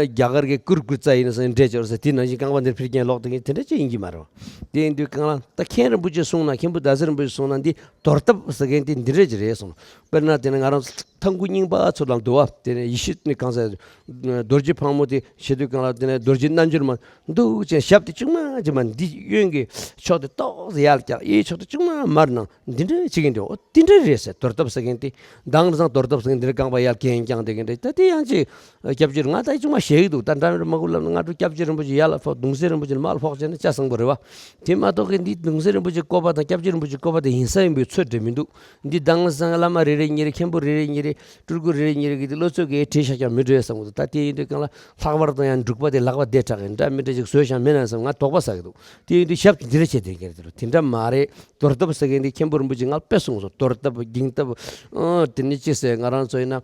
རྒྱ་གར་གྱི་ཀུར་ཀུར་རྩ་ཡིན་ན་སོང་འདྲེས་འབྱོར་ཟེར་དེ་ནང་བཞིན་རྐང་པ་འདིར་འཕེར་རྐྱེན་ལོག་དེ་གིན་དེ་འདྲ་ཅིག་ཡིན་གྱི་མ་རེད། དེ་ཡིན་དུས་གང་ལ་ད་མཁན་རིན་པོ་ཆེ་གསུངས་ན་མཁན་པོ་ཟླ་ཟེར་རིན་པོ་ཆེ་གསུངས་ན་འདི་དོར་སྟབས་ཟེར་མཁན་དེ་འདི་འདྲ་ཅིག་རེད་གསུངས། དཔེར་ན་དེ་ནི་ང་རང་ཐང་ཀུ་རྙིང་པ་ཚོ་ལ་འདུལ་བ་དེ་ནས་ཡེ་ཤེས་ནི་གང་ཟེར། རྡོ་རྗེ་ཕག་མོ་དེ་བཤད་དུས་གང་ལ་དེ་ནས་རྡོ་རྗེ་རྣལ་འབྱོར་མ་འདུག་ཅེས་ཞབས་དེ་ཅུང་མ་ཅིག་མ་འདི་གཡོན་གྱི་ཕྱོགས་དེ་ཏོག་ཙམ་ཡར་བཀྱག་གཡས་ཕྱོགས་དེ་ཅུང་མ་མར་ནང་། འདི་འདྲ་བྱེད་ཀྱིན་འདུག་འོ་འདི་འདྲ་རེད་ཟེར། དོར་སྟབས་ཟེར་མཁན་དེ་མདང་རང་དོར་སྟབས་ཟེར་མཁན་འདི་འདྲ་རྐང་པ་ཡར་གྱེན་བརྐྱངས་བསྡད་མཁན་འདྲ། ད་དེ་ཡང་ཅིག་སྐྱབས་རྗེ་ང་ད་ཅུང་མ་ཞེད་ཀྱི་འདུག་ད་འདྲ་མི་མ་ཀུ་ལབ་ན་ང་ཀྲུ་སྐྱབས་རྗེ་རིན་པོ་ཆེ་ཡར་ལ་ཕོག་གདུང་སྲས་རིན་པོ་ཆེ་མར་ལ་ཕོག་བྱས་ན་ཅ་བཟང་པོ་རེད་བ། དེ་མ་གཏོགས་ཀྱི་འདི་གདུང་སྲས་རིན་པོ་ཆེ་བཀོད་པ་དང་སྐྱབས་རྗེ་རིན་པོ་ཆེ་བཀོད་པ་དེ་ཡིན་ས་ཡིན་པའི་ཚོད་འདྲ་མི་འདུག་འདི་དང་སང་བླ་མ་རེ་རེ་གཉིས་རེ་མཁན་པོ་རེ་རེ་གཉིས་རེ་སྤྲུལ་སྐུ་རེ་རེ་གཉིས་རེ་གི་དེ་བློ་ཚོད་ཀྱིས་བྲིས་བཞག་ཀྱང་མི་འགྲོ་བསམ་གི་འདུག་ད་དེ་ཡིན་དུས་གང་ལ་ལྷག་པར་དུ་ཡང་འབྲུག་པ་དེ་ལག་པ་བདེ་དྲགས་ཀྱི་འདྲ་མི་འདྲ་ཅིག་བཟོས་ཤག་མེད་ན་བསམ་ང་དོགས་པ་ཟ་གི་འདུག་དེ་ཡིན་དུས་ཞབས་ཀྱི་འདི་འདྲ་བྱས་དེ་ག་རེ་དེ་འདྲ་མ་རེད། དོར་སྟབས་ཟེར་མཁན་འདི་མཁན་པོ་རིན་པོ་ཆེ་ང་དཔེ་གསུངས་སོང་། དོར་སྟབས་འགྱིང་སྟབས། ཨ་དེ་ནི་ཅི་ཟེར་ང་རང་ཚོ་ཡིན་ན། ཨ་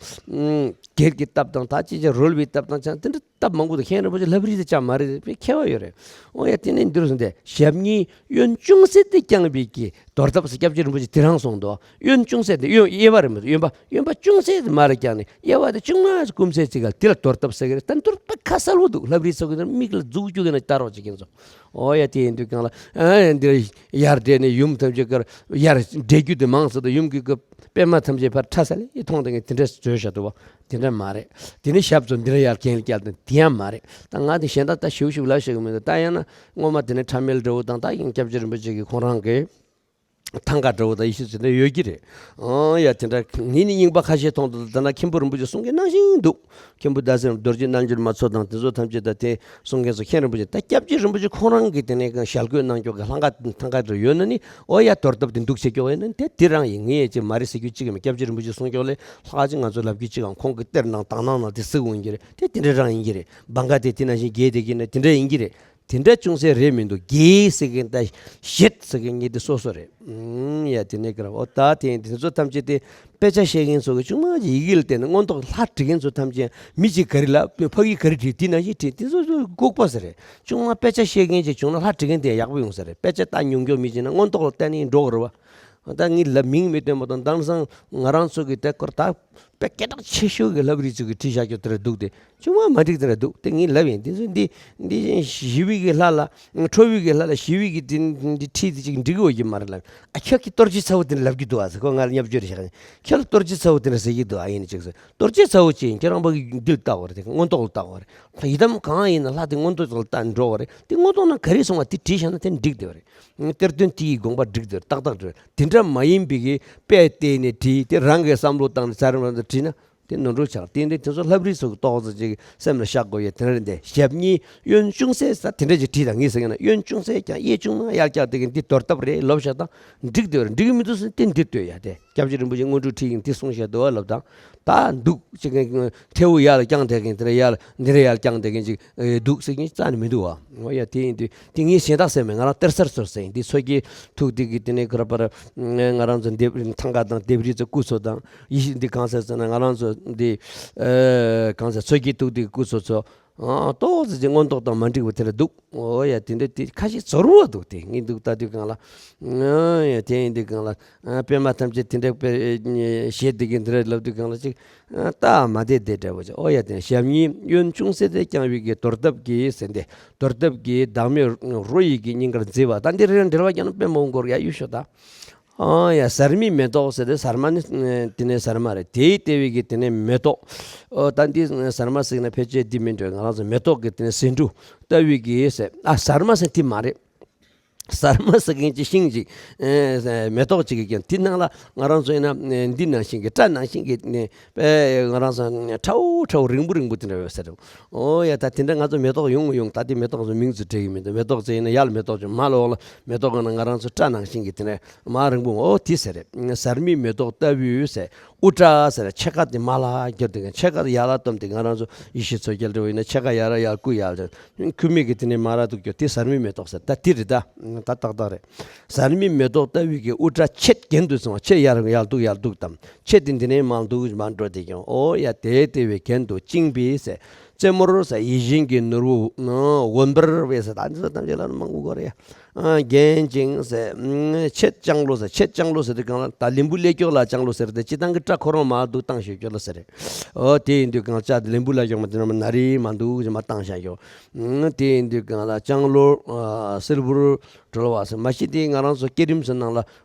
སྒེར་གྱི་སྟབས་དང་ད་ཅི་བྱ་རོལ་བའི་སྟབས་དང་ཅང་དེ་འདྲ་སྟབས་མང་པོ་དང་མཁན་རིན་པོ་ཆེ་ལྷ་བྲིས་དེ་ཅང་མ་རེད་པས་མཁས་པ་ཡོད་རེད། འོ་ཡ་དེ་ནི་འདིར་སོང་སྟེ་ཞབས་གཉིས་གཡོན་ཅུང་ཟད་དེ་བརྐྱངས་པའི་གི་དོར་སྟབས་སུ་སྐྱབས་རྗེ་རིན་པོ་ཆེ་དེ་རང་གསུངས་འདུག་གཡོན་ཅུང་ཟད་དེ་གཡོན་གཡས་པ་རེད་མ་གཏོགས་གཡོན་པ་གཡོན་པ་ཅུང་ཟད་དེ་མར་བརྐྱངས་ནས་གཡས་པ་དེ་ཅུང་མ་སྐུམ་ཟད་ཅིག་ག་དེ་ལ་དོར་སྟབས་ཟེར་གི་རེད། ད་འདིར་དཔེ་ཁ་གསལ་པོ་འདུག་ལྷ་བྲིས་ཚོ་གི་མིག་ལ་འཛུགས་བཅུག་གི་ན་ལྟ་རོགས་བྱེད་ཀྱིན་སོང་། འོ་ཡ་དེ་ཡིན་དུས་གང་ལ་ཨ་འདིར་ཡར་བསྒྲལ་ནས་ཡུམ་ཐམས་ཅད་ཀར་ཡར་བསྒྲལ་རྒྱུ་དེ་མང་ཟེར་དུ་ཡུམ་གྱི་སྐུ་པད་མ་ཐམས་ཅད་ཕར་ཁྲ་ས་ལེ་མཐོང་དེ་ངས་དེ་འདྲ་བཟོས་བཞག་འདུག་བ། དེ་འདྲ་མ་རེད། དེ་ནི་ཞབས་ཚོ་འདི་འདྲ་ཡར་གྱེན་བཀྱག་དང་དེ་ཡང་མ་རེད། ད་ང་དེ་གཞན་དག་ད་ཞིབ་ཞིབ་ལབ་ཤེས་གི་མི་འདུག་ད་ཡང་ན་སྔོན་མ་དེ་ནི་ཁྲ་མེལ་འདྲ་བོ་དང་ད་ཡང་སྐྱབས་རྗེ་རིན་པོ་ཆེ་གི་ཁོང་རང་གི་ཐང་ག་འདྲ་བོ་དང་ཡེ་ཤེས་ཚུལ་འདྲ་ཡོད་ཀྱི་རེད། ཨང་ཡ་དེ་འདྲ་ངས་ནི་རྙིང་པ་ཁ་ཤས་མཐོང་འདུག་ད་ན་མཁན་པོ་རིན་པོ་ཆེ་གསུང་གི་ནང་བཞིན་འདུག་མཁན་པོ་ཟླ་ཟེར་རྡོ་རྗེ་རྣལ་འབྱོར་མ་ཚོ་དང་དེ་ཚོ་ཐམས་ཅད་ད་དེ་གསུང་མཁན་ཚོ་མཁན་རིན་པོ་ཆེ་ད་སྐྱབས་རྗེ་རིན་པོ་ཆེ་ཁོང་རང་གིས་དེ་ནས་ཞལ་བཀོད་གནང་ཀྱོག་གི་ལྷང་ག་ཐང་ག་དེ་ཡོད་ན་ནི་ཨོ་ཡ་དོར་སྟབས་དེ་འདུག་བྱེད་ཀྱོག་ཡོད་ན་ནི་དེ་དེ་རང་ཡིན། ངས་ཡ་ཅིག་མ་རེད་ཟེར་རྒྱུ་གཅིག་ཡང་མེད། སྐྱབས་རྗེ་རིན་པོ་ཆེ་གསུང་ཀྱོག་ལས་ལྷག་ཅིག་ང་ཚོ་ལབ་རྒྱུ་གཅིག་ཡང་ཁོང་གི་གཏེར་ནང་དག་སྣང་ནང་དེ་གཟིགས་འོང་གི་རེད། དེ་དེ་འདྲ་རང་ཡིན་གྱི་རེད། བང་ག་དེ་དེ་ནང་བཞིན་རྒྱས་དེ་གི་ནི་དེ་འདྲ་ཡིན་གྱི་རེད། དེ་འདྲ་ཅུང་ཟད་རེད་མི་འདུག་རྒྱས་ཟེར་མཁན་དང་བཞེད་ཟེར་མཁན་གཉིས་དེ་སོ་སོ་རེད། ཨུམ་ཡ་དེ་ནས་ཀར་ཨོ་ད་དེ་དེ་ཚོ་ཐམས་ཅད་དེ་དཔེ་ཆ་བཤད་མཁན་ཚོ་གི་ཅུང་མ་ཅིག་ཡི་གེ་ལ་བལྟས་ན་མངོན་རྟོགས་ལྷ་བྲིས་མཁན་ཚོ་ཐམས་ཅད་མི་གཅིག་ག་རེ་ལབ་ཕ་གི་ག་རེ་བྲིས་དེ་ནང་བཞིན་བྲིས་དེ་ཚོ་ལྐུགས་པ་ཟེར་རེད། ཅུང་མ་དཔེ་ཆ་བཤད་མཁན་ཅིག་བྱུང་ན་ལྷ་བྲིས་མཁན་དེ་ཡག་པོ་ཡོང་ས་རེད། དཔེ་ཆ་ལྟ་མྱོང་མཁན་མི་གཅིག་ན་མངོན་རྟོགས་ལ་བལྟས་ནས་འགྲོ་གི་རེད་བ། ད་ངས་ལབ་མིང་མི་བཏོན་པ་དང་དེང་སང་ང་རང་ཚོ་གི་དེ་སྐོར་ད། དཔེ་སྐད་གྲགས་ཆེ་ཤོས་ཀྱི་ལྷ་བྲིས་ཚོ་གི་བྲིས་བཞག་རྒྱུ་དེ་འདྲ་འདུག་སྟེ། ཅུང་མ་མ་འགྲིག་དེ་འདྲ་འདུག་སྟེ། ངས་ལབ་ཡིན། དེ་ཚོ་འདི་འདི་ཞི་བའི་གི་ལྷ་ལ། ཁྲོ་བོའི་གི་ལྷ་ལ་ཞི་བའི་གི་དེ་འདི་ཁྲིད་དེ་ཅིག་འགྲིག་གི་ཡོད་ཀྱི་མ་རེད་ལབ། ཨ། ཁྱོད་ཀྱིས་གཏོར་བཅོས་ཚ་བོ་དེ་འདྲ་ལབ་ཀྱི་འདུག་ཨ་ཟེར། ཁོ་ང་ལ་བརྙས་བཅོས་རེ་བཞག་ནས། ཁྱོད་ལ་གཏོར་བཅོས་ཚ་བོ་དེ་འདྲ་ཟེར་གྱི་འདུག་ཨ། ཡིན་ནི་ཅིག་ཟེར། གཏོར་བཅོས་ཚ་བོ་ཅིག་ཁྱེད་རང་པ་གི་འདི་ལ་བལྟ་དགོས་རེད། དེ་མངོན་རྟོགས་ལ་བལྟ་དགོས་རེད། ཡི་དམ་གང་ཡིན་ན་ལྷ་དེ་མངོན་རྟོགས་ལ་བལྟ་འགྲོ་དགོས་རེད། དེ་མངོན་རྟོགས་ནང་ག་རེ་སོང་བ་དེ་བྲིས་བཞག་ན་དེ་འགྲིག་བསྡད་པ་རེད། གཏེར་སྟོན་དེ་ཡི་དགོངས་པ་འགྲིག་འདུག། ཏག་ཏག་འགྲིག། དེ་འདྲ་མ་ཡིན་པའི་གི་དཔེ་བལྟས་ནས་བྲིས་ཏེ། རང་གིས་བསམ་བློ་བཏང་ནས་ཚར་རེ་མ་ཚར་བྲིས་ན་དེ་ནོར་འཁྲུལ་ཆགས། དེ་འདྲ་དེ་ཚོ་ལྷ་བྲིས་ཚོ་གི་ཏོག་ཙམ་ཅིག་སེམས་ལ་བཞག་དགོས་ཡ་དེ་འདྲ་རེད། འདི་ཞབས་གཉིས་གཡོན་ཅུང་ཟད་ཟེར་དེ་འདྲ་ཅིག་བྲིས་དང་། ངས་ཟེར་གྱི་ན་གཡོན་ཅུང་ཟད་ཀྱང་གཡས་ཅུང་མ་ཡར་བཀྱགས་དེ་གི་འདི་དོར་ཐབས་རེད་ལབ་བཞག་དང་། འགྲིག་འདུག་རེད། འགྲིག་གི་མི་འདུག་ཟེར་ན་དེ་འདི་ལྟོས་ཡ། དེ་སྐྱབས་རྗེ་རིན་པོ་ཆེ་སྔོན་འགྲོ་ཁྲིད་ཡིན་དེ་གསུངས་བཞག་འདུག་བ་ལབ་དང་། ད་འདུག་ཅིག་གི་ཐལ་བོ་ཡར་ལ་བརྐྱངས་དེ་གི་དེ་འདྲ་ཡར་ལ་འདི་འདྲ་ཡར་ལ་བརྐྱངས་དེ་གི་ཅིག་འདུག་ཟེར་གྱིན་རྩ་ནས་མི་འདུག་བ། འོ་ཡ། དེ་ཡིན་དུས་དེ་ངས་གཞན་དག་ཟེར་མེད། ང་རང་གཏེར་གསར་ཚོར་ཟེར་ཡིན། དེ་མཚོ་སྐྱེས་ཐུགས་དེ་གི་དེ་ནས་ཁོ་ར་པར་ང་རང་ཚོ་ལྡེབས་ཐང་ག་དང་ལྡེབས་རིས་ཚོ་སྐུ་ཚོ་དང་ཡེ་ཤེས་འདི་གང་ཟེར་ཟེར་ན། ང་རང་ཚོ་འདི་ཨ་གང་ཟེར། མཚོ་སྐྱེས་ཐུགས་དེ་གི་སྐུ་ཚོ་ཚོ་ཨ་ཏོག་ཙམ་ཅིག་མངོན་རྟོགས་དང་མ་འགྲིག་པ་དེ་འདྲ་འདུག། འོ་ཡ། དེ་འདྲ་དེ་ཁ་ཤས་ཚོར་བ་འདུག། དེ་ངས་འདུག་ལྟ་དུས་སྒང་ལ། ཨ་ཡ། དེ་ཡིན་དུས་སྒང་ལ། ཨ། པད་མ་ཐམས་ཅད་དེ་འདྲ་པའི་ཞེས་དེ་གི་འདི་འདྲ་ལབ་དུས་སྒང་ལ་ཅིག་ཨ་སྟབས་མ་བདེ་དེ་འདྲ་བོ་ཅིག། འོ་ཡ། དེ་ཞབས་གཉིས་གཡོན་ཅུང་ཟད་དེ་བརྐྱང་བའི་གི་དོར་ཐབས་ཀྱིས་ཟེར་ཏེ། དོར་ཐབས་ཀྱིས་བདག་མེད་རོ་ཡི་གི་སྙིང་གར་མཛེས་པ། ད་འདི་རེ་འབྲེལ་བ་རྒྱག་ན་དཔེ་མང་པོ་འགོར་ཡ། ཡུལ་ཤོད་ད། ཨ་ཡ། ཟར་མའི་མེ་ཏོག་ཟེར་ཏེ། ཟར་མ་ནི་དེ་ནས་ཟར་མ་རེད། དེའི་ལྟེ་བའི་གི་དེ་ནས་མེ་ཏོག། ཨོ་ད་འདི་ཟར་མ་ཟེར་ན་ཕལ་ཆེར་འདི་མིན་འགྲོ། ང་རང་ཚོ་མེ་ཏོག་གི་དེ་ནས་ཟེའུ་འབྲུ་ལྟ་བུའི་གི་ཟེར། ཨ། ཟར་མ་ཟེར་དེ་མ་རེད། ཟར་མ་ཟེར་མཁན་གྱི་ཤིང་ཅིག། ཨེ། མེ་ཏོག་ཅིག་གི་རྐྱེན། དེ་ནང་ལ་ང་རང་ཚོ་ཡིན་ན་འདི་ནང་བཞིན་གྱི་སྐྲ་ནང་བཞིན་གྱི་ནི་ཨེ་ང་རང་ཚོ་ཁྲ་བོ་ཁྲ་བོ་རིང་པོ་རིང་པོ་དེ་འདྲ་ཡོད་ཟེར། ཨོ་ཡ། ད་དེ་འདྲ་ང་ཚོ་མེ་ཏོག་ཡོང་ཡོང་། ད་དེ་མེ་ཏོག་ཚོ་མིང་ཚོ་འབྲི་གི་མི་འདུག། མེ་ཏོག་ཚོ་ཡིན་ན་ཡར་ལ་མེ་ཏོག་ཅིག། མར་ལ་འོག་ལ་མེ་ཏོག་གི་ནང་ང་རང་ཚོ་སྐྲ་ནང་བཞིན་གྱི་དེ་འདྲ་མར་རིང་པོ། ཨོ་དེ་ཟེར་རེད། ཟར་མའི་མེ་ཏོག་ལྟ་བུའི་ཟེར། དབུ་སྐྲ་ཟེར། ཕྱེད་ཀ་དེ་མར་ལ་གྱུར་དེ་གི། ཕྱེད་ཀ་དེ་ཡར་ལ་བསྡོམས་ཏེ། ང་རང་ཚོ་ཡེ་ཤེས་མཚོ་རྒྱལ་འདྲ་བོ་ཡིན་ན་ཕྱེད་ཀ་ཡར་ལ་ཡར་སྐུ་ཡར་ལ། ཁུ་མིག་གི་དེ་ནས་མར་ར་འདུག་རྒྱུ་དེ་ཟར་མའི་མེ་ཏོག་ཟེར། ད་དེ་རེད་ད། ད་ཏག་ཏག་རེད། ཟར་མའི་མེ་ཏོག་ལྟ་བུའི་གི་དབུ་སྐྲ་ཕྱེད་གྱེན་དུ་སོང་བ། ཕྱེད་ཡར་ཡར་འདུག་ཡར་འདུག་དང་། ཕྱེད་དེ་འདི་ནས་མར་འདུག་མར་འགྲོ་དེ་ཀྱང་། ཨོ་ཡ། དེའི་ལྟེ་བའི་གྱེན་དུ་བཅིངས་པའི་ཟེར། རྩེ་མོར་ཟེར། ཡིད་བཞིན་གྱི་ནོར་བུ་འོད་འབར་བའི་ཟེར། ད་འདི་ཚོ་ཐམས་ཅད་ལ་མང་པོ་གོ་རེད་ཡ། ཨ། བརྒྱན་ཅིང་ཟེར། ཨ། ཕྱེད་ལྕང་ལོ་ཟེར། ཕྱེད་ལྕང་ལོ་ཟེར་དུས་སྒང་ལ་ད་ལན་བུ་ཀླད་སྐྱོགས་ལ་ལྕང་ལོ་ཟེར་ཏེ། སྤྱིར་བཏང་གི་སྐྲ་ཁོ་རང་མར་འདུག་བཏང་ཤོག་ཀྱོག་ལ་ཟེར་རེད། ཨོ་དེ་ཡིན་དུས་སྒང་ལ་ལན་བུ་ཀླད་སྐྱོགས་མ་དེ་ནས་མར་ནར་རི་མར་འདུག་ཅིག་མར་བཏང་བཞག་ཀྱོག། ཨ། དེ་ཡིན་དུས་སྒང་ལ་ལྕང་ལོ། ཨ། སིལ་བུར་གྲོལ་བ་ཟེར། མ་གཞི་དེ་ང་རང་ཚོ་བསྐྱེད་རིམ་ཚོ་ནང་ལ་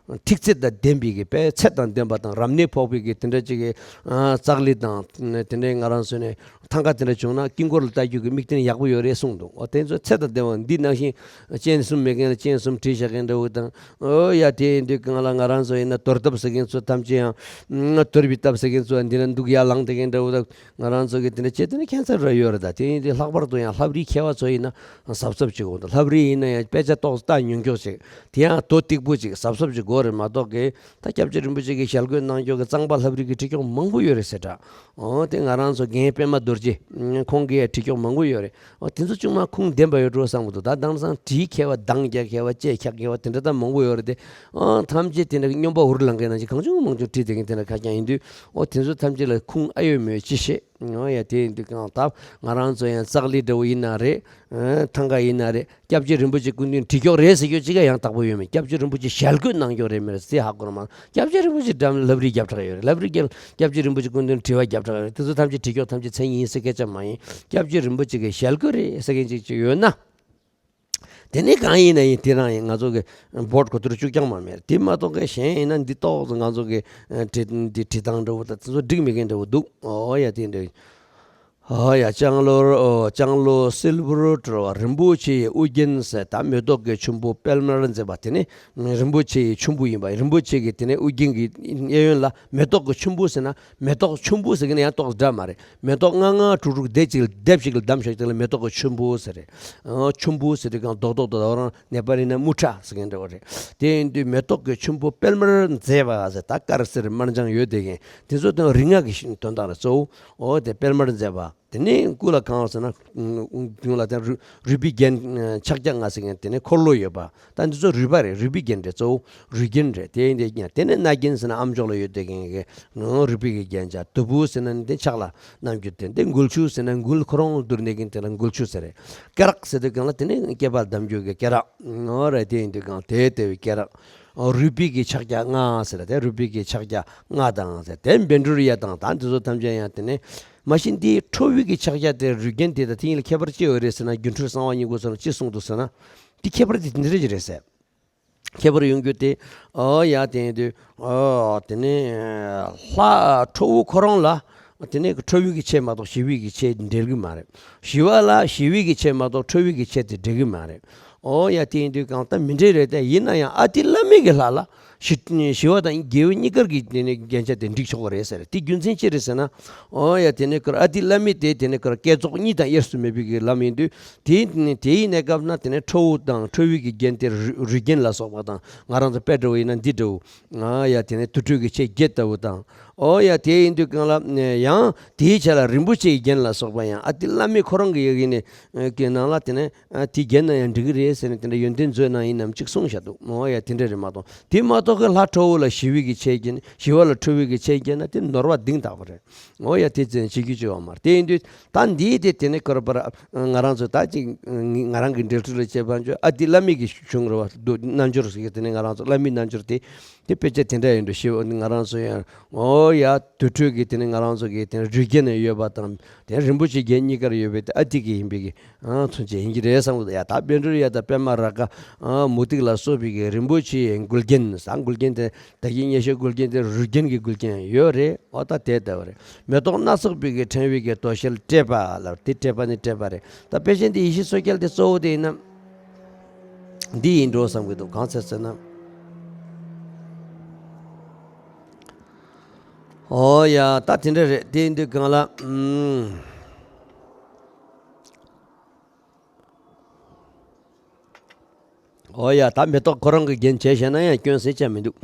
ཁྲིག་ཚེ་དང་ལྡན་པའི་གི་དཔེ་ཚད་དང་ལྡན་པ་དང་རབ་གནས་ཕོག་པའི་གི་དེ་འདྲ་ཅིག་གི། ཨ། ཙཀ་ལི་དང་དེ་འདྲའི་ང་རང་ཚོ་ནས། ཐང་ག་དེ་འདྲ་བྱུང་ན་དཀྱིལ་འཁོར་ལ་ལྟ་རྒྱུ་གི་དམིགས་རྟེན་ཡག་པོ་ཡོད་རེད་གསུངས་འདུག། འོ་དེ་ཚོ་ཚད་དང་ལྡན་པ། འདི་ནང་བཞིན་སྤྱན་གསུམ་མེད་མཁན་ལ་སྤྱན་གསུམ་བྲིས་བཞག་མཁན་འདྲ་བོ་དང་། འོ་ཡ། དེ་ཡིན་དུས་སྒང་ལ་ང་རང་ཚོ་ཡིན་ན་དོར་ཐབས་ཟེར་མཁན་ཚོ་ཐམས་ཅད་ཡང་། དོར་བའི་ཐབས་ཟེར་མཁན་ཚོ་འདི་ན་འདུག་ཡར་ལངས་བསྡད་མཁན་འདྲ་བོ་དང་། ང་རང་ཚོ་གི་དེ་འདྲ་བྱས་དེ་ནི་ཁྱད་མཚར་ར་ཡོད་རེད། ད་དེ་ཡིན་དུས་ལྷག་པར་དུ་ཡང་ལྷ་བྲིས་མཁས་པ་ཚོ་ཡིན་ན་གཟབ་གཟབ་བྱེད་དགོས་འདུག། ལྷ་བྲིས་ཡིན་ན་ཡང་དཔེ་ཆ་ཏོག་ཙམ་ལྟ་ཉུང་ཉུང་ཅིག། དེ་ཡང་དོ་སྟིག་པོ་ཅིག་གཟབ་གཟབ་ཅིག་དགོས་རེད་མ་གཏོགས་གི། ད་སྐྱབས་རྗེ་རིན་པོ་ཆེ་གི་ཞལ་བཀོད་གནང་ཀྱོག་གི་གཙང་པ་ལྷ་བྲིས་ཀྱི་བྲིས་ཀྱོག་མང་པོ་ཡོད་རེད་ཟེར་ད། འོ་དེ་ང་རང་ཚོ་རྒན་པད་མ་རྡོ་རྗེ་ཁོང་གིས་ཡང་བྲིས་ཀྱོག་མང་པོ་ཡོད་རེད། འོ་དེ་ཚོ་ཅུང་མ་ཁུངས་ལྡན་པ་ཡོད་འགྲོ་བསམ་གྱི་འདུག། ད་དེང་སང་བྲིས་མཁས་པ་གདངས་རྒྱག་མཁས་པ་ལྕེ་འཁྱག་མཁས་པ་དེ་འདྲ་ད་མང་པོ་ཡོད་རེད་དེ། ཨང་ཐམས་ཅད་དེ་འདྲ་སྨྱོན་པ་འུར་ལངས་མཁན་ནང་བཞིན་གང་བྱུང་མང་བྱུང་བྲིས་བསྡད་མཁན་དེ་འདྲ་ཁ་རྐྱང་ཡིན་དུས། འོ་དེ་ཚོ་ཐམས་ཅད་ལ་ཁུངས་ཨ་ཡོད་མེད་ཅི་ཤེས། འོ་ཡ། དེ་ཡིན་དུས་གང་ལྟར་ང་རང་ཚོ་ཡང་ཙཀ་ལི་འདྲ་བོ་ཡིན་ན་རེད། ཨ། ཐང་ག་ཡིན་ན་རེད། སྐྱབས་རྗེ་རིན་པོ་ཆེ་སྐུ་མདུན་བྲིས་ཀྱོག་རེད་ཟེར་རྒྱུ་གཅིག་ཀ་ཡང་དག་པོ་ཡོད་མེད། སྐྱབས་རྗེ་རིན་པོ་ཆེ་ཞལ་བཀོད་གནང་ཀྱོག་རེད་མེད་རེད་ཟེར་ཧ་གོ་ར་མ། སྐྱབས་རྗེ་རིན་པོ་ཆེ་འགྲམ་ལ་ལྷ་བྲིས་བརྒྱབ་ཁྲག་ཡོད་རེད། ལྷ་བྲིས་བརྒྱབ། སྐྱབས་རྗེ་རིན་པོ་ཆེ་སྐུ་མདུན་བྲིས་པ་བརྒྱབ་ཁྲག་ཡོད་རེད། དེ་ཚོ་ཐམས་ཅད་བྲིས་ཀྱོག་ཐམས་ཅད་མཚན་ཉིད་ཟེར་སྐད་ཆ་མ་ཡིན། སྐྱབས་རྗེ་རིན་པོ་ཆེ་གི་ཞལ་བཀོད་རེད་ཟེར་མཁན་ཅིག་ཅིག་ཡོད་ན། དེ་ནི་གང་ཡིན་ན་ཡིན། དེ་རང་ཡིན། ང་ཚོ་གི་བོད་གོ་བསྡུར་བཅུག་རྐྱང་མ་མེད་རེད། དེ་མ་གཏོགས་གི་གཞན་ཡིན་ན་འདི་ཏོག་ཙམ་ང་ཚོ་གི་ཨ་བྲིས་འདི་བྲིས་སྟངས་འདྲ་བོ་དང་དེ་ཚོ་འགྲིག་མེད་མཁན་འདྲ་བོ་འདུག། འོ་ཡ། དེ་འདྲ། ཨོ་ཡ། ལྕང་ལོར། ཨོ། ལྕང་ལོ་སིལ་བུར་གྲོལ་བ། རིན་པོ་ཆེ་ཡི་དབུ་རྒྱན་ཟེར། ད་མེ་ཏོག་གི་ཆུན་པོ་དཔལ་མར་མཛེས་པ་དེ་ནི་རིན་པོ་ཆེ་ཡི་ཆུན་པོ་ཡིན་པ། རིན་པོ་ཆེ་གི་དེ་ནི་དབུ་རྒྱན་གྱི་གཡས་གཡོན་ལ་མེ་ཏོག་གི་ཆུན་པོ་ཟེར་ན། མེ་ཏོག་ཆུན་པོ་ཟེར་གྱི་ན་ཡང་ཏོག་ཙམ་འདྲ་མ་རེད། མེ་ཏོག་ལྔ་ལྔ་དྲུག་དྲུག་སྡེབ་གཅིག་ལ་སྡེབ་གཅིག་ལ་བསྡམས་བཞག་དེ་ལ་མེ་ཏོག་གི་ཆུན་པོ་ཟེར་རེད། ཨོ། ཆུན་པོ་ཟེར་དུས་གང་རྡོག་རྡོག་རྡོག་རྡོག་རང་ནེ་པ་ལི་ན་མུ་ཁྲ་ཟེར་མཁན་འདྲ་བོ་རེད། དེ་ཡིན་དུས་མེ་ཏོག་གི་ཆུན་པོ་དཔལ་མར་མཛེས་པ་ཟེར། ད་དཀར་སེར་དམར་ལྗང་ཡོད་དེ་གིན་དེ་ཚོ་དང་རིགས་སྔགས་ཀྱི་དོན་དག་རེད་གཙོ་བོ། ཨོ་དེ་དཔལ་མར་མཛེས་པ། དེ་ནས་སྐུ་ལ་གང་ཟེར་ན། མདུན་ལ་དེ་རུས་རུས་པའི་རྒྱན་ཕྱག་རྒྱ་ལྔ་ཟེར་མཁན་དེ་ནས་འཁོར་ལོ་ཡོད་པ། ད་འདི་ཚོ་རུས་པ་རེད། རུས་པའི་རྒྱན་རེད། གཙོ་བོ་རུས་རྒྱན་རེད། དེ་ཡིན་དེ་ཡང་དེ་ནས་རྣ་རྒྱན་ཟེར་ན་ཨམ་ཅོག་ལ་ཡོད་དེ་མཁན་གྱི་རུས་པའི་གི་རྒྱན་ཆ། དུ་བུ་ཟེར་ན་དེ་ཕྱག་ལ་བསྣམས་རྒྱུ་དེ། དེ་མགུལ་ཆུ་ཟེར་ན་མགུལ་ཁོ་རང་བསྡུར་ནས་མཁན་དེ་ལ་མགུལ་ཆུ་ཟེར་རེད། སྐེ་རགས་ཟེར་དུས་གང་ལ་དེ་ནས་སྐེད་པ་བསྡམ་རྒྱུ་གི་སྐེ་རགས། འོ་རེད། དེ་ཡིན་དུས་གང་དེ་དེ་བའི་སྐེ་རགས། རུས་པའི་གི་ཕྱག་རྒྱ་ལྔ་ཟེར་ར། དེ་རུས་པའི་གི་ཕྱག་རྒྱ་ལྔ་དང་ཟེར། དེ་བཻ་ཌཱུརྱ་དང་ད་འདི་ཚོ་ཐམས་ཅད་ཡང་དེ་ནས་མ་གཞི་འདིའི་ཁྲོ་བོའི་གི་ཕྱག་རྒྱ་དེ་རུས་རྒྱན་དེ་དང་དེ་གཉིས་ལ་ཁྱད་པར་ཅི་ཡོད་རེད་ཟེར་ན། སྒྱུ་འཕྲུལ་གསང་བ་སྙིང་པོ་ཚོ་ལ་ཅི་གསུངས་འདུག་ཟེར་ན། འདི་ཁྱད་པར་དེ་འདི་འདྲ་ཅིག་རེད་ཟེར། ཁྱད་པར་ཡོང་རྒྱུ་དེ། ཨོ་ཡ་དེ་ཡིན་དུས། ཨོ་དེ་ནས་ལྷ་ཁྲོ་བོ་ཁོ་རང་ལ་དེ་ནས་ཁྲོ་བོའི་གི་ཆས་མ་གཏོགས་ཞི་བའི་གི་ཆས་འབྲེལ་གི་མ་རེད། ཞི་བ་ལ་ཞི་བའི་གི་ཆས་མ་གཏོགས་ཁྲོ་བོའི་གི་ཆས་དེ་འབྲེལ་གི་མ་རེད། ཨོ་ཡ་དེ་ཡིན་དུས་གང་ལྟར་མི་འདྲ་རེད་དེ། ཡིན་ན་ཡང་ཨ་ཏི་བླ་མའི་གི་ལྷ་ལ་ཞི་ཞི་བ་དང་རྒྱལ་བའི་གཉིས་ཀར་གི་དེ་ནས་རྒྱན་ཆ་དེ་འགྲིག་ཆོག་གི་རེད་ཟེར། དེ་རྒྱུ་མཚན་ཅི་རེད་ཟེར་ན། ཨོ་ཡ་དེ་ནས་ཁོ་ཨ་ཏི་བླ་མའི་དེ་དེ་ནས་ཁོ་བསྐྱེད་རྫོགས་གཉིས་དང་དབྱེར་མེད་པའི་གི་ལམ་ཡིན་དུས། དེ་དེ་ཡིན་ནའི་སྐབས་ན་དེ་ནས་ཁྲོ་བོ་དང་ཁྲོ་བོའི་གི་རྒྱན་དེ་རུས་རུས་རྒྱན་ལ་སོགས་པ་དང་། ང་རང་ཚོ་དཔེ་འདྲ་བོ་ཡིན་ན་འདི་འདྲ་བོ། ཨ་ཡ་དེ་ནས་དུར་ཁྲོད་ཀྱི་ཆས་བརྒྱད་ལྟ་བུ་དང་། ཨོ་ཡ་དེ་ཡིན་དུས་གང་ལ་ཡང་དེའི་ཆ་ལ་རིན་པོ་ཆེའི་རྒྱན་ལ་སོགས་པ་ཡང་ཨ་ཏི་བླ་མའི་ཁོ་རང་གི་ཡི་གེ་ནས་ཀྱི་ནང་ལ་དེ་ནས་ཨ་དེ་རྒྱན་ན་ཡང་འགྲིག་གི་རེད་ཟེར་ནས་དེ་འདྲ་ཡོན་ཏན་མཛོད་ནང་ཡིན་ནམ་ཅིག་གསུངས་བཞག་འདུག། ཨོ་ཡ་དེ་འདྲ་རེད་མ་གཏོགས། དེ་མ་གཏོགས་ཀྱི་ལྷ་ཁྲོ་བོ་ལ་ཞི་བའི་གི་ཆས་རྒྱན། ཞི་བ་ལ་ཁྲོ་བོའི་གི་ཆས་རྒྱན་ན་དེ་ནོར་བ་གཏིང་དག་པ་རེད། ཨོ་ཡ་དེ་ཙམ་བྱེད་རྒྱུ་ཅིག་ཡོད་མ་རེད། དེ་ཡིན་དུས་ད་འདིའི་དེ་དེ་ནས་ཁོ་ར་པར་ང་རང་ཚོ་ད་ཅིག་ང་རང་གི་འགྲེལ་བཤད་ལ་བྱས་པ་འཇོག་ཨ་ཏི་བླ་མའི་གི་གཞུང་རེད་བ། རྣལ་འབྱོར་ཟེར་གི་དེ་ནས་ང་རང་ཚོ་བླ་མའི་རྣལ་འབྱོར་དེ། དེ་དཔེ་ཆ་དེ་འདྲ་ཡིན་འགྲོ། ཞི་བ་ང་རང་ཚོ་ཡང་ཨོ་ཡ་དུར་ཁྲོད་ཀྱི་དེ་ནས་ང་རང་ཚོ་གི་དེ་ནས་རུས་རྒྱན་ནས་ཡོད་པ་དང་། དེ་རིན་པོ་ཆེ་རྒྱན་གཉིས་ཀར་ཡོད་པའི་དེ་ཨ་ཏི་གི་ཡིན་པའི་གི་ཨ་མཚོན་བྱེད་ཡིན་གྱི་རེད་བསམ་གི་འདུག། ཡ་ད་བཻ་ཌཱུརྱ་དང་པདྨ་རཱ་ག་ཨ་མུ་ཏིག་ལ་སོགས་པའི་གི་རིན་པོ་ཆེའི་མགུལ་རྒྱན་ཟེར། མགུལ་རྒྱན་དེ་ད་གིན་སྙན་ཤལ་མགུལ་རྒྱན་དེ་རུས་རྒྱན་གྱི་མགུལ་རྒྱན་ཡོད་རེད། ཨོ་ད་དེ་ལྟ་བུ་རེད། མེ་ཏོག་སྣ་ཚོགས་པའི་གི་ཕྲེང་བའི་གི་དོ་ཤལ་བཀྲེས་པ་ལ། དེ་བཀྲེས་པ་ནི་བཀྲེས་པ་རེད། ད་དཔེ་ཅན་དེ་ཡེ་ཤེས་མཚོ་རྒྱལ་དེ་གཙོ་བོ་དེ་ཡིན་ན། འདི་ཡིན་འགྲོ་བསམ་གི་འདུག། གང་ཚེ་ཚེ་ན། ཨོ་ཡ་ད་དེ་འདྲ་རེད། དེ་ཡིན་དུས་གང་ལ། ཨུམ། ཨོ་ཡ་ད་མེ་ཏོག་ཁོ་རང་གི་རྒྱན་བྱས་བཞག་ན་ཡང་སྐྱོན་ཟེར་ཆ་མི་འདུག།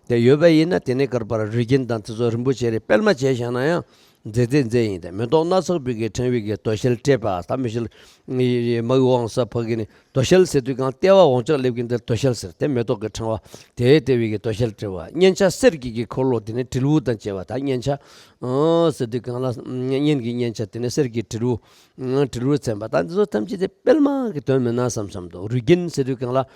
དེ་ཡོད་པ་ཡིན་ན་དེ་ནས་ཀར་པར་རུས་རྒྱན་དང་དེ་ཚོ་རིན་པོ་ཆེ་རེད། སྤེལ་མ་བྱས་བཞག་ན་ཡང་མཛེས་མཛེས་མཛེས་ཡིན། ཏེ་མེ་ཏོག་སྣ་ཚོགས་པའི་གི་ཕྲེང་བའི་གི་དོ་ཤལ་བཀྲེས་པ། ད་མི་ཤེས་མ་གི་དབང་ས་ཕ་གི་ནི་དོ་ཤལ་ཟེར་དུས་གང་ལྟེ་བ་འོང་ལྕགས་ལེབ་ཀྱི་འདིར་དོ་ཤལ་ཟེར། དེ་མེ་ཏོག་གི་ཕྲེང་བ་དེ་ལྟེ་བའི་གི་དོ་ཤལ་བཀྲེས་པ། སྙན་ཆ་གསེར་གྱི་གི་འཁོར་ལོ་དེ་ནི་དྲིལ་བུ་དང་བཅས་པ། ད་སྙན་ཆ་ཨ་ཟེར་དུས་གང་ལ་སྙན་གྱི་སྙན་ཆ་དེ་ནི་གསེར་གྱི་དྲིལ་བུ། དྲིལ་བུ་མཚན་པ། ད་འདི་ཚོ་ཐམས་ཅད་དེ་སྤེལ་མ་གི་དོན་མིན་ན་བསམ་བསམ་འདུག། རུས་རྒྱན་ཟེར་དུས་གང་ལ་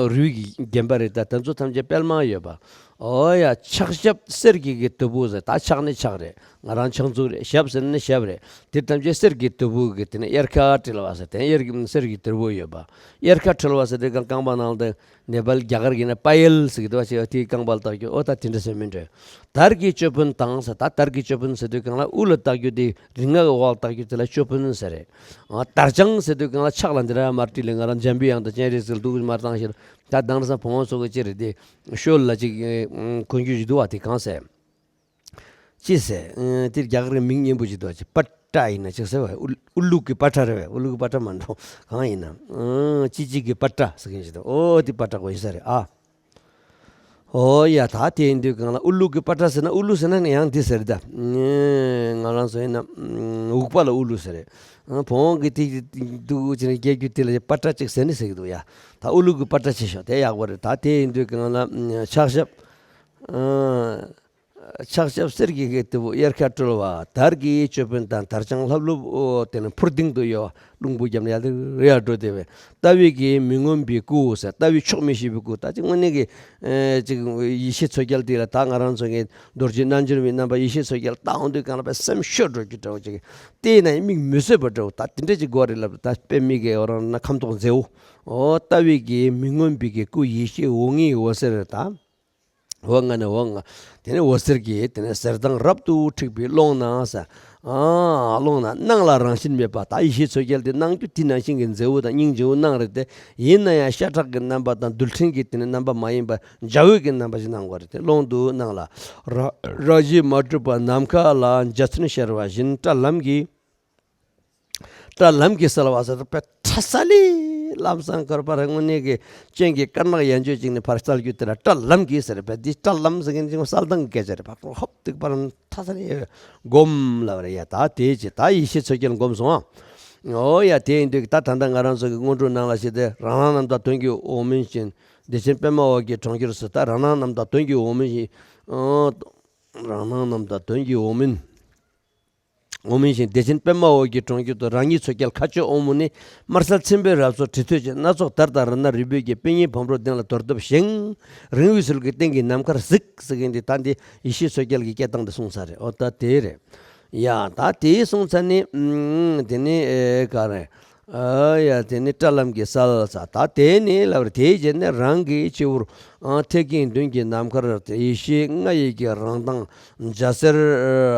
རུས་ཀྱི་རྒྱན་པ་རེད། ད་དེ་ཚོ་ཐམས་ཅད་སྤེལ་མ་ཡོད་པ། ཨོ་ཡ་ཕྱག་ཞབས་གསེར་གྱི་གི་དུམ་བུ་ཟེར། ད་ཕྱག་ནི་ཕྱག་རེད། ང་རང་ཕྱག་མཛུབ་རེད། ཞབས་ཟེར་ནི་ཞབས་རེད། དེ་ཐམས་ཅད་གསེར་གྱི་དུམ་བུ་གི་དེ་ནས་དབྱར་ཁ་དྲིལ་བ་ཟེར། དེ་དབྱར་གྱི་གསེར་གྱི་དུམ་བུ་ཡོད་པ། དབྱར་ཁ་དྲིལ་བ་ཟེར་དུས་གང་རྐང་པ་ནང་དུ་ནེ་པཱལ་རྒྱ་གར་གྱི་ན་པ་ཡལ་ཟེར་གི་འདུག་བ། ཅེས་དེའི་རྐང་པ་ལ་བཏགས་རྒྱུ། ཨོ་ད་དེ་འདྲ་ཟེར་མི་འདྲ། དར་གྱི་ཅོད་པན་དང་ཟེར། ད་དར་གྱི་ཅོད་པན་ཟེར་དུས་གང་ལ་དབུ་ལ་བཏགས་རྒྱུ་དེ། རིག་སྔགས་ཀྱི་འོག་ལ་བཏགས་རྒྱུ་དེ་ལ་ཅོད་པན་ཟེར་རེད། ཨ་དར་དཔྱངས་ཟེར་དུས་གང་ལ་ཕྱག་ལ་འདི་འདྲ་མར་དཀྲིས་ལས། ང་རང་འཇམ་པའི་དབྱངས་དང་སྤྱན་རས་གཟིགས་འདུག་མར་བཏང་ཞིང་། ད་དེང་སང་བུ་མོ་ཚོ་གི་ཅི་རེད་དེ། ཤོལ་ལ་ཅིག་གོན་རྒྱུ་ཞིག་འདུག་བ། དེ་གང་ཟེར། ཅི་ཟེར། ཨ་དེ་རྒྱ་གར་གྱི་མིང་སྙན་པོ་ཅིག་འདུག་བ། ཅིག་པ་ཏྲ་ཡིན་ན་ཅིག་ཟེར་བ། ཨུ་ཨུ་ལུ་གི་པ་ཏྲ་རེད་བས། ཨུ་ལུ་གི་པ་ཏྲ་མ་འགྲོ། གང་ཡིན་ན། ཨ་ཅི་ཅི་གི་པ་ཏྲ་ཟེར་མཁན་ཞིག་འདུག། ཨོ་དེ་པ་ཏྲ་གོ་ཡིན་ས་རེད་ཨ། ཨོ་ཡ་ད་དེ་ཡིན་དུས་གང་ལ་ཨུ་ལུ་གི་པ་ཏྲ་ཟེར་ན། ཨུ་ལུ་ཟེར་ན་ཡང་འདི་ཟེར་ད། ང་རང་ཚོ་ཡིན་ན་འུག་པ་ལ་ཨུ་ལུ་ཟེར་རེད། ཨ་བོང་གི་དེ་འདུག་ཅེས་ནས་སྐྱེ་རྒྱུ་དེ་ལ་པ་ཏྲ་ཅིག་ཟེར་ནི་ཟེར་གི་འདུག་ཡ། ད་ཨུ་ལུ་གི་པ་ཏྲ་བྱེད་ཤོག། དེ་ཡག་པོ་རེད། ད་དེ་ཡིན་དུས་གང་ལ་ཕྱག་ཞབས། ཨ་ཕྱག་ཞབས་གསེར་གྱི་གི་དུམ་བུ་དབྱར་ཁ་དཀྲོལ་བ། དར་གྱི་ཅོད་པན་དང་དར་དཔྱངས་ལྷབ་ལྷུབ། ཨོ་དེ་ནི་འཕུར་ལྡིང་དུ་གཡོ་བ། རླུང་བུ་བརྒྱབ་ནས་ཡར་ལེ་རེ་ཡར་འགྲོ་བསྡད་པས། ལྟ་བའི་གི་མི་མངོན་པའི་སྐུ་ཟེར། ལྟ་བའི་ཆོག་མི་ཤེས་པའི་སྐུ། ད་ཅིག་དངོས་གནས་ཀྱི་ཨེ་ཅིག་ཡེ་ཤེས་མཚོ་རྒྱལ་དེ་ལ་ད་ང་རང་ཚོ་གི་རྡོ་རྗེ་རྣལ་འབྱོར་མའི་རྣམ་པ་ཡེ་ཤེས་མཚོ་རྒྱལ་ལྟ་འོང་དུས་གང་ལ་དཔེ་སེམས་ཤོར་འགྲོ་རྒྱུ་འདྲ་བོ་ཅིག། བལྟས་ན་མིག་མི་བཟོད་པ་འདྲ་བོ། ད་དེ་འདྲ་ཅིག་དགོས་རེད་ལབ། ད་དཔེ་མི་གི་འོ་རང་ན་ཁམས་ཐོག་མཛེས་བོ། ཨོ་ལྟ་བའི་གི་མི་མངོན་པའི་གི་སྐུ། ཡེ་ཤེས་འོད་ལྔའི་འོད་ཟེར་ད། འོད་ལྔ་ནི་འོད་ལྔ། དེ་ནས་འོད་ཟེར་གྱིས་དེ་ནས་ཟེར་མདངས་རབ་ཏུ་འཁྲིགས་པའི་ཀློང་ན་ཟེར། ཨ་ཀློང་ན་སྣང་ལ་རང་བཞིན་མེད་པ། ད་ཡེ་ཤེས་མཚོ་རྒྱལ་དེ་སྣང་རྒྱུ་དེ་ནང་བཞིན་གྱི་མཛེས་བོ་དང་སྙིང་རྗེ་བོ་སྣང་རེད་དེ། ཡིན་ན་ཡང་ཤ་ཁྲག་གི་རྣམ་པ་དང་རྡུལ་ཕྲན་གྱི་དེ་ནས་རྣམ་པ་མ་ཡིན་པ་འཇའ་འོད་ཀྱི་རྣམ་པ་ཞིག་སྣང་དགོས་རེད་དེ། ཀློང་དུ་སྣང་ལ་ར་ར་བཞིན་མ་གྲུབ་པ་ནམ་མཁའ་ལ་འཇའ་ཚོན་ཤར་བ་བཞིན། སྐྲ་ལམ་གྱི་སྐྲ་ལམ་གྱིས་གསལ་བ་ཟེར་དུས་པད་ཁྲ་ས་ལི། ལམ་སང་ཁར་པར་དངོས་གནས་ཀྱི་སྤྱན་གྱི་དཀར་ནག་ཡན་ཆོད་ཅིག་ནས་ཕར་གསལ་རྒྱུ་དེ་ལ་བཀྲ་ལམ་གྱིས་ཟེར་བས། འདི་བཀྲ་ལམ་ཟེར་མཁན་ཅིག་གསལ་དྭངས་ཀྱི་སྐད་ཆ་རེད། ཕར་ཧོབ་ཏིག་པར་ཐ་ས་ནས་སྒོམ་ལབ་རེད་ཡ། ད་དེའི་རྗེས་ད་ཡེ་ཤེས་མཚོ་རྒྱལ་སྒོམ་སོང་ཨ། ཨོ་ཡ། དེ་ཡིན་དུས་ད་ད་ལྟ་ང་རང་ཚོ་གི་སྔོན་འགྲོ་ནང་ལ་ཞིག་དེ་རང་སྣང་རྣམ་དག་དོན་གྱི་འོག་མིན་ཞིང་། བདེ་ཆེན་པད་མ་འོག་གི་གྲོང་ཁྱེར་སུ། ད་རང་སྣང་རྣམ་དག་དོན་གྱི་འོག་མིན་ཞིང་། ཨོ། རང་སྣང་རྣམ་དག་དོན་གྱི་འོག་མིན། འོག་མིན་ཞིང་བདེ་ཆེན་པད་མ་འོག་གི་གྲོང་ཁྱེར་དུ། རང་ཉིད་མཚོ་རྒྱལ་མཁའ་སྤྱོད་དབང་མོ་ནི། དམར་གསལ་མཚན་དཔེའི་རབ་མཚོ་གྲི་ཐོད་ཅན། སྣ་ཚོགས་དར་དང་རི་ནག་རིལ་བུ་གིས། དཔེ་རྙིང་བམ་རོ་གདན་ལ་དོར་གདབ་ཞིང་། རིང་བའི་ཚུལ་གྱིས་སྟེང་གི་ནམ་མཁར་གཟིགས་ཟེར་མཁན་འདི་ད་འདི་ཡེ་ཤེས་མཚོ་རྒྱལ་གྱི་སྐད་གདངས་འདི་གསུངས་ས་རེད། ཨོ་ད་དེ་རེད། ཡ་ད་དེ་གསུངས་ཚར་ནི། ཨུམ། དེ་ནི་ཨེ་ག་རེ། ཨ་ཡ། དེ་ནི་བཀྲ་ལམ་གྱིས་གསལ་ས། ད་དེ་ནི་ལབ་རེད། དེའི་རྗེས་ནས་རང་གི་སྤྱི་བོར། ཨ་ཐེག་ཆེན་མདུན་གྱི་ནམ་མཁར་ཡེ་ཤེས་ལྔ་ཡི་གི་རང་མདངས་འཇའ་ཟེར་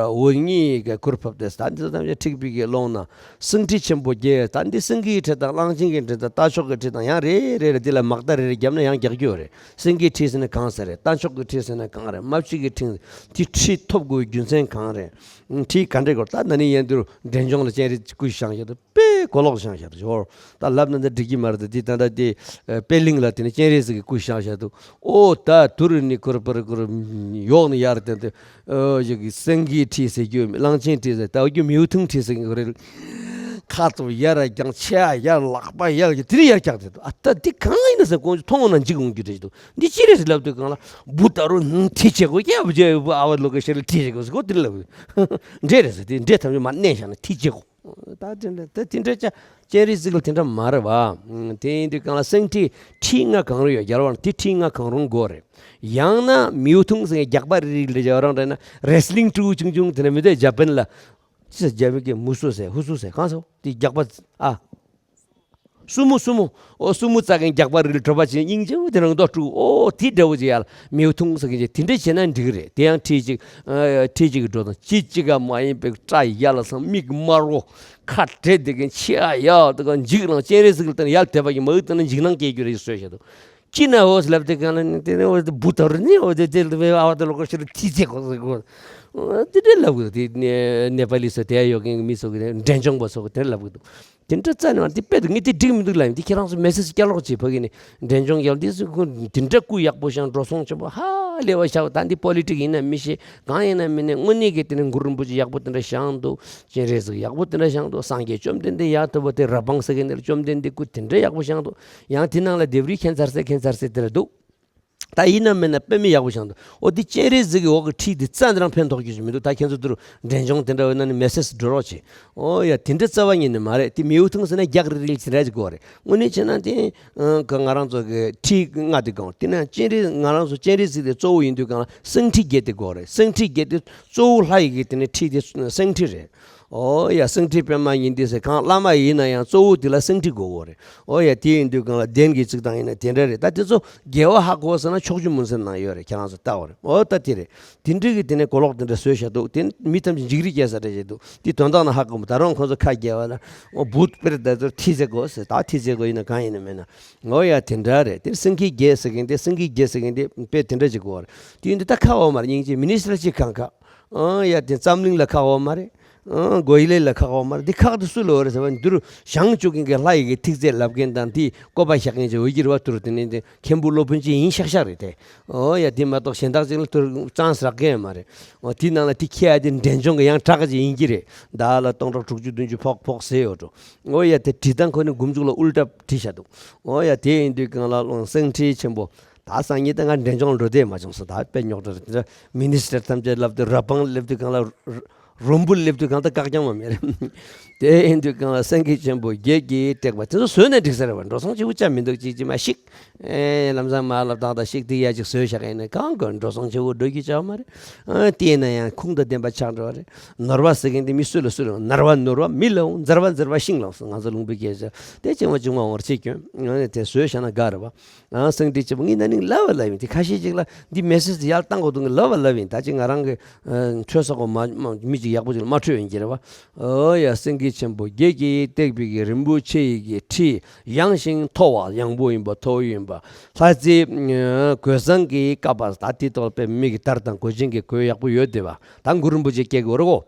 འོད་གཉིས་ཀྱིས་གུར་ཕབ་སྟེ། ད་འདི་ཚོ་ཐམས་ཅད་འཁྲིགས་པའི་གི་ཀློང་ན་སེང་ཁྲི་ཆེན་པོ་བརྒྱད། ད་འདི་སེང་གེའི་ཁྲི་དང་གླང་ཆེན་གྱི་ཁྲི་དང་རྟ་མཆོག་གི་ཁྲི་དང་ཡང་རེ་རེ་ལ་འདི་ལ་མག་རྟ་རེ་རེ་བརྒྱབ་ན་ཡང་རྒྱག་རྒྱུ་རེད། སེང་གེའི་ཁྲི་ཟེར་ན་གང་ཟེར་རེད། རྟ་མཆོག་གི་ཁྲི་ཟེར་ན་གང་རེད། རྨ་བྱའི་གི་ཁྲི། དེ་ཁྲི་ཐོབ་དགོས་རྒྱུ་མཚན་གང་རེད། ཁྲི་ག་འདྲ་དགོས། ད་ན་ནིང་ཡན་དུ་འབྲས་ལྗོངས་ལ་སྤྱན་རས་གཟིགས་སྐུ་བཞེངས་བཞག་འདུག་དཔེ་གོ་ལོག་བཞེངས་བཞག་འདུག་ཞོར་ད་ལབ་ན་འདི་འགྲིག་གི་མ་རེད། འདི་ད་ལྟ་དེ་པད་གླིང་ལ་དེ་ནི་སྤྱན་རས་གཟིགས་ཀྱི་སྐུ་བཞེངས་བཞག་འདུག་ཨོ་ད་དུ་རུ་ནི་ཁུར་པར་ཁུར་ཡོག་ནི་ཡར་བསྟན་ཏེ། ཨོ་ཡ་གི་སེང་གེའི་ཁྲི་ཟེར་རྒྱུ། གླང་ཆེན་ཁྲི་ཟེར། ད་རྒྱུ་མིའུ་ཐུང་ཁྲི་ཟེར་གི་རེད། ཁ་ཐུབ་ཡར་རྒྱང་། ཆེ་ཡར། ལག་པ་ཡར་གི་དེ་ནི་ཡར་བཀྱག་དེ་འདུག་ཨ་ད་འདི་གང་ཡིན་ན་ཟེར། ཀོང་ཇོ་མཐོང་ན་འཇིགས་འོང་རྒྱུ་རེད་འདུག་འདི་ཅི་རེད་ཟེར་ལབ་དུས་གང་ལ། བུ་ད་རུ་ཁྲི་ཆེ་གོ་ཀྱ་བུ་ཇེ་བུ་ཨ་བ་ལོ་ག་ཤེ་ལ་ཁྲི་ཆེ་གོ་ཟེར་གོ་དེ་ལབ། འདྲེ་རེད་ཟེར། དེ་འདྲེ་ཐམས་ཅད་མར་མནན་བཞག་ན་ཁྲི་ཆེ་གོ། ད་དེ་འདྲ་ད་དེ་འདྲ་ཅག་སྤྱན་རས་གཟིགས་ལ་དེ་འདྲ་མ་རེད་བ། དེ་ཡིན་དུས་གང་ལ་སེང་ཁྲི་ཁྲི་ལྔ་གང་རུང་ཡོད་རྒྱལ་བ་དེ་ཁྲི་ལྔ་གང་རུང་དགོས་རེད། ཡང་ན་མིའུ་ཐུང་ཟེར་རྒྱག་པ་རིལ་རིལ་རེད། རང་རེད་ན་རེ་སི་ལིང་ཀྲུའུ་ཆུང་ཆུང་དེ་འདྲ་མི་འདུག་རྒྱ་པན་ལ་ཅི་ཟེར་རྒྱ་མི་གི་མུ་སུ་ཟེར་ཧུ་སུ་ཟེར་གང་ཟེར་དེ་རྒྱག་པ་ཨ། སུ་མོ་སུ་མོ། ཨོ་སུ་མོ་རྩ་མཁན་རྒྱག་པ་རིལ་གྲོད་པ་ཅན་སྙིང་རྗེ་བོ་དེ་རང་མདོག་དཀྲུག་ཨོ་དེ་འདྲ་བོ་ཅིག་ཡ་ལ་མིའུ་ཐུང་ཟེར་མཁན་ཅིག་དེ་འདྲ་བྱས་ན་འགྲིག་རེད། དེ་ཡང་ཁྲི་གཅིག་ཨ་ཁྲི་གཅིག་གི་འགྲོ་དང་ཁྲི་གཅིག་ག་མ་ཡིན་པའི་སྐྲ་ཡ་ལ་སང་མིག་དམར་བོ་ཁ་བྲེད་དེ་གན་ཆེ་ཨ་ཡ་དེ་ག་འཇིགས་རང་སྤྱན་རས་གཟིགས་ལ་བལྟས་ན་ཡ་ལ་དད་པ་ཡི་མ་འུ་བལྟས་ན་འཇིགས་སྣང་སྐྱེ་རྒྱུ་རེད་ཟེར་བཤད་འདུག་ཅི་ན་འོ་ལབ་དེ་གང་ལ་ནི་དེ་ནི་འོ་དེ་བུ་དར་ནི་འོ་དེ་དེ་ལ་ཨ་བ་དེ་ལོ་ཀ་ཤི་ར་ཐི་ཚེ་གོ་ཟེར་གོ། དེ་འདྲ་ལབ་གི་འདུག་དེ་ནེ་པ་ལི་སོ་དེ་ཡོད་མཁན་གི་མི་ཚོ་གི་འབྲས་ལྗོངས་པ་ཚོ་གི་དེ་ལབ་གི་འདུག་དེ་འདྲ་རྩ་ནས་དེ་དཔེ་འདུག་ངས་དེ་འགྲིག་མི་འདུག་ལབ་ཡིན། དེ་ཁྱེད་རང་ཚོ་མེ་སེ་ཇི་བསྐྱལ་རོགས་བྱེད། ཕ་གི་ནི་འབྲས་ལྗོངས་རྒྱལ་འདི་ཚོ་ཁོ་དེ་འདྲ་སྐུ་ཡག་པོ་བཞེངས་འགྲོ་སོང་ཆེན་པོ་ཧ་ལས་པ་བཞག་ད་འདི་པོ་ལི་ཊིག་ཡིན་ན་མི་ཤེས། གང་ཡིན་ན་མིན་ནས་དངོས་གནས་ཀྱི་དེ་ནི་གུ་རུ་རིན་པོ་ཆེ་ཡག་པོ་དེ་འདྲ་བཞེངས་འདུག་སྤྱན་རས་གཟིགས་ཡག་པོ་དེ་འདྲ་བཞེངས་འདུག་སངས་རྒྱས་བཅོམ་ལྡན་འདས་ཡག་ཐུབ་པ་དེ་རབ་འབངས་ཟེར་མཁན་དེ་ལ་བཅོམ་ལྡན་འདས་སྐུ་དེ་འདྲ་ཡག་པོ་བཞེངས་འདུག་ཡང་དེ་ནང་ལ་ལྡེབས་རིས་ཁྱད་མཚར་ས་ཁྱད་མཚར་ས་དེ་འདྲ་འདུག་ད་ཡིན་ན་མིན་ན་དཔེ་མི་ཡག་པོ་བཞེངས་འདུག་ཨོ་དེ་སྤྱན་རས་གཟིགས་ཀྱི་འོག་གི་ཁྲི་དེ་རྩ་འདི་རང་ཕན་ཐོགས་རྒྱུ་ཞིག་མི་འདུག་ད་ཁྱེད་ཚོ་དུ་རུ་འབྲས་ལྗོངས་དེ་འདྲ་བས་ན་ནི་མེ་སེ་ཇི་འགྲོ་རོགས་བྱེད། ཨོ་ཡ་དེ་འདྲ་རྩ་བ་ཉིད་ནས་མ་རེད། དེ་མིའུ་ཐུང་ཟེར་ན་རྒྱག་རི་རིལ་ཟེར་ར་ཅིག་དགོས་རེད། དངོས་གནས་བྱས་ན་དེ་ང་རང་ཚོ་གི་ཁྲི་ལྔ་དེ་གང་དེ་ན་སྤྱན་རས་ང་རང་ཚོ་སྤྱན་རས་གཟིགས་དེ་གཙོ་བོ་ཡིན་དུས་གང་ལ་སེང་ཁྲི་བརྒྱད་དེ་དགོས་རེད། སེང་ཁྲི་བརྒྱད་དེ་གཙོ་བོ་ལྷ་ཡི་གི་དེ་ནི་ཁྲི་དེ་སེང་ཁྲི་རེད། ཨོ་ཡ་སེང་ཁྲི་པད་མ་ཉི་ཟླ་ཟེར་གང་བླ་མ་ཡིན་ན་ཡང་གཙོ་བོ་དེ་ལ་སེང་ཁྲི་དགོས་དགོས་རེད། ཨོ་ཡ་དེ་ཡིན་དུས་གང་ལ་གདན་གྱི་བརྩིགས་སྟངས་ཡིན་ན་དེ་འདྲ་རེད། ད་དེ་ཚོ་རྒྱལ་བ་ཧ་གོ་ཟེར་ན་ཕྱོགས་བཅུ་མུན་སེལ་ནང་ཡོད་རེད། ཁྱེད་རང་ཚོ་ལྟ་བ་རེད། ཨོ་ད་དེ་རེད། དེ་འདྲ་གི་དེ་ནས་གོ་ལོག་དེ་འདྲ་བཟོས་བཞག་འདུག་དེ་མི་ཐམས་ཅད་འཇིགས་རིགས་སྐྱེ་ས་རེད་བྱས་འདུག་དེ་དོན་དག་ན་ཧ་གོ་མོ་ད་རུང་ཁོང་ཚོ་ཁ་རྒྱལ་བ་ལ་ཨོ་བུད་པེར་ད་ཚོར་ཐི་ཟེར་དགོས་ཟེར། ད་ཐི་ཟེར་དགོས་ཡིན་ན་གང་ཡིན་ན་མེད་ན། ཨོ་ཡ་དེ་འདྲ་རེད། དེ་སེང་གེ་བརྒྱད་ཟེར་མཁན་དེ་སེང་གེ་བརྒྱད་ཟེར་མཁན་དེ་དཔེ་དེ་འདྲ་ཅིག་གོ་བ་རེད། དེ་ཡིན་དུས་ད་ཁ་འོ་མ་རེད། སྙིང་རྗེ་མི་ནི་སི་ཊར་ཅིག་གང་ཁ། ཨང་ཡ་དེ་འཛམ་གླིང་ལ་ཁག་འོ་མ་རེད། ཨང་གོ་ཡི་ལེ་ལ་ཁག་འོ་མ་རེད། འདི་ཁག་དེ་སུ་ལ་འོ་རེད་ཟེར་བ་འདིར་བཞེངས་བཅུག་མཁན་གྱི་ལྷ་ཡི་གི་ཐིག་ཚད་ལབ་མཁན་དང་དེ་བཀོད་པ་བཞག་མཁན་ཅིག་འོ་གི་རེད་བ། དུར་དེ་ནས་དེ་མཁན་པོ་སློབ་དཔོན་ཅིག་ཡིན་ཤག་ཤག་རེད་དེ། ཨོ་ཡ་དེ་མ་གཏོགས་གཞན་དག་ཅིག་ལ་དུར་གཙང་སེ་རག་གི་ཡོད་མ་རེད། ཨོ་དེ་ནང་ལ་དེ་ཁྱེད་ཡ་དེ་འབྲས་ལྗོངས་ཀྱི་ཡང་གྲགས་ཅིག་ཡིན་གྱི་རེད། ད་ལ་སྟོང་ཕྲག་དྲུག་ཅུ་བདུན་ཅུ་ཕོག་ཕོག་ཟེར་ཡོད་འགྲོ། ཨོ་ཡ་དེ་བྲིས་སྟངས་ཁོ་ནི་མགོ་མཇུག་ལ་ཨུལ་ཊ་བྲིས་བཞག་འདུག་ཨོ་ཡ་དེ་ཡིན་དུས་གང་ལ་སེང་ཁྲི་ཆེན་པོ། ད་སང་ཉིན་ད་ང་འབྲས་ལྗོངས་ལ་འགྲོ་བསྡད་མ་བྱུང་སོང་། ད་དཔེ་རྙོག་དྲ་རེད། དེ་འདྲ་མི་ནི་སི་ཊར་ཐམས་ཅད་ལབ་དུས་རབ་འབངས་སླེབས་དུས་གང་ལ་རོམ་བུ་སླེབས་དུས་གང་ལྟར་བཀག་ཀྱང་མ་མེད་རེད། དེ་ཡིན་དུས་གང་ལ་སེང་གེ་ཆེན་པོ་བརྒྱད་ཀྱིས་བཏེགས་པ་དེ་ཚོ་བཟོས་ནས་འགྲིག་ས་རེད་བ། འགྲོ་སོང་ཆེ་བོ་ཅང་མི་འདུག་ཅིག་ཅིག་མ་ཤིག་ཨེ་ལམ་སང་མ་ལབ་ཏག་ཏག་ཤིག་དེ་ཡ་ཅིག་བཟོས་བཞག་ཡིན་ན་གང་དགོས་འགྲོ་སོང་ཆེ་བོ་འགྲོ་རྒྱུ་ཅང་མ་རེད། ཨ་དེས་ན་ཡང་ཁུངས་དང་ལྡན་པ་ཆགས་འགྲོ་བ་རེད། ནོར་བ་ཟེར་མཁན་དེ་མི་སུ་ལ་སུ་ལ་ནར་བ་ནོར་བ་མི་ལ་འོང་། འཛར་བ་འཛེར་བ་ཤིང་ལ་འོང་། ང་ཚོ་ལུང་པའི་སྐད་ཆ་དེ་ཅང་བ་ཅུང་མ་འོར་ཆེ་སྐྱོན་དེ་བཟོས་བཞག་ན་དགའ་རེད་བ། ཨང་སེང་ཁྲི་ཆེན་པོ་ངས་ན་ནིང་ལབ་པ་ལབ་ཡིན། དེ་ཁ་ཤས་ཅིག་ལ་འདི་མེ་སེ་ཇི་ཡར་བཏང་དགོས་འདུག་ངས་ལབ་པ་ལབ་ཡིན། ད་ཅིག་ང་རང་གི་འཕྲོད་ས་གོ་མ་མ་མི་ཅིག་ཡག་པོ་ཅིག་ལ་མ་འཕྲོད་ཡིན་གྱི་རེད་བ། ཨོ་ཡ་སེང་གེ་ཆེན་པོ་བརྒྱད་ཀྱིས་བཏེགས་པའི་གི་རིན་པོ་ཆེ་ཡི་གི་ཁྲི་ཡངས་ཤིང་མཐོ་བ་ཡངས་པོ་ཡིན་པ་མཐོ་བོ་ཡིན་པ་ལྷ་རྫས་གོས་བཟང་གིས་བཀབ་པ། ད་དེ་ཐོག་ལ་དཔེ་མི་གི་དར་དང་གོས་ཆེན་གྱི་གོས་ཡག་པོ་ཡོད་དེ་བ། ད་གུ་རུ་རིན་པོ་ཆེ་སྐྱེ་དགོས་རེད་གོ།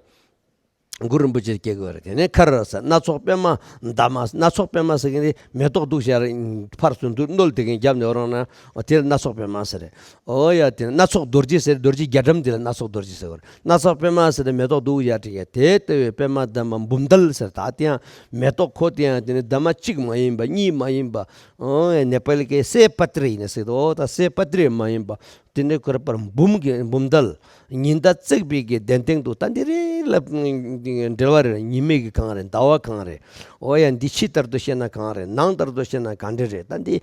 གུ་རུ་རིན་པོ་ཆེ་སྐྱེ་དགོས་རེད། དེ་ནས་མཁར་ཟེར། སྣ་ཚོགས་པད་མ་འདབ་མ། སྣ་ཚོགས་པད་མ་ཟེར་མཁན་དེ་མེ་ཏོག་འདུག་བཞག་རེད། ཕར་ཚུར་འདུག་རྣོལ་དེ་གིན་རྒྱབ་ནས་འོ་རང་ན། འོ་དེ་ལ་སྣ་ཚོགས་པད་མ་ཟེར་རེད། འོ་ཡ། དེ་ནས་སྣ་ཚོགས་རྡོ་རྗེ་ཟེར། རྡོ་རྗེ་རྒྱ་གྲམ་དེ་ལ་སྣ་ཚོགས་རྡོ་རྗེ་ཟེར་བ་རེད། སྣ་ཚོགས་པད་མ་ཟེར་ནས་མེ་ཏོག་འདུག་བཞག་བྲིས་ཡ། དེ་ལྟ་བུའི་པད་མ་འདབ་མ་འབུམ་དལ་ཟེར། ད་དེ་ཡང་མེ་ཏོག་ཁོ་དེ་ཡང་དེ་ནས་འདབ་མ་གཅིག་མ་ཡིན་པ། གཉིས་མ་ཡིན་པ། འོ་ཡ། ནེ་པ་ལི་གའི་སེ་པ་ཏྲི་ཡིན་ཟེར་དོ། ད་སེ་པ་ཏྲི་མ་ཡིན་པ། དེ་ནས་ཁོ་ར་པར་འབུམ་གྱི་འབུམ་དལ། ཉི་ཟླ་བརྩེགས་པའི་གི་གདན་སྟེང་དུ། ད་འདི་རེ་ལ་འབྲེལ་བ་རེ་རེད། ཉི་མའི་གི་གང་རེད། ཟླ་བ་གང་རེད། འོ་ཡ། འདི་ཕྱི་ལྟར་དུ་བཤད་ན་གང་རེད། ནང་ལྟར་དུ་བཤད་ན་གང་འདྲ་རེད། ད་འདི་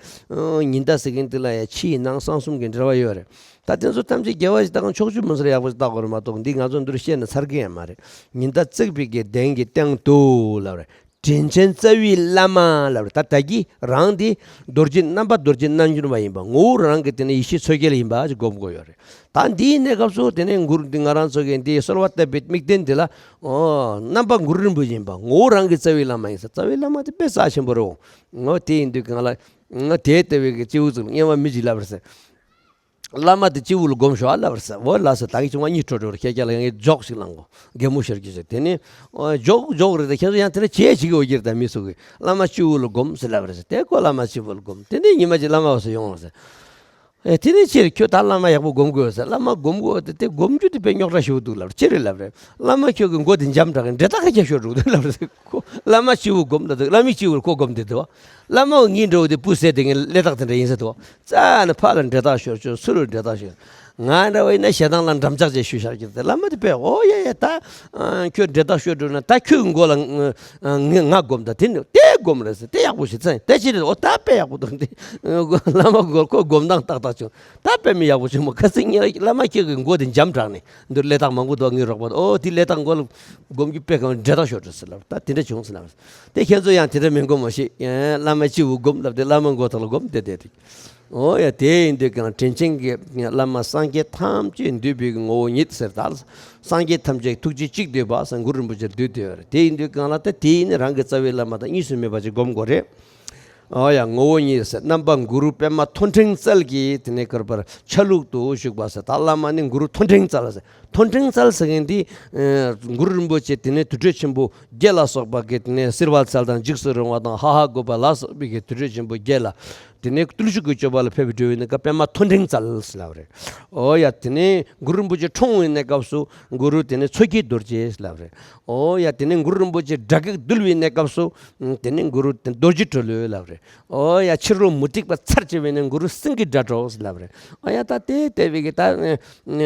ཉི་ཟླ་ཟེར་མཁན་འདི་ལ་ཡ་ཕྱི་ནང་གསང་གསུམ་གྱི་འབྲེལ་བ་ཡོད་རེད། ད་དེ་ཚོ་ཐམས་ཅད་རྒྱལ་བ་ཞིག་ལྟ་གང་ཕྱོགས་བཅུ་མུན་སེལ་ཡག་པོ་ཞིག་ལྟ་དགོས་རེད་མ་གཏོགས། འདི་ང་ཚོ་འདིར་བཤད་ན་ཚར་གི་ཡང་མ་རེད། ཉི་ཟླ་བརྩེགས་པའི་གི་གདན་གྱི་སྟེང་དུ་ལབ་རེད། དྲིན་ཅན་རྩ་བའི་བླ་མ་ལབ་རེད། ད་ད་གི་རང་འདི་རྡོ་རྗེ་རྣམ་པ་རྡོ་རྗེ་རྣལ་འབྱོར་མ་ཡིན་པ། ངོ་བོ་རང་གི་དེ་ནས་ཡེ་ཤེས་མཚོ་རྒྱལ་ཡིན་པ་ཅིག་སྒོམ་དགོས་ཡོད་རེད། ད་འདིའི་གནས་སྐབས་སུ་དེ་ནས་གུ་རུ་འདི་ང་རང་ཚོ་གི་འདི་གསོལ་བ་བཏབ་པའི་དམིགས་རྟེན་འདི་ལ། ཨོ། རྣམ་པ་གུ་རུ་རིན་པོ་ཆེ་ཡིན་པ། ངོ་བོ་རང་གི་རྩ་བའི་བླ་མ་ཡིན་ཟེར། རྩ་བའི་བླ་མ་དེ་དཔེ་རྩ་ཆེན་པོ་རེད། འོ་དེ་ཡིན་དུས་གང་ལ། ང་དེ་ལྟ་བུའི་གི་སྐྱེས་བུ་ཚོ་ལ་དམྱལ་བ་མི་འཇིགས་ལབ་རེད་ཟེར། བླ་མ་དེ་སྤྱི་བོ་ལ་བསྒོམ་ཤོག་ཨ་ལབ་རེད་ཟེར། འོ་ལགས་ཟེར། ད་གི་ཆུང་མ་གཉིད་བྲོ་བྲོ་རེད། ཁྱེད་ཅག་ལ་ཡང་ངས་ཇོག་ཞིག་བླངས་གོ། གད་མོ་ཤོར་གྱི་ཟེར། དེ་ནས་ཨོ་ཇོག་ཇོག་རེད། ད་ཁྱེད་ཚོ་ཡང་དེ་འདྲ་བྱེད་བྱེད་ཀྱི་འོ་གྱིར་ད་མི་སུ་གི་བླ་མ་སྤྱི་བོ་ལ་བསྒོམ་ཟེར་ལབ་རེད་ཟེར། དེ་ཁོ་བླ་མ་སྤྱི་བོ་ལ་བསྒོམ། དེ་ནས་ཉི་མ་གཅིག་བླ་མ་བ་སུ་ཡོང་རེད་ཟེར། ཨེ་དེ་ནས་ཕྱིར་ཁྱོད་ད་བླ་མ་ཡག་པོ་སྒོམ་དགོས་ཟེར། བླ་མ་སྒོམ་དགོས་དེ་དེ་སྒོམ་རྒྱུ་དེ་དཔེ་རྙོག་དྲ་ཞེ་པོ་འདུག་ལབ། ཅི་རེད་ལབ་རེད། བླ་མ་ཁྱོད་ཀྱི་མགོ་དེ་འཇམ་དྲགས་གི་འདྲེ་ཐག་ཁ་ཤོར་འགྲོ་འདུག་ལབ་རེད་ཟེར། ཁོ་བླ་མ་སྤྱི་བོ་སྒོམ་ད་འདུག་བླ་མའི་སྤྱི་བོར་ཁོ་སྒོམ་དེ་འདུག་བླ་མ་ངའི་འདྲ་བོ་དེ་སྤུ་ཟད་དེ་ངའི་ཀླད་རྟགས་དེ་འདྲ་ཡིན་ཟེར་འདུག་རྩ་ནས་ཕར་ལ་འདྲེ་ཐག་ཤོར། ཁྱོད་ཚུར་ལ་འདྲེ་ཐག་ཤོར། ང་འདྲ་བ་ཡིན་ན་ཞེ་སྡང་ལ་འགྲམ་ལྕག་ཅེས་ཞུ་ཤར་གྱི་རེད། བླ་མ་དེ་དཔེ་འོ་ཡ་ཡ་ད། ཨ། ཁྱོད་འདྲེ་ཐག་ཤོར་འགྲོ་ན་ད་ཁྱོད་ཀྱི་མགོ་ལ་ང་ང་སྒོམ་ད། དེ་ནི་དེ་སྒོམ་རེད་ཟེར། དེ་ཡག་པོ་ཞིག་ཚན་དེ་ཅི་རེད། འོ་ད་དཔེ་ཡག་པོ་འདུག་དེ་བླ་མ་མགོ་ཁོ་སྒོམ་སྟངས་ཏག་ཏག་བྱུང་། ད་དཔེ་མི་ཡག་པོ་བྱུང་མ། ཁ་སང་ཉིན་ལ་བླ་མ་ཁྱེད་ཀྱི་མགོ་དེ་འཇམ་དྲགས་ནས་འདིར་ཀླད་རྟགས་མང་པོ་འདུག་ངའི་རོགས་པ། འོ་དེ་ཀླད་རྟགས་མགོ་ལ་སྒོམ་རྒྱུ་དཔེ་གང་འདྲེ་ཐག་ཤོར་འགྲོ་ཟེར་ལབ། ད་དེ་འདྲ་བྱུང་ཟེར་ལབ། དེ་ཁྱེད་ཚོ་ཡང་དེ་འདྲ་མི་སྒོམ་མ་ཤེས། བླ་མ་སྤྱི་བོ་སྒོམ་ལབ་དེ་བླ་མ་མགོ་ཐོག་ལ་སྒོམ་དེ་དེ་དེ། འོ་ཡ། དེ་ཡིན་དུས་ཀྱང་དྲིན་ཅན་གྱི་བླ་མ་སངས་རྒྱས་ཐམས་ཅད་འདུས་པའི་ངོ་བོ་ཉིད་ཟེར། ད་སངས་རྒྱས་ཐམས་ཅད་ཐུགས་རྗེ་གཅིག་བསྡུས་པ་ཟེར་གུ་རུ་རིན་པོ་ཆེར་འདུས་ཏེ་ཡོད་རེད། དེ་ཡིན་དུས་ཀྱང་ལ་ད་དེ་ཡིན་ནི་རང་གི་རྩ་བའི་བླ་མ་དང་གཉིས་སུ་མེད་པ་ཅིག་སྒོམ་དགོས་རེད། འོ་ཡ། ངོ་བོ་ཉིད་ཟེར། རྣམ་པ་གུ་རུ་པདྨ་མཐོ་འབྲིང་རྩལ་གྱིས་དེ་ནས་བསྐོར་བར་ཆ་ལུགས་སུ་བཞུགས་པ་ཟེར། ད་བླ་མ་ནི་གུ་རུ་མཐོ་འབྲིང་རྩལ་ཟེར། མཐོ་འབྲིང་རྩལ་ཟེར་མཁན་འདི་ཨ་གུ་རུ་རིན་པོ་ཆེ་དེ་ནས་དུར་ཁྲོད་ཆེན་པོ་བརྒྱད་ལ་སོགས་པ་གི་དེ་ནས་བསིལ་བ་རྩལ་དང་འཇིགས་སུ་རུང་བ་དང་ཧ་ཧ་གོ་བ་ལ་སོགས་པའི་གི་དུར་ཁྲོད་ཆེན་པོ་བརྒྱད་ལ། དེ་ནས་བརྟུལ་ཞུགས་ཀྱི་སྤྱོད་པ་ལ་ཕེབས་པའི་འགྲོ་བའི་གནས་སྐབས་པདྨ་མཐོ་འབྲིང་རྩལ་ཟེར་ལབ་རེད། འོ་ཡ། དེ་ནས་གུ་རུ་རིན་པོ་ཆེ་འཁྲུངས་པའི་གནས་སྐབས་སུ་གུ་རུ་དེ་ནས་མཚོ་སྐྱེས་རྡོ་རྗེ་ལབ་རེད། འོ་ཡ། དེ་ནས་གུ་རུ་རིན་པོ་ཆེ་དགྲ་བགེགས་འདུལ་བའི་གནས་སྐབས་སུ་དེ་ནས་གུ་རུ་དེ་རྡོ་རྗེ་གྲོ་ལོད་ལབ་རེད། འོ་ཡ། ཕྱི་རོལ་མུ་སྟེགས་པ་ཚར་བཅད་པའི་ནས་གུ་རུ་སེང་གེ་སྒྲ་སྒྲོགས་ལབ་རེད། འོ་ཡ། ད་དེ་ལྟ་བུའི་གི་ད་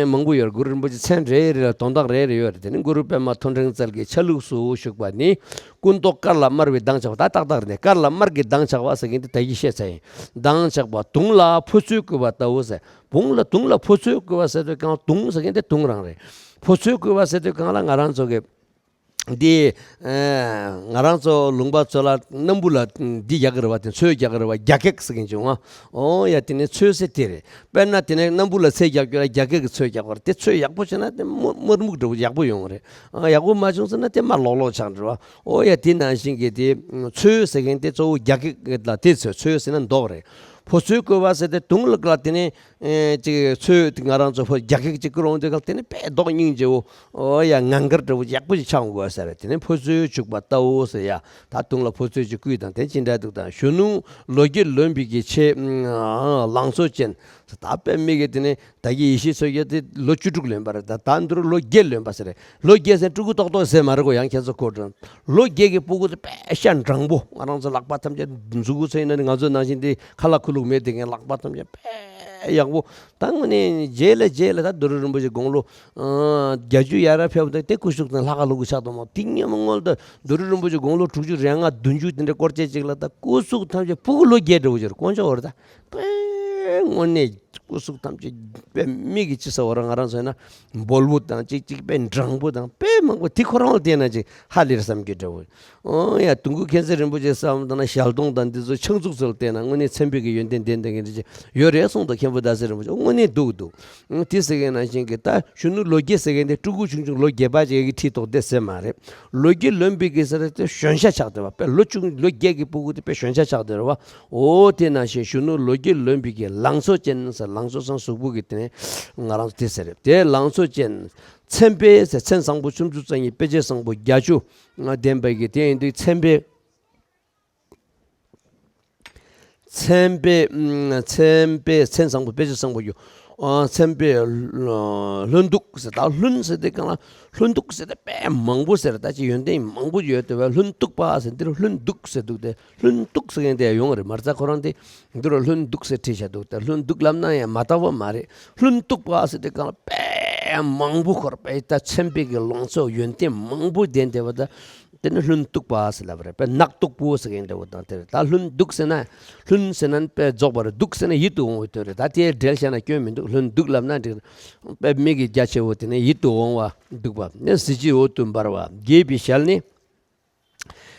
མང་པོ་ཡོད་རེད། གུ་རུ་རིན་པོ་ཆེ་མཚན་རེ་རེ་ལ་དོན་དག་རེ་རེ་ཡོད་རེད། དེ་ནས་གུ་རུ་པདྨ་མཐོ་འབྲིང་རྩལ་གྱི་ཆ་ལུགས་སུ་བཞུགས་པ་ནི། སྐུ་མདོག་དཀར་ལ་དམར་བའི་མདངས་ཆགས་པ། ད་ཏག་ཏག་རེད་ནས། དཀར་ལ་དམར་གྱི་མདངས་ཆགས་པ་ཟེར་མཁན་དེ་ད་གིན་བཤད་ཚར་ཡིན། མདངས་ཆགས་པ། དུང་ལ་ཕོ་ཚོད་བསྐུལ་བ་ལྟ་བུ་ཟེར། བུང་ལ་དུང་ལ་ཕོ་ཚོད་བསྐུལ་བ་ཟེར་དུས་གང་དུང་ཟེར་མཁན་དེ་དུང་རང་རེད། ཕོ་ཚོད་བསྐུལ་བ་ཟེར་དུས་གང་ལ་ང་རང་ཚོ་གི་འདི་ཨ་ང་རང་ཚོ་ལུང་པ་ཚོ་ལ་སྣམ་བུ་ལ་འདི་རྒྱག་གི་རེད་བ། དེ་ཚོས་རྒྱག་གི་རེད་བ། རྒྱ་སྐེགས་ཟེར་མཁན་བྱུང་ང་། འོ་ཡ། དེ་ནས་ཚོས་ཟེར་དེ་རེད། དཔེར་ན་དེ་ནས་སྣམ་བུ་ལ་ཚོས་རྒྱག་རྒྱུ་ལ་རྒྱ་སྐེགས་ཀྱི་ཚོས་རྒྱག་པ་རེད། དེ་ཚོས་ཡག་པོ་བྱུང་ན་དེ་དམར་སྨུག་འདྲ་བོ་ཡག་པོ་ཡོང་གི་རེད། ཨ་ཡག་པོ་མ་བྱུང་ཟེར་ན་དེ་དམར་ལོག་ལོག་ཆགས་འགྲོ་བ། འོ་ཡ། དེ་ནང་བཞིན་གྱི་དེ་ཚོས་ཟེར་མཁན་དེ་གཙོ་བོ་རྒྱ་སྐེགས་ལ་དེ་ཚོས། ཚོས་ཟེར་ན་མདོག་རེད། ཕོ་ཚོད་བསྐུལ་བ་ཟེར་དེ་དུང་ལ་དེ་ནས་ཨེ་ཅིག་ཚོས་དེ་ང་རང་ཚོ་ཕོ་རྒྱ་སྐེགས་ཅིག་བསྐུལ་འོང་དུས་ག་དེ་ནས་དཔེ་མདོག་སྙིང་རྗེ་བོ། འོ་ཡ། ངང་དཀར་འདྲ་བོ་ཡག་པོ་ཞིག་ཆགས་འོང་དགོས་ཟེར་རེད། དེ་ནས་ཕོ་ཚོད་བྱུག་པ་ལྟ་བུ་ཟེར་ཡ། ད་དུང་ལ་ཕོ་ཚོད་ཅིག་བསྐུལ་དང་དེ་ཅི་འདྲ་འདུག་དང་། གཞོན་ནུ་ལོ་བརྒྱད་ལོན་པའི་གི་ཆེས་ལང་ཚོ་ཅན། ད་དཔེ་མི་གི་དེ་ནས་ད་གི་ཡེ་ཤེས་མཚོ་རྒྱལ་དེ་ལོ་བཅུ་དྲུག་ལོན་པ་རེད། ད་ད་འདིར་ལོ་བརྒྱད་ལོན་པ་ཟེར་རེད། ལོ་བརྒྱད་ཟེར་ཕྲུ་གུ་ཏོག་ཏོག་ཟེར་མ་རེད་གོ། ཡང་ཁྱེད་ཚོ་གོ་དྲན། ལོ་བརྒྱད་ཀྱི་སྤུ་གུ་དེ་དཔེ་ཤ་འགྲང་པོ། ང་རང་ཚོ་ལག་པ་ཐམས་ཅད་མཛུ་གུ་ཚོ་ཡིན་ན་ནི་ང་ཚོ་ནང་བཞིན་དེ་ཁ་ལག་ཁུ་ལུག་མེད། དེ་ངའི་ལག་པ་ཐམས་ཅད་དཔེ་ཡག་པོ། ད་དངོས་གནས་རྗེས་ལ་རྗེས་ལ་ད་རྡོ་རུ་རིན་པོ་ཆེ་དགུང་ལོ་ཨ་བརྒྱད་ཅུ་ཡར་ཕེབས་དུས་དེ་སྐུ་གཟུགས་དང་ལྷ་ཁ་ལུ་གུ་ཆགས་འདུག་མོ། དེ་སྔོན་མ་སྔོན་ལ་ད་རྡོ་རུ་རིན་པོ་ཆེ་དགུང་ལོ་དྲུག་ཅུ་རེ་ལྔ་བདུན་ཅུ་དེ་འདྲ་སྐོར་ཅེས་ཅིག་ལ་ད་སྐུ་གཟུགས་ཐམས་ཅད་སྤུ་གུ་ལོ་བརྒྱད་འདྲ་བོ་ཅིག་རེད། དཀོན་མཆོག་འོ་རེད་ད། དཔེ་དངོས་གནས་སྐུ་གཟུགས་ཐམས་ཅད་དཔེ་མིག་གིས་ཅི་ཟེར་བ་ར། ང་རང་ཚོ་ཡིན་ན་འབོལ་པོ་དང་གཅིག་གཅིག་དཔེ་འགྲང་པོ་དང་དཔེ་མང་པོ། དེ་ཁོ་རང་ལ་བལྟས་ན་ཅིག་ཧ་ལས་བསམ་གྱི་འདྲ་བོ། ཨོ་ཡ། དུང་སྐུ་མཁྱེན་བརྩེ་རིན་པོ་ཆེ་བསམ་དང་ན་ཞལ་གདོང་དང་འདི་ཚོ་ཕྱག་མཛུབ་ཚོ་ལ་བལྟས་ན་དངོས་གནས་མཚན་དཔེ་གི་ཡོན་ཏན་ལྡན་ལྡན་གྱི་འདྲ་ཅིག་ཡོད་རེད་གསུངས་འདུག། མཁན་པོ་ཟླ་ཟེར་རིན་པོ་ཆེ་དངོས་གནས་འདུག་འདུག། ཨ་དེ་ཟེར་མཁན་ནང་བཞིན་གྱི་ད་གཞོན་ནུ་ལོ་བརྒྱད་ཟེར་མཁན་དེ་ཕྲུ་གུ་ཆུང་ཆུང་ལོ་བརྒྱད་པ་ཅིག་གི་ཁྲིད་ཐོག་བསྡད་ཟེར་མ་རེད། ལོ་བརྒྱད་ལོན་པའི་གི་ཟེར་དེ་གཞོན་ཤ་ཆགས་བསྡད་པ། དཔེ་ལོ་ཆུང་ལོ་བརྒྱད་ཀྱི་སྤུ་གུ་དེ་དཔེ་གཞོན་ཤ་ཆགས་བསྡད་རེད་བ། ཨོ་དེ་ནང་བཞིན་གཞོན་ནུ་ལོ་བརྒྱད་ལོན་པའི་གི་ ལང་ཚོ་ཅན་ཟེར། ལང་ཚོ་ཟེར་གཟུགས་པོ་གི་དེ་ནས་ང་རང་ཚོ་དེ་ཟེར་རེད། དེ་ལང་ཚོ་ཅན། མཚན་དཔེ་ཟེར། མཚན་བཟང་པོ་སུམ་ཅུ་རྩ་གཉིས་དཔེ་བྱད་བཟང་པོ་བརྒྱད་ཅུ་ལྡན་པའི་གི་དེ་ཡིན་དུས་མཚན་དཔེ། མཚན་དཔེ། མཚན་དཔེ་མཚན་བཟང་པོ་དཔེ་བྱད་བཟང་པོ་ཡོད། ཨ། མཚན་དཔེ་ལྷུན་སྡུག་ཟེར། ད་ལྷུན་ཟེར་དེ་གང་ལ། ལྷུན་སྡུག་ཟེར་དེ་དཔེ་མང་པོ་ཟེར། ད་ཅི་ཡོན་ཏན་མང་པོ་ཡོད་དེ་བས་ལྷུན་སྡུག་པ་ཟེར། འདིར་ལྷུན་སྡུག་ཟེར་འདུག་སྟེ། ལྷུན་སྡུག་ཟེར་མཁན་དེ་ཡོང་རེད། མ་རྩ་ཁོ་རང་དེ་འདི་རུ་ལྷུན་སྡུག་ཟེར་བྲིས་བཞག་འདུག་ད་ལྷུན་སྡུག་ལབ་ན་ཡང་མ་བཏགས་པ་མ་རེད། ལྷུན་སྡུག་པ་ཟེར་དེ་གང་ལ་དཔེ་མང་པོ་ཁོར་དཔེ་ད་མཚན་དཔེ་གི་ལང་ཚོ་ཡོན་ཏན་མང་པོ་ལྡན་དེ་བ་ད། དེ་ནི་ལྷུན་སྡུག་པ་ཟེར་ལབ་པ་རེད། དཔེ་ནག་སྟུག་པོ་ཟེར་མཁན་འདྲ་བོ་དང་དེ་རེད། ད་ལྷུན་སྡུག་ཟེར་ན། ལྷུན་ཟེར་ན་དཔེ་རྫོགས་པ་རེད། སྡུག་ཟེར་ན་ཡིད་དུ་འོང་བའི་དོན་རེད། ད་དེའི་འགྲེལ་བཤད་ན་སྐྱོན་མི་འདུག་ལྷུན་སྡུག་ལབ་ན་འགྲིག་དཔེ་མིག་གི་རྒྱ་ཆེ་བོ་དེ་ནི་ཡིད་དུ་འོང་བ་སྡུག་པ་ནི། གཟི་བརྗིད་འོད་དུ་འབར་བ། རྒྱས་པའི་ཞལ་ནི།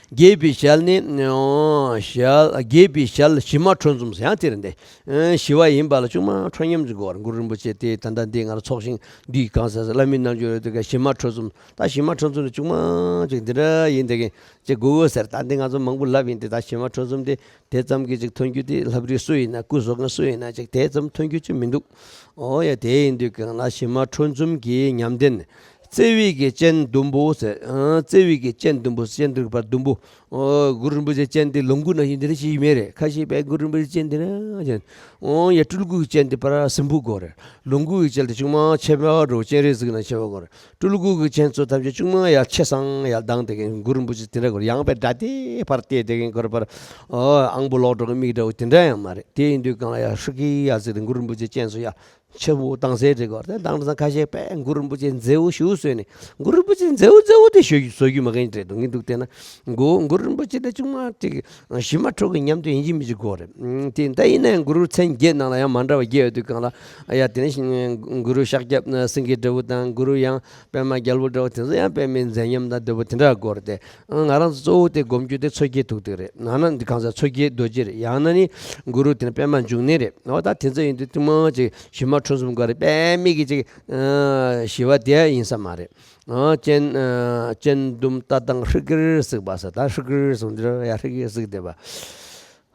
རྒྱས་པའི་ཞལ་ནི། ཨོ། ཞལ། རྒྱས་པའི་ཞལ་ཞི་མ་ཁྲོ་འཛུམ་ཟེར་ཡང་དེ་རེད་འདི། ཨེ། ཞི་བ་ཡིན་པ་ལ་ཅུང་མ་ཁྲོ་ཉམས་ཅིག་དགོས་རེད། གུ་རུ་རིན་པོ་ཆེ་དེ་ད་ལྟ་འདི་ང་ལ་ཚོགས་ཞིང་འདི་གང་ཟེར་ཟེར་བླ་མའི་རྣལ་འབྱོར་ཡོད་དུས་ཀ་ཞི་མ་ཁྲོ་འཛུམ། ད་ཞི་མ་ཁྲོ་འཛུམ་ནི་ཅུང་མ་ཅིག་འདི་འདྲ་ཡིན་དེ་གིན་ཅིག་དགོས་འོ་ཟེར། ད་འདི་ང་ཚོ་མང་པོ་ལབ་ཡིན་དེ། ད་ཞི་མ་ཁྲོ་འཛུམ་དེ་དེ་ཙམ་གྱིས་ཅིག་ཐོན་རྒྱུ་དེ་ལྷ་རིས་སུ་ཡིན་ན་སྐུ་བཟོ་མཁན་སུ་ཡིན་ན་ཅིག་དེ་ཙམ་ཐོན་རྒྱུ་ཅིག་མི་འདུག་ཨོ་ཡ། དེ་ཡིན་དུས་གང་ལ་ཞི་མ་ཁྲོ་འཛུམ་གྱི་ཉམས་ལྡན། བརྩེ་བའི་གི་སྤྱན་ཟླུམ་པོ་ཟེར། ཨ། བརྩེ་བའི་གི་སྤྱན་ཟླུམ་པོ། སྤྱན་འདི་བར་ཟླུམ་པོ། ཨོ། གུ་རུ་རིན་པོ་ཆེ་སྤྱན་འདི་ལོངས་སྐུ་ནང་བཞིན་འདི་འདྲ་ཞིག་མེད་རེད། ཁ་ཤས་པས་གུ་རུ་རིན་པོ་ཆེ་སྤྱན་འདི་འདྲ་ཅན། ཨོ་ཡ། སྤྲུལ་སྐུ་གི་སྤྱན་འདི་པར་སིམ་པོ་དགོས་རེད། ལོངས་སྐུ་གི་སྤྱན་འདི་ཅུང་མ་ཆེ་བ་འགྲོ། སྤྱན་རས་གཟིགས་ནང་ཆེ་བ་དགོས་རེད། སྤྲུལ་སྐུ་གི་སྤྱན་ཚོ་ཐམས་ཅད་ཅུང་མ་ཡ་ཆེ་སང་ཡ་ལྡང་དེ་གིན་གུ་རུ་རིན་པོ་ཆེ་དེ་འདྲ་དགོས་རེད། ཡང་པས་དགྲ་དེ་ཕར་བལྟས་དེ་གིན་གོར་པར། ཨོ། ཨང་པོ་ལོག་འགྲོ་གི་མིག་འདྲ་བོ་དེ་འདྲ་ཡང་མ་རེད། དེ་ཡིན་དུས་གང་ལ་ཡ་ཧྲི་ཀི་ཡ་ཟེར་ཏེ་གུ་རུ་རིན་པོ་ཆེ་སྤྱན་ཚོ་ཡ། ཆེ་བོ་དང་ཟེར་དེ་གོ། དེ་དང་སང་ཁ་ཤས་པས་གུ་རུ་རིན་པོ་ཆེ་མཛེས་བོ་ཞུ་ཟོས་ནས། གུ་རུ་རིན་པོ་ཆེ་མཛེས་བོ་མཛེས་བོ་དེ་ཞུ་བཟོ་རྒྱུ་མ་གན་རེད་འདུག་ངས་འདུག་བལྟས་ན། གུ་གུ་རུ་རིན་པོ་ཆེ་དེ་ཅུང་མ་ཅིག་ཞི་མ་ཁྲོ་གི་ཉམས་དེ་ཡིན་གཅིག་མིན་གཅིག་དགོས་རེད། དེ་ད་ཡིན་ན་ཡང་གུ་རུ་མཚན་བརྒྱད་ནང་ལ་ཡང་མ་འདྲ་བ་བརྒྱད་ཡོད་དུས་གང་ལ། ཡ། དེ་ནས་གུ་རུ་ཤཱཀྱ་སེང་གེ་འདྲ་བོ་དང་གུ་རུ་ཡང་པདྨ་རྒྱལ་པོ་འདྲ་བོ་དེ་ཚོ་ཡང་པདྨའི་མཛེས་ཉམས་དང་འདྲ་བོ་དེ་འདྲ་དགོས་རེད་དེ། ང་རང་ཚོ་གཙོ་བོ་དེ་སྒོམ་རྒྱུ་དེ་མཚོ་སྐྱེས་ཐུགས་རྟེན་རེད། ཡང་ན་འདི་གང་ཟག་མཚོ་སྐྱེས་རྡོ་རྗེ་རེད། ཡང་ན་ནི་གུ་རུ་དེ་ནི་པདྨ་འབྱུང་གནས་རེད། འོ་ད་དེ་ཚོ་ཡིན་དུས་ཐུན་མོང་ཅིག་ཞི་མ་ཁྲོ་འཛུམ་དགོས་རེད། པདྨའི་གི་ཅིག་ཞི་བ་དེ་ཡིན་ས་མ་རེད། སྤྱན་སྤྱན་ཟླུམ་ལྟ་སྟངས་ཧྲིག་གེར་གཟིགས་པ་ཟེར། ད་ཧྲིག་གེར་གཟིགས་འདི་ར་ཡ་ཧྲིག་གེར་གཟིགས་བསྡད་པ།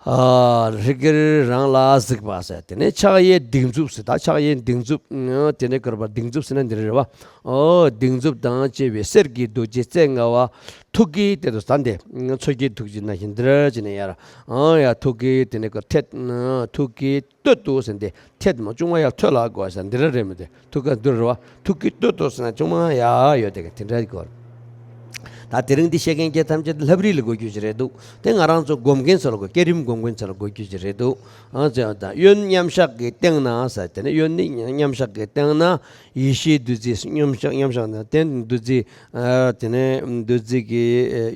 ཧྲིག་གེར་རང་ལ་གཟིགས་པ་ཟེར། དེ་ནས་ཕྱག་གཡས་སྡིགས་མཛུབ་ཟེར། ད་ཕྱག་གཡས་སྡིགས་མཛུབ། དེ་ནས་བསྐོར་བ་སྡིགས་མཛུབ་ཟེར་ན་འདི་རེད་བ། ཨོ། སྡིགས་མཛུབ་དང་བཅས་པའི་གསེར་གྱི་རྡོ་རྗེ་རྩེ་ལྔ་པ། ཐུགས་ཀྱི་དེ་དུ་ཟ་འདེ་མཚོ་སྐྱེས་ཐུགས་རྗེ་ན་བཞིན་འདི་ར་ཅི་ནས་ཡར། ཨོ་ཡ། ཐུགས་ཀྱི་དེ་ནས་བསྐོར་ཐད། ཐུགས་ཀྱི་སྟོད་དུ་ཟེར་འདི་ཐད་མ་ཅུང་བ་ཡར་ཐོད་ལ་དགོས་ཟེར་འདི་ར་རེད་མི་དེ། ཐུགས་ཀ་འདུར་བ། ཐུགས་ཀྱི་སྟོད་དུ་ཟེར་ན་ཅུང་མ་ཡ་ཡོད་དེ་ག་དེ་འདྲ་གོ། ད་དེ་རིང་འདི་བཤད་མཁན་སྐད་ཐམས་ཅད་ལྷ་བྲིས་ལ་གོ་རྒྱུ་ཞིག་རེད་འདུག་དེ་ང་རང་ཚོ་སྒོམ་མཁན་ཚོ་ལ་གོ། བསྐྱེད་རིམ་སྒོམ་མཁན་ཚོ་ལ་གོ་རྒྱུ་ཞིག་རེད་འདུག་ཨང་ཅེ་དང་གཡོན་མཉམ་བཞག་གི་སྟེང་ན་ཟེར། དེ་ནས་གཡོན་ནི་མཉམ་བཞག་གི་སྟེང་ན་ཡེ་ཤེས་བདུད་རྩི། མཉམ་བཞག་མཉམ་བཞག་ན་དེ་བདུད་རྩི། དེ་ནས་བདུད་རྩི་གི་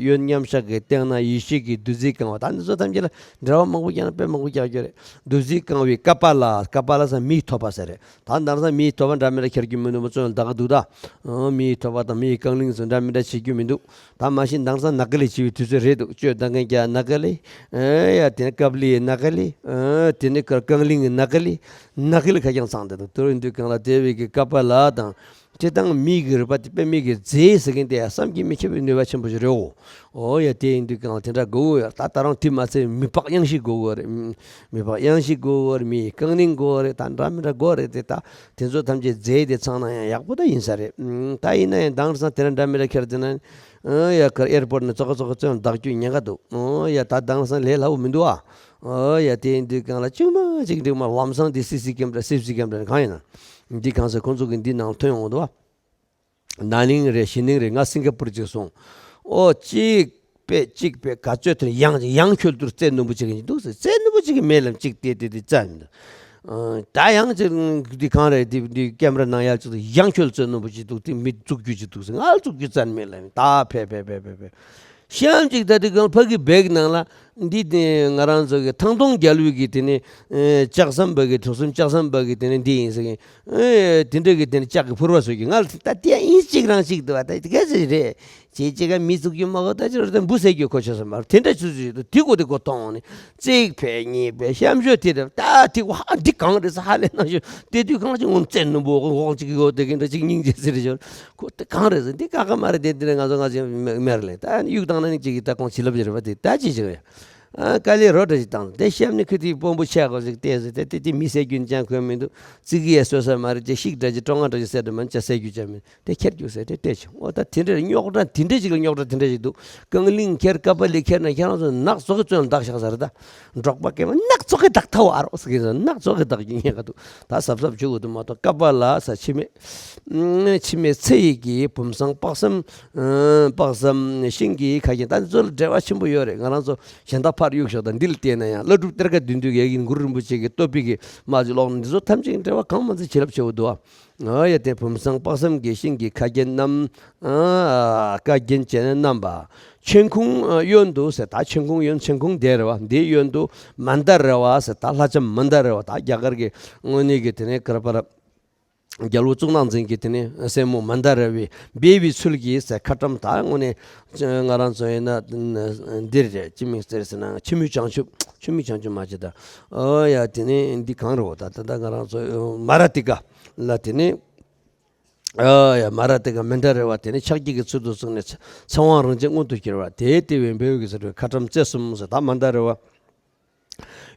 གཡོན་མཉམ་བཞག་གི་སྟེང་ན་ཡེ་ཤེས་ཀྱི་བདུད་རྩི་གང་བ། ད་འདི་ཚོ་ཐམས་ཅད་ལ་འགྲེལ་བ་མང་པོ་རྒྱག་ན་དཔེ་མང་པོ་རྒྱག་རྒྱུ་རེད། བདུད་རྩི་གང་བའི་ཀ་པཱ་ལ། ཀ་པཱ་ལ་ཟེར་མིའི་ཐོད་པ་ཟེར་རེད། ད་ནར་ས་མིའི་ཐོད་པ་འདྲ་མི་འདྲ་འཁྱེར་རྒྱུ་མི་འདུག་མ་ཚོད་ལ་ད་ག་འདུག་ད། ཨང་། མིའི་ཐོད་པ་དང་མིའི་རྐང་གླིང་སོགས་འདྲ་མི་འདྲ་བྱེད་རྒྱུ་མི་འདུག་ད་མ་གཞི་དེང་སང་ནག་ག་ལི་བྱེད་པའི་དུས་ཚོད་རེད་འདུག་སྤྱོད་བཏང་མཁན་རྒྱ་ནག་ག་ལི། ཨེ་ཡ། དེ་ནས་ཀ་པཱ་ལིའི་ནག་ག་ལི། ཨེ་དེ་ནས་ཀ་རྐང་གླིང་གི་ནག་ག་ལི། ནག་ག་ལི་ཁ་རྐྱང་ཚང་དེ་འདུག་དེ་རུ་འདུག་གང་ལ་དེ་བས་ཀྱི་ཀ་པཱ་ལ་དང་། སྤྱིར་བཏང་མིའི་གི་རུས་པ་དེ་དཔེ་མིའི་གི་རྫས་ཟེར་མཁན་དེ་ཡང་བསམ་གྱིས་མི་ཁྱབ་པའི་ནུས་པ་ཆེན་པོ་ཞིག་རེད་འོ། ཨོ་ཡ། དེ་ཡིན་དུས་གང་ལ་དེ་འདྲ་དགོས་འོ་ཡ། ད་ད་རུང་དེ་མ་ཚད་མི་ལྤགས་གཡང་གཞི་དགོས་འོ་རེད། མི་ལྤགས་གཡང་གཞི་དགོས་འོ་རེད། མིའི་རྐང་གླིང་དགོས་འོ་རེད། ད་འདྲ་མི་འདྲ་དགོས་རེད་དེ། ད་དེ་ཚོ་ཐམས་ཅད་རྫས་དེ་ཚང་ན་ཡང་ཡག་པོ་ད་ཡིན་ས་རེད། ད་ཡིན་ན་ཡང་དེང་སང་དེ་འདྲ་འདྲ་མི་འདྲ་ཁྱེར་དེ་ན། ཨོ་ཡ། ཁར་ཨེར་པོར་ནས་ཙོག་ཙོག་ཙོག་བདག་རྒྱུ་ཉེན་ཁ་འདུག་ཨོ་ཡ། ད་དེང་སང་ལས་སླ་བོ་མི་འདུག་ཨ། ཨོ་ཡ། དེ་ཡིན་དུས་གང་ལ་ཅིག་མ་ཅིག་འགྲིག་མ་ལམ་སང་དེ་སི་སི་ཀེམ་ར་སི་སི་ཀེམ་ར་གང་ཡིན་ན། འདི་གང་ཟེར་ཁོང་ཚོ་གི་འདི་ནང་ཐོན་ཡོང་འདུག་ཨ། ན་ནིང་རེད། གཞེས་ནིང་རེད། ང་སིང་ག་པུར་ཅིག་སོང་། ཨོ་གཅིག་པས་གཅིག་པས་ག་ཚོད་དེར་ཡང་ཡང་ཁྱོད་དུར་རྩེ་རྣོན་པོ་ཅིག་ཡིན་འདུག་ཟེར། རྩེ་རྣོན་པོ་ཅིག་གི་མེད་ལམ་གཅིག་བལྟས་བལྟས་བལྟས་རྩ་ཡིན་འདུག་ད་ཡང་ཅིག་འདི་གང་རེད། འདི་འདི་ཀེམ་ར་ནང་ཡར་ཅིག་ཡང་ཁྱོད་རྩེ་རྣོན་པོ་ཅིག་འདུག་དེ་མི་བཙུགས་རྒྱུ་ཅིག་འདུག་ཟེར། ང་བཙུགས་རྒྱུ་རྩ་མེད་ལམ་ད་ཕེ་ཕེ་ཕེ་ཕེ་ཕེ། གཤམ་ཅིག་ད་དེ་གང་ཕ་གི་བེག་ནང་ལ། འདི་དེ་ང་རང་ཚོ་གི་ཐང་སྟོང་རྒྱལ་པོའི་གི་དེ་ནས་ཨེ་ལྕགས་ཟམ་པ་གི་གྲོགས་སེམས་ལྕགས་ཟམ་པ་གི་དེ་ནས་འདི་ཡིན་ཟེར་གི་ཨེ་དེ་འདྲ་གི་དེ་ནས་ལྕགས་ཀྱི་ཕུར་བ་བཟོ་གི་ང་ལ་ད་དེ་ཡིན་གཅིག་རང་གཅིག་འདུག་བ། ད་དེ་ག་ཚོད་རེད། ཅེས་ཅེས་ཀ་མི་བཙུགས་རྒྱུ་མ་གོ་ད་ཅི་རོ་ད་འབུ་ཟེར་རྒྱུ་ཁོ་ཆོད་སོང་མ་རེད། དེ་འདྲ་ཆུ་ཆུ་ཡོད་དུ་དེ་གོ་དེ་གོ་གཏོང་ནས་གཅིག་ཕེ་གཉིས་ཕེ་གཤམ་ཤོད་དེ་རེད། ད་དེ་གོ་ཧ་འདི་གང་རེད་ཟེར་ཧ་ལས་གནང་ཤོད་དེ་དུས་གང་ཅིག་ངོམ་རྩེ་རྣོན་པོ་འོག་འོག་ཅིག་གི་འོག་དེ་གི་འདྲ་ཅིག་སྙིང་རྗེ་ཟེར་ཤོད། ཁོ་དེ་གང་རེད་ཟེར། འདི་ཀ་ཀ་མ་རེད། དེ་འདི་ནས་ང་ཚོ་ང་ཚོ་མེར་ལེ་ད་གཡུག་བཏང་ན་ནི་གཅིག་གིས་ད་ཁོང་བྱིན་རླབས་ཀྱི་རེད་པ། དེ་ད་ཅི་ཞིག་རེད། ཨ་དཀའ་ལས་རོ་འདྲ་ཞིག་བཏང་། དེ་གཤམ་ནས་ཁུ་ཐིག་དཔོན་པོ་ཆེ་གོ་ཞིག་བལྟས་ཟེར། དེ་དེ་དེ་མི་བསད་རྒྱུ་ཅང་ཁོན་མི་འདུག་ཙི་གི་ཡ་གསོད་ས་མ་རེད། དེ་ཤིག་འདྲ་ཞིག་སྤྲོ་ང་འདྲ་ཞིག་བསད་འགྲོ་མ་ཅང་བསད་རྒྱུ་ཅང་མི་འདུག་དེ་ཁྱེར་རྒྱུགས་ཟེར། དེ་སྤྲད་བྱུང་། འོ་ད་དེ་འདྲ་རྙོག་དྲ་དེ་འདྲ་ཞིག་ལ་རྙོག་དྲ་དེ་འདྲ་ཞིག་འདུག་རྐང་གླིང་ཁྱེར། ཀ་པ་ལི་ཁྱེར་ན་ཁྱེད་རང་ཚོ་ནག་ཚོ་གི་བཙོན་བདག་བཞག་ས་རེད་ད། འབྲོག་པ་སྐད་མ་ནག་ཚོ་གི་བདག་ཐའོ་ཨ་རོགས་ཟེར་གི་ནག་ཚོ་གི་བདག་རྒྱུ་ཉེན་ཁ་འདུག་ད་གཟབ་གཟབ་བྱེད་དགོས་འདུག་མ་གཏོགས། ཀ་པ་ལ་ས་འཆི་མེད། འཆི་མེད་ཚེ་ཡི་གི་བུམ་བཟང་དཔག་བསམ། དཔག་བསམ་ཤིང་གི་ཁ་རྒྱན། ད་འདི་ཚོ་ལ་འབྲེལ་བ་ཆེན་པོ་ཡོད་རེད། ང་རང་ཚོ་གཞན་དག་ཕར་གཡུག་ཞོག་ད་འདི་ལ་བལྟས་ན་ཡང་། ཀླུ་སྒྲུབ་གཏེར་ཁ་བདུན་བདུན་གྱི་ཡི་གེ། གུ་རུ་རིན་པོ་ཆེ་གི་བསྟོད་པའི་གི་མ་ཅིག་ཀློག་ན། འདི་ཚོ་ཐམས་ཅད་ཀྱི་འབྲེལ་བ་གང་མ་ཚད་བྱིན་རླབས་ཆེ་བོ་འདུག་ཨ། ཨ་ཡ་དེ་བུམ་བཟང་དཔག་བསམ་གྱི་ཤིང་གི་ཁ་རྒྱན་རྣམས། ཨ་ཁ་རྒྱན་བྱས་ནས་བསྣམས་པ། མཆན་ཁུང་གཡོན་དུ་ཟེར། ད་མཆན་ཁུང་གཡོན། མཆན་ཁུང་འདི་རེད་བ། འདིའི་གཡོན་དུ་མནྡ་ར་བ་ཟེར། ད་ལྷ་ལྕམ་མནྡ་ར་བ། ད་རྒྱ་གར་གྱི་དངོས་གནས་ཀྱི་དེ་ནས་ག་རེ་ཟེར། རྒྱལ་པོ་གཙུག་ན་འཛིན་གྱི་དེ་ནས་སྲས་མོ་མནྡ་ར་བའི་སྦས་པའི་ཚུལ་གྱིས་ཟེར། ཁ་ཊྭཱཾ། ད་དངོས་གནས་ང་རང་ཚོ་ཡིན་ན་འདིར་རེད། ཅི་མིང་ཟེར་ཟེར་ན། ཁྱི་མོའི་བྱང་ཆུབ། ཁྱི་མོའི་བྱང་ཆུབ་མ་བྱེད་ད། ཨོ་ཡ་དེ་ནས་འདི་གང་རེད་བ། ད་ད་ད་ང་རང་ཚོ་མ་ར་ཏི་ཀ་ལ་དེ་ནས། ཨ་ཡ་མ་ར་ཏི་ཀ་མནྡ་ར་བ་དེ་ནས་ཕྱག་རྒྱའི་གི་ཚུལ་དུ་བཟུང་ནས་ཚེ་དབང་རིན་ཆེན་མངོན་དུ་གྱུར་པ། དེའི་ལྟེ་བའི་འབེབས་ཀྱི་ཚུལ་དུ་ཁ་ཊྭཱཾ་རྩེ་གསུམ་ཟེར། ད་མནྡ་ར་བ་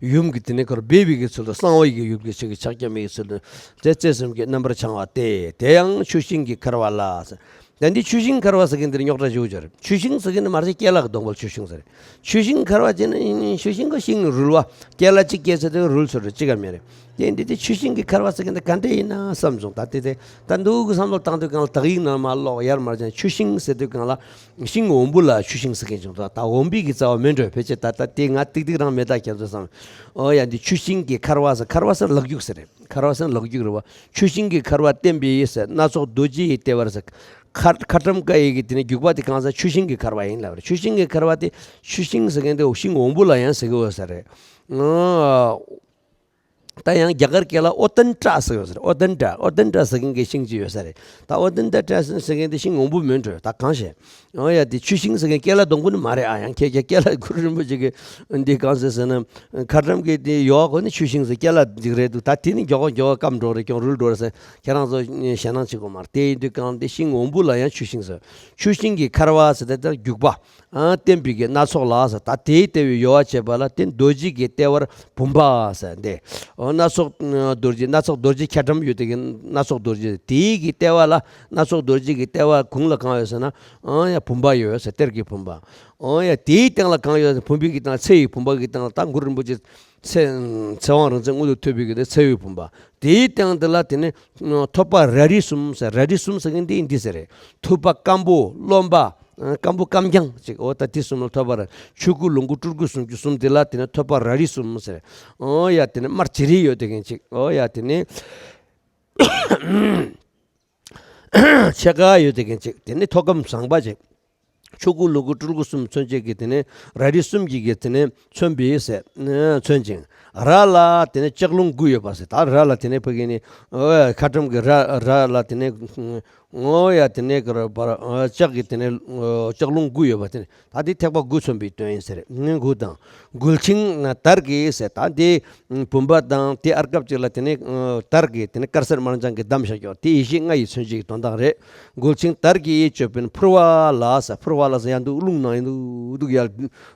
ཡུམ་གྱི་དེ་ནས་ཁོར་སྦས་པའི་གི་ཚུལ་དུ། གསང་བའི་གི་ཡུམ་གྱི་ཕྱག་རྒྱ་མའི་གི་ཚུལ་དུ་དེ་རྩེ་གསུམ་གྱི་རྣམ་པར་འཕྱང་བ་སྟེ། དེ་ཡང་ཆུ་ཤིང་གི་འཁར་བ་ལ་ཟེར། ད་འདི་ཆུ་ཤིང་འཁར་བ་ཟེར་མཁན་འདིར་རྙོག་དྲ་ཞེ་པོ་ཅིག་ཡོད་རེད། ཆུ་ཤིང་ཟེར་མཁན་འདི་མ་གཞི་སྐྱེས་ལྷ་གི་སྡོང་པོ་ལ་ཆུ་ཤིང་ཟེར། ཆུ་ཤིང་འཁར་བ་བྱས་ན་ཆུ་ཤིང་གི་ཤིང་རུལ་བ། སྐྱེས་ལྷ་གཅིག་སྐྱེས་ཚེ་དེ་རུལ་ཚུལ་རེད། གཅིག་ག་མེད་རེད། དེ་འདི་དེ་ཆུ་ཤིང་གི་འཁར་བ་ཟེར་མཁན་འདི་ག་འདྲ་ཡིན་ན་བསམ་སོང་། ད་དེ་དེ་ད་འདུག་གི་བསམ་བློ་བཏང་དུས་སྒང་ལ་དག་ཡིག་ནང་མར་ཀློག་ཡར་མར་ཀྱང་ཆུ་ཤིང་ཟེར་དུས་སྒང་ལ་ཤིང་འོམ་བུ་ལ་ཆུ་ཤིང་ཟེར་མཁན་བྱུང་། ད་ད་འོམ་བུའི་གི་རྩ་བ་མིན་འགྲོ་ཕལ་ཆེར། ད་ད་དེ་ང་ཏིག་ཏིག་རང་མེད་ད་ཁྱེད་ཚོ་བསམ། ཨོ་ཡ་འདི་ཆུ་ཤིང་གི་འཁར་བ་ཟེར། འཁར་བ་ཟེར་ལག་རྒྱུག་ཟེར་རེད། འཁར་བ་ཟེར་ལག་རྒྱུག་རེད་བ། ཆུ་ཤིང་གི་འཁར་བ་བསྟན་པའི་ཟེར། སྣ་ཚོགས་རྡོ་རྗེའི་ལྟེ་བར་ཟེར། ཁ་ཁ་ཊྭཱཾ་ཀ་ཡི་གི་དེ་ནས་རྒྱུག་པ་དེ་གང་ཟེར། ཆུ་ཤིང་གི་འཁར་བ་ཡིན་ལབ་རེད། ཆུ་ཤིང་གི་འཁར་བ་དེ་ཆུ་ཤིང་ཟེར་མཁན་དེ་ཤིང་འོམ་བུ་ལ་ཡང་ཟེར་གི་ཡོད་ས་རེད། ཨོ། ད་ཡང་རྒྱ་གར་སྐད་ལ་ཨོ་ཏན་ཏྲ་ཟེར་ཡོད་ས་རེད། ཨོ་ཏན་ཏྲ། ཨོ་ཏན་ཏྲ་ཟེར་མཁན་གྱི་ཤིང་གཅིག་ཡོད་ས་རེད། ད་ཨོ་ཏན་ཏྲ་ཟེར་མཁན་དེ་ཤིང་འོམ་བུ་མིན་འགྲོ། ད་གང་ཤེས། ཨོ་ཡ་དེ་ཆུ་ཤིང་ཟེར་མཁན་སྐྱེས་ལྷ་སྡོང་པོ་ནི་མ་རེད་ཨ། ཡང་ཁྱེད་ཀྱི་སྐྱེས་ལྷ་གུ་རུ་རིན་པོ་ཆེ་གི་འདི་གང་ཟེར་ཟེར་ན། ཁ་ཊྭཱཾ་གི་དེ་ཡོག་གོ་ནི་ཆུ་ཤིང་ཟེར་སྐྱེས་ལྷ་འདི་རེད་འདུག་ད་དེ་ནི་མགྱོགས་མགྱོགས་སྐམ་འགྲོ་རེད། ཀྱང་རུལ་འགྲོ་རེད་ཟེར། ཁྱེད་རང་ཚོ་ཞེད་སྣང་བྱེད་དགོས་མ་རེད། དེ་ཡིན་དུས་གང་དེ་ཤིང་འོམ་བུ་ལ་ཡང་ཆུ་ཤིང་ཟེར། ཆུ་ཤིང་གི་འཁར་བ་ཟེར་དེ་ལྟར་རྒྱུག་པ། ཨ་བསྟན་པའི་གི་སྣ་ཚོགས་ལ་ཟེར། ད་དེའི་ལྟེ་བའི་གཡོ་བ་བྱེད་པ་ལ་བརྟེན་རྡོ་རྗེ་གི་ལྟེ་བར་བུམ་པ་ཟེར་འདི། ཨོ་སྣ་ཚོགས་རྡོ་རྗེ། སྣ་ཚོགས་རྡོ་རྗེ་འཁྱར་ཊྭཱཾ་ཡོད་དེ་གི་སྣ་ཚོགས་རྡོ་རྗེ། དེའི་གི་ལྟེ་བ་ལ། སྣ་ཚོགས་རྡོ་རྗེ་གི་ལྟེ་བ་གུང་ལ་གང་ཡོད་ཟེར་ན། ཨོ་ཡ་བུམ་པ་ཡོད་ཟེར། གཏེར་གྱི་བུམ་པ། ཨོ་ཡ་དེའི་སྟེང་ལ་གང་ཡོད་ཟེར། བུམ་པའི་གི་སྟེང་ལ་ཚེ་ཡི་བུམ་པ་གི་སྟེང་ལ་ད་གུ་རུ་རིན་པོ་ཆེ་ཚེ་ཚེ་དབང་རིག་འཛིན་མངོན་དུ་ཐོབ་པའི་གི་དེ་ཚེ་ཡི་བུམ་པ། དེའི་སྟེང་དེ་ལ་དེ་ནི་ཐོད་པ་ར་རི་གསུམ་ཟེར། ར་རི་གསུམ་ཟེར་མཁན་འདི་འདི་ཟེར་རེད། ཐུབ་པ་སྐམ་པོ་རློན་པ། སྐམ་པོ་སྐམ་རྐྱང་ཅིག་ཨོ་ད་དེ་གསུམ་ལ་ཐོད་པ་ར། ཆོས་སྐུ་ལོངས་སྐུ་སྤྲུལ་སྐུ་གསུམ་གྱི་གསུམ་དེ་ལ་དེ་ནི་ཐོད་པ་ར་རི་གསུམ་ཟེར། ཨོ་ཡ་དེ་ནི་དམར་བྱི་རི་ཡོད་དེ་མཁན་ཅིག་ཨོ་ཡ་དེ་ནི་ཕྱེད་ཀ་ཡོད་དེ་མཁན་ཅིག་དེ་ནི་ཐོད་སྐམ་བཟང་པ་ཅིག་ཆོས་སྐུ་ལོངས་སྐུ་སྤྲུལ་སྐུ་གསུམ་མཚོན་བྱེད་ཀྱི་དེ་ནི་ར་རི་གསུམ་གྱི་གི་དེ་ནི་མཚོན་པའི་ཟེར། མཚོན་ཅིང་། ར་ལ་དེ་ནི་ལྕགས་ལུང་དགུ་ཡོད་པ་ཟེར། ད་ར་ལ་དེ་ནི་ཕ་གི་ནི་ཨོ་ཁ་ཊྭཱཾ་གི་ར་ར་ལ་དེ་ནི་ངོ་ཡ་དེ་ནས་ག་རེ་བར་ལྕགས་ཀྱི་དེ་ནས་ལྕགས་ལུང་དགུ་ཡོད་པ་དེ་ནས་ད་དེ་ཐེག་པ་དགུ་མཚོན་པའི་དོན་ཡིན་ཟེར། ངན་དགུ་དང་མགུལ་ཆིངས་དར་གྱིས་ཟེར། ད་དེ་བུམ་པ་དང་དེ་ཨརྒྷ་ཅིག་ལ་དེ་ནས་དར་གྱིས་དེ་ནས་དཀར་སེར་དམར་ལྗང་གི་བསྡམས་བཞག་ཡོད། དེ་ཡེ་ཤེས་ལྔ་ཡི་མཚོན་བྱེད་ཀྱི་དོན་དག་རེད། མགུལ་ཆིངས་དར་གྱིས་ཅོད་པན་ཕུར་བ་ལ་ཟེར། ཕུར་བ་ལ་ཟེར་ཡ་འདུག་རླུང་ནང་ཡིན་འདུག་འདུག་ཡ་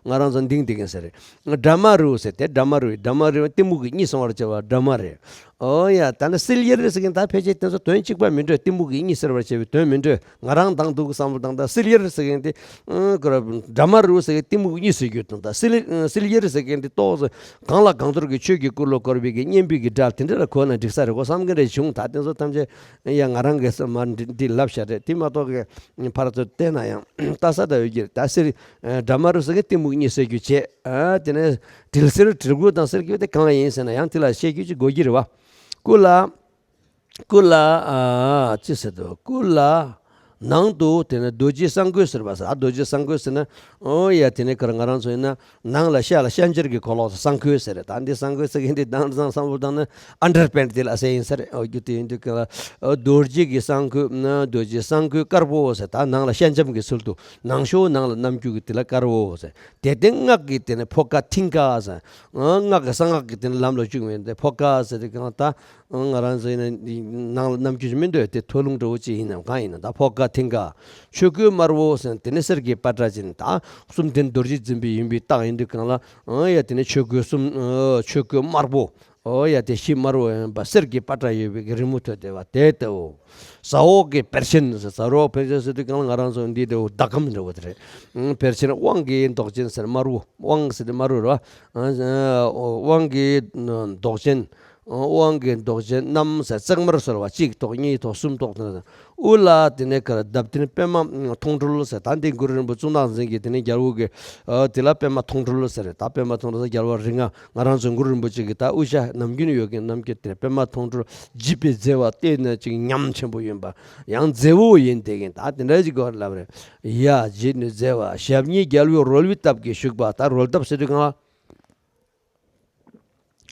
ང་རང་ཚོ་འདིང་བསྡད་མཁན་ཟེར། སྦྲ་མ་རུ་ཟེར། དེ་སྦྲ་མ་རུ་ཡིན། སྦྲ་མ་རུ་ཡིན་གཏི་མུག་གི་གཉིད་སོང་བར་བྱ་བ་སྦྲ་མ་རེད། ཨོ་ཡ། ད་ནི་བསིལ་ཡེར་ཟེར་མཁན་ད་ཕལ་ཆེར་དེ་ཚོ་དོན་གཅིག་པ་མི་འདྲ། གཏི་མུག་གི་གཉིད་སེལ་བར་བྱེད་པའི་དོན་མི་འདྲ། ང་རང་དང་འདུག་བསམ་བློ་བཏང་། ད་བསིལ་ཡེར་ཟེར་མཁན་དེ་ཨ་ཁོ་ར་སྦྲ་མ་རུ་ཟེར་མཁན་གཏི་མུག་གི་གཉིད་སེལ་རྒྱུ་དང་། ད་བསིལ་བསིལ་ཡེར་ཟེར་མཁན་དེ་ཏོག་ཙམ་གང་ལ་གང་འདུལ་གྱི་ཆོས་ཀྱི་སྐུ་ལ་བསྐོར་བའི་གི་སྙན་པའི་གི་སྒྲ་དེ་འདྲ་ལ་གོ་ན་འགྲིག་ས་རེད་གོ་བསམ་མཁན་རེ་བྱུང་། ད་དེ་ཚོ་ཐམས་ཅད་ཡ་ང་རང་གིས་མར་འདི་འདི་ལབ་བཞག་རེད། དེ་མ་གཏོགས་གི་ཕར་ཚུར་བལྟས་ན་ཡང་ལྟ་ས་ད་ཡོད་ཀྱི་རེད། ད་བསིལ་སྦྲ་མ་རུ་ཟེར་མཁན་གཏི་མུག་གཉིད་སེལ་རྒྱུ་བྱས། ཨ་དེ་ནས་དྲིལ་སེར་དྲིལ་བུ་དང་སེར་གྱི་དེ་གང་ཡིན་ཟེར་ན་ཡང་དེ་ལ་བཤད་རྒྱུ་ཅིག་དགོས་ཀྱི་རེད་བ། སྐུ་ལ། སྐུ་ལ་ཨ་ཅི་ཟེར་དོ། སྐུ་ལ་ནང་དུ་དེ་ནས་རྡོ་རྗེའི་གསང་མགོས་ཟེར་བ་ཟེར། ཨ་རྡོ་རྗེའི་གསང་མགོས་ཟེར་ན། ཨོ་ཡ་དེ་ནས་ཁར་ང་རང་ཚོ་ཡིན་ན་ནང་ལ་ཤ་ལ་ཤ་མཇལ་གྱི་གོ་ལོག་ཟེར། གསང་མགོས་ཟེར། ད་འདི་གསང་མགོས་ཟེར་མཁན་འདི་དྭངས་གཙང་བསམ་བློ་བཏང་ན་ཨན་ཌར་པེན་ཊི་དེ་ལ་ཟེར་ཡིན་ས་རེད། ཨོ་རྒྱུ་དེ་ཡིན་དུས་ཁར་ལ་ཨོ་རྡོ་རྗེ་གི་གསང་མགོས་ན་རྡོ་རྗེའི་གསང་མགོས་དཀར་པོ་ཟེར། ད་ནང་ལ་ཤ་འཇམ་གྱི་ཚུལ་དུ་ནང་ཤོག་ནང་ལ་རྣམ་འགྱུར་གྱི་དེ་ལ་དཀར་པོ་ཟེར། དེ་སྟེང་སྔགས་ཀྱི་དེ་ནས་ཕོ་ཀ་མཐིང་ཀ་ཟེར། ཨ་སྔགས་ཀྱི་གསང་སྔགས་ཀྱི་དེ་ནས་ལམ་ལ་བཅུག་མེད་དེ་ཕོ་ཀ་ཟེར་དེ་གང་ད་ང་རང་ཚོ་ཡིན་ན་ནང་ལ་རྣམ་འགྱུར་མི་འདུག་དེ་ཐོ་རླུང་འདྲ་བོ་ཅིག་ཡིན་ནམ་གང་ཡིན་ན་ད་ཕོ་ཀ་ མཐིང་ག། ཆོས་གོས་དམར་པོ་ཟེར་དེ་ནི་གསེར་གྱི་པ་ཏྲ་ཅན། ད་གསུམ་ལྡན་རྡོ་རྗེ་འཛིན་པའི་ཡིན་པའི་རྟགས་ཡིན་དུས་གང་ལ། ཨ་ཡ་དེ་ནི་ཆོས་གོས་གསུམ། ཨ་ཆོས་གོས་དམར་པོ། ཨོ་ཡ་དེ་ཤི་དམར་པོ་ཡིན་པ་གསེར་གྱི་པ་ཏྲ་ཡོད་པའི་རི་མོ་ཐོད་དེ་བ་དེ་ལྟ་བུ། ཟ་འོག་གི་བེར་ཆེན་ཟེར། ཟ་འོག་བེར་ཆེན་ཟེར་དུས་གང་ལ་ང་རང་ཚོ་འདི་ལྟ་བུ་ཟླ་གམ་འདྲ་བོ་དེ་རེད། ཨང་བེར་ཆེན་དབང་གི་མདོག་ཅན་ཟེར་དམར་པོ། དབང་ཟེར་དེ་དམར་པོ་རེད་བ། ཨང་དབང་གི་མདོག་ཅན། དབང་གི་མདོག་ཅན་རྣམས་ཟེར་གཙང་དམར་ཟེར་བ་གཅིག་ཐོག་གཉིས་ཐོག་གསུམ་ཐོག་དེ་ནས། དབུ་ལ་དེ་ནས་གར་འདབ་ལྡན་པདྨ་མཐོང་གྲོལ་ཟེར། ད་འདི་གུ་རུ་རིན་པོ་གཙུག་ན་གཟིངས་ཀྱི་དེ་ནས་རྒྱལ་པོ་གི། ཨ་དེ་ལ་པདྨ་མཐོང་གྲོལ་ཟེར་རེད། ད་པདྨ་མཐོང་གྲོལ་ཟེར་རྒྱལ་བ་རིགས་ལྔ། ང་རང་ཚོ་གུ་རུ་རིན་པོ་ཆེ་གི་ད་དབུ་ཞྭ་ནམ་རྒྱུན་ཡོད་མཁན་རྣམས་ཀྱི་དེ་པདྨ་མཐོང་གྲོལ་བརྗིད་པའི་མཛེས་པ་བལྟས་ན་ཅིག་ཉམས་ཆེན་པོ་ཡིན་པ། ཡང་མཛེས་པོ་ཡིན་དེ་གིན་ད་དེ་འདྲ་ཞིག་གོ་ལབ་རེད། ཡ་བརྗིད་ནི་མཛེས་པ་ཞབས་གཉིས་རྒྱལ་པོའི་རོལ་པའི་སྟབས་ཀྱིས་བཞུགས་པ། ད་རོལ་སྟབས་ཟེར་དུས་གང་ལ།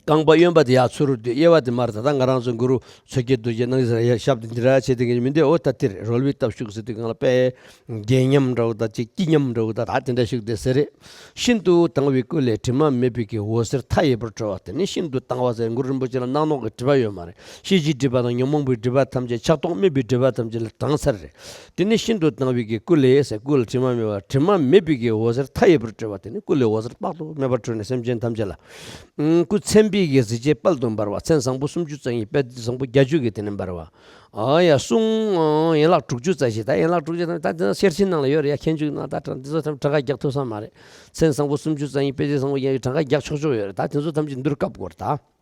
རྐང་པ་གཡོན་པ་དེ་ཡར་ཚུར་དུ་གཡས་པ་དེ་མར། ད་ལྟ་ང་རང་ཚོ་གུ་རུ་མཚོ་སྐྱེས་རྡོ་རྗེ་སྣང་ཡི་ཟེར་ཡ་ཞབས་དེ་འདི་ར་བྱེད་དེ་གི་མི་འདི་འོ་ད་དེར་རོལ་པའི་སྟབས་བཞུགས་ཟེར་དུས་གང་ལ་དཔེ་རྒྱས་ཉམས་འདྲ་བོ་དང་ཅིག་སྐྱིད་ཉམས་འདྲ་བོ་དང་ད་དེ་འདྲ་བཞུགས་དེ་ཟེར་རེད། ཤིན་ཏུ་དྭངས་པའི་སྐུ་ལས་དྲི་མ་མེད་པའི་གི་འོད་ཟེར་མཐའ་ཡས་པར་འཕྲོ་བ། དེ་ནི་ཤིན་ཏུ་དྭངས་པ་ཟེར་གུ་རུ་རིན་པོ་ཆེ་ལ་སྣང་ནོག་གི་སྒྲིབ་པ་ཡོད་མ་རེད། ཤེས་བྱའི་སྒྲིབ་པ་དང་ཉོན་མོངས་པའི་སྒྲིབ་པ་ཐམས་ཅད་ཆགས་རྟོག་དམིགས་པའི་སྒྲིབ་པ་ཐམས་ཅད་ལས་དྭངས་ཚར་རེད། དེ་ནི་ཤིན་ཏུ་དྭངས་པའི་གི་སྐུ་ལས་ཟེར་སྐུ་ལ་དྲི་མ་མེད་པ་དྲི་མ་མེད་པའི་གི་འོད་ཟེར་མཐའ་ཡས་པར་སྤྲོས་པ། དེ་ནི་སྐུ་ལས་འོད་ཟེར་དཔག་ཏུ་མེད་པ་འཕྲོས་ནས་སེམས་ཅན་ཐམས་ཅད་ལ། ཨང་སྐུ་མཚན་དཔེའི་གི་གཟི་བརྗིད་དཔལ་དུ་འབར་བ། མཚན་བཟང་པོ་སུམ་ཅུ་རྩ་གཉིས་དཔལ་བཟང་པོ་བརྒྱད་ཅུ་གི་དེ་ནི་འབར་བ། ཨ་ཡ་གསུང་ཡན་ལག་དྲུག་ཅུ་རྩ་བཞི། ད་ཡན་ལག་དྲུག་ཅུ་ཐམས་ཅད་ད་དེ་ཚོ་ཤེར་ཕྱིན་ནང་ལ་ཡོད་རེད་ཡ། མཁན་བརྒྱུད་ནང་ད་དྲང་འདི་ཚོ་ཐམས་གྲངས་ཀ་རྒྱག་ཐུབ་ས་མ་རེད། མཚན་བཟང་པོ་སུམ་ཅུ་རྩ་གཉིས་དཔལ་བརྗོད་བཟང་པོ་ཡན་གྲངས་ཀ་རྒྱག་ཆོག་ཆོག་ཡོད་རེད། ད་དེ་ཚོ་ཐམས་ཅད་འདིར་བཀབ་དགོས་རེད་ད།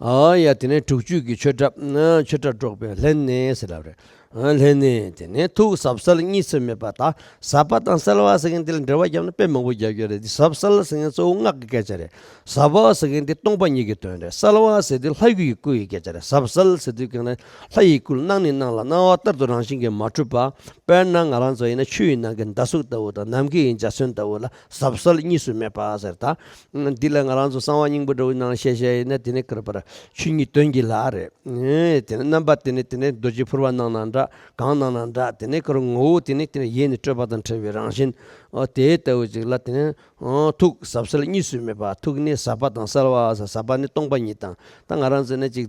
ཨ་ཡ་དེ་ནས་དྲུག་ཅུ་གི་ཆོས་གྲྭ། ཨ་ཆོས་གྲྭ་སྒྲོག་པའི་ལྷན་ནེ་ཟེར་ལབ་རེད། ཨ་ལྷན་ནེ་དེ་ནས་ཐུགས་ཟབ་གསལ་གཉིས་སུ་མེད་པ། ད་ཟབ་པ་དང་གསལ་བ་ཟེར་མཁན་དེ་ལ་འགྲེལ་བ་བརྒྱབ་ན་དཔེ་མང་པོ་རྒྱག་རྒྱུ་རེད། དེ་ཟབ་གསལ་ཟེར་མཁན་གཙོ་བོ་སྔགས་ཀྱི་སྐད་ཆ་རེད། ཟབ་པ་ཟེར་མཁན་དེ་སྟོང་པ་ཉིད་ཀྱི་དོན་རེད། གསལ་བ་ཟེར་དེ་ལྷ་ཡུལ་གྱི་སྐུ་ཡི་སྐད་ཆ་རེད། ཟབ་གསལ་ཟེར་དུས་གང་ན་ལྷ་ཡི་སྐུ་ལ་སྣང་ནས་སྣང་ལ་སྣང་བ་ལྟར་དུ་རང་བཞིན་གྱིས་མ་གྲུབ་པ། དཔེར་ན་ང་རང་ཚོ་ཡིན་ན་ཆུ་ཡི་ནང་གི་ཟླ་གཟུགས་ལྟ་བུ་དང་ནམ་མཁའི་འཇའ་ཚོན་ལྟ་བུ་ལ་ཟབ་གསལ་གཉིས་སུ་མེད་པ་ཟེར། ད་འདི་ལ་ང་རང་ཚོ་གསང་བ་སྙིང་པོ་འདྲ་བོའི་ནང་བཤད་བཤད་ཡིན་ན་དེ་ནི་ཀར་པར་ཆོས་ཉིད་དོན་གྱི་ལྷ་རེད། ཨེ་དེ་ནི་རྣམ་པ་དེ་ནི་དེ་ནི་རྡོ་རྗེ་ཕུར་པ་སྣང་ན་འདྲ། གང་སྣང་ན་འདྲ། དེ་ནི་ཀར་ངོ་བོ་དེ་ནི་དེ་ནི་ཡེ་ནས་སྤྲོས་པ་དང་བྲལ་བའི་རང་བཞིན། ཨོ་དེ་ལྟ་བུ་ཅིག་ལ་དེ་ནི་ཨོ་ཐུགས་ཟབ་གསལ་གཉིས་སུ་མེད་པ། ཐུགས་ནི་ཟབ་པ་དང་གསལ་བ་ཟེར། ཟབ་པ་ནི་སྟོང་པ་ཉིད་དང་། ད་ང་རང་ཚོ་ནི་ཅིག་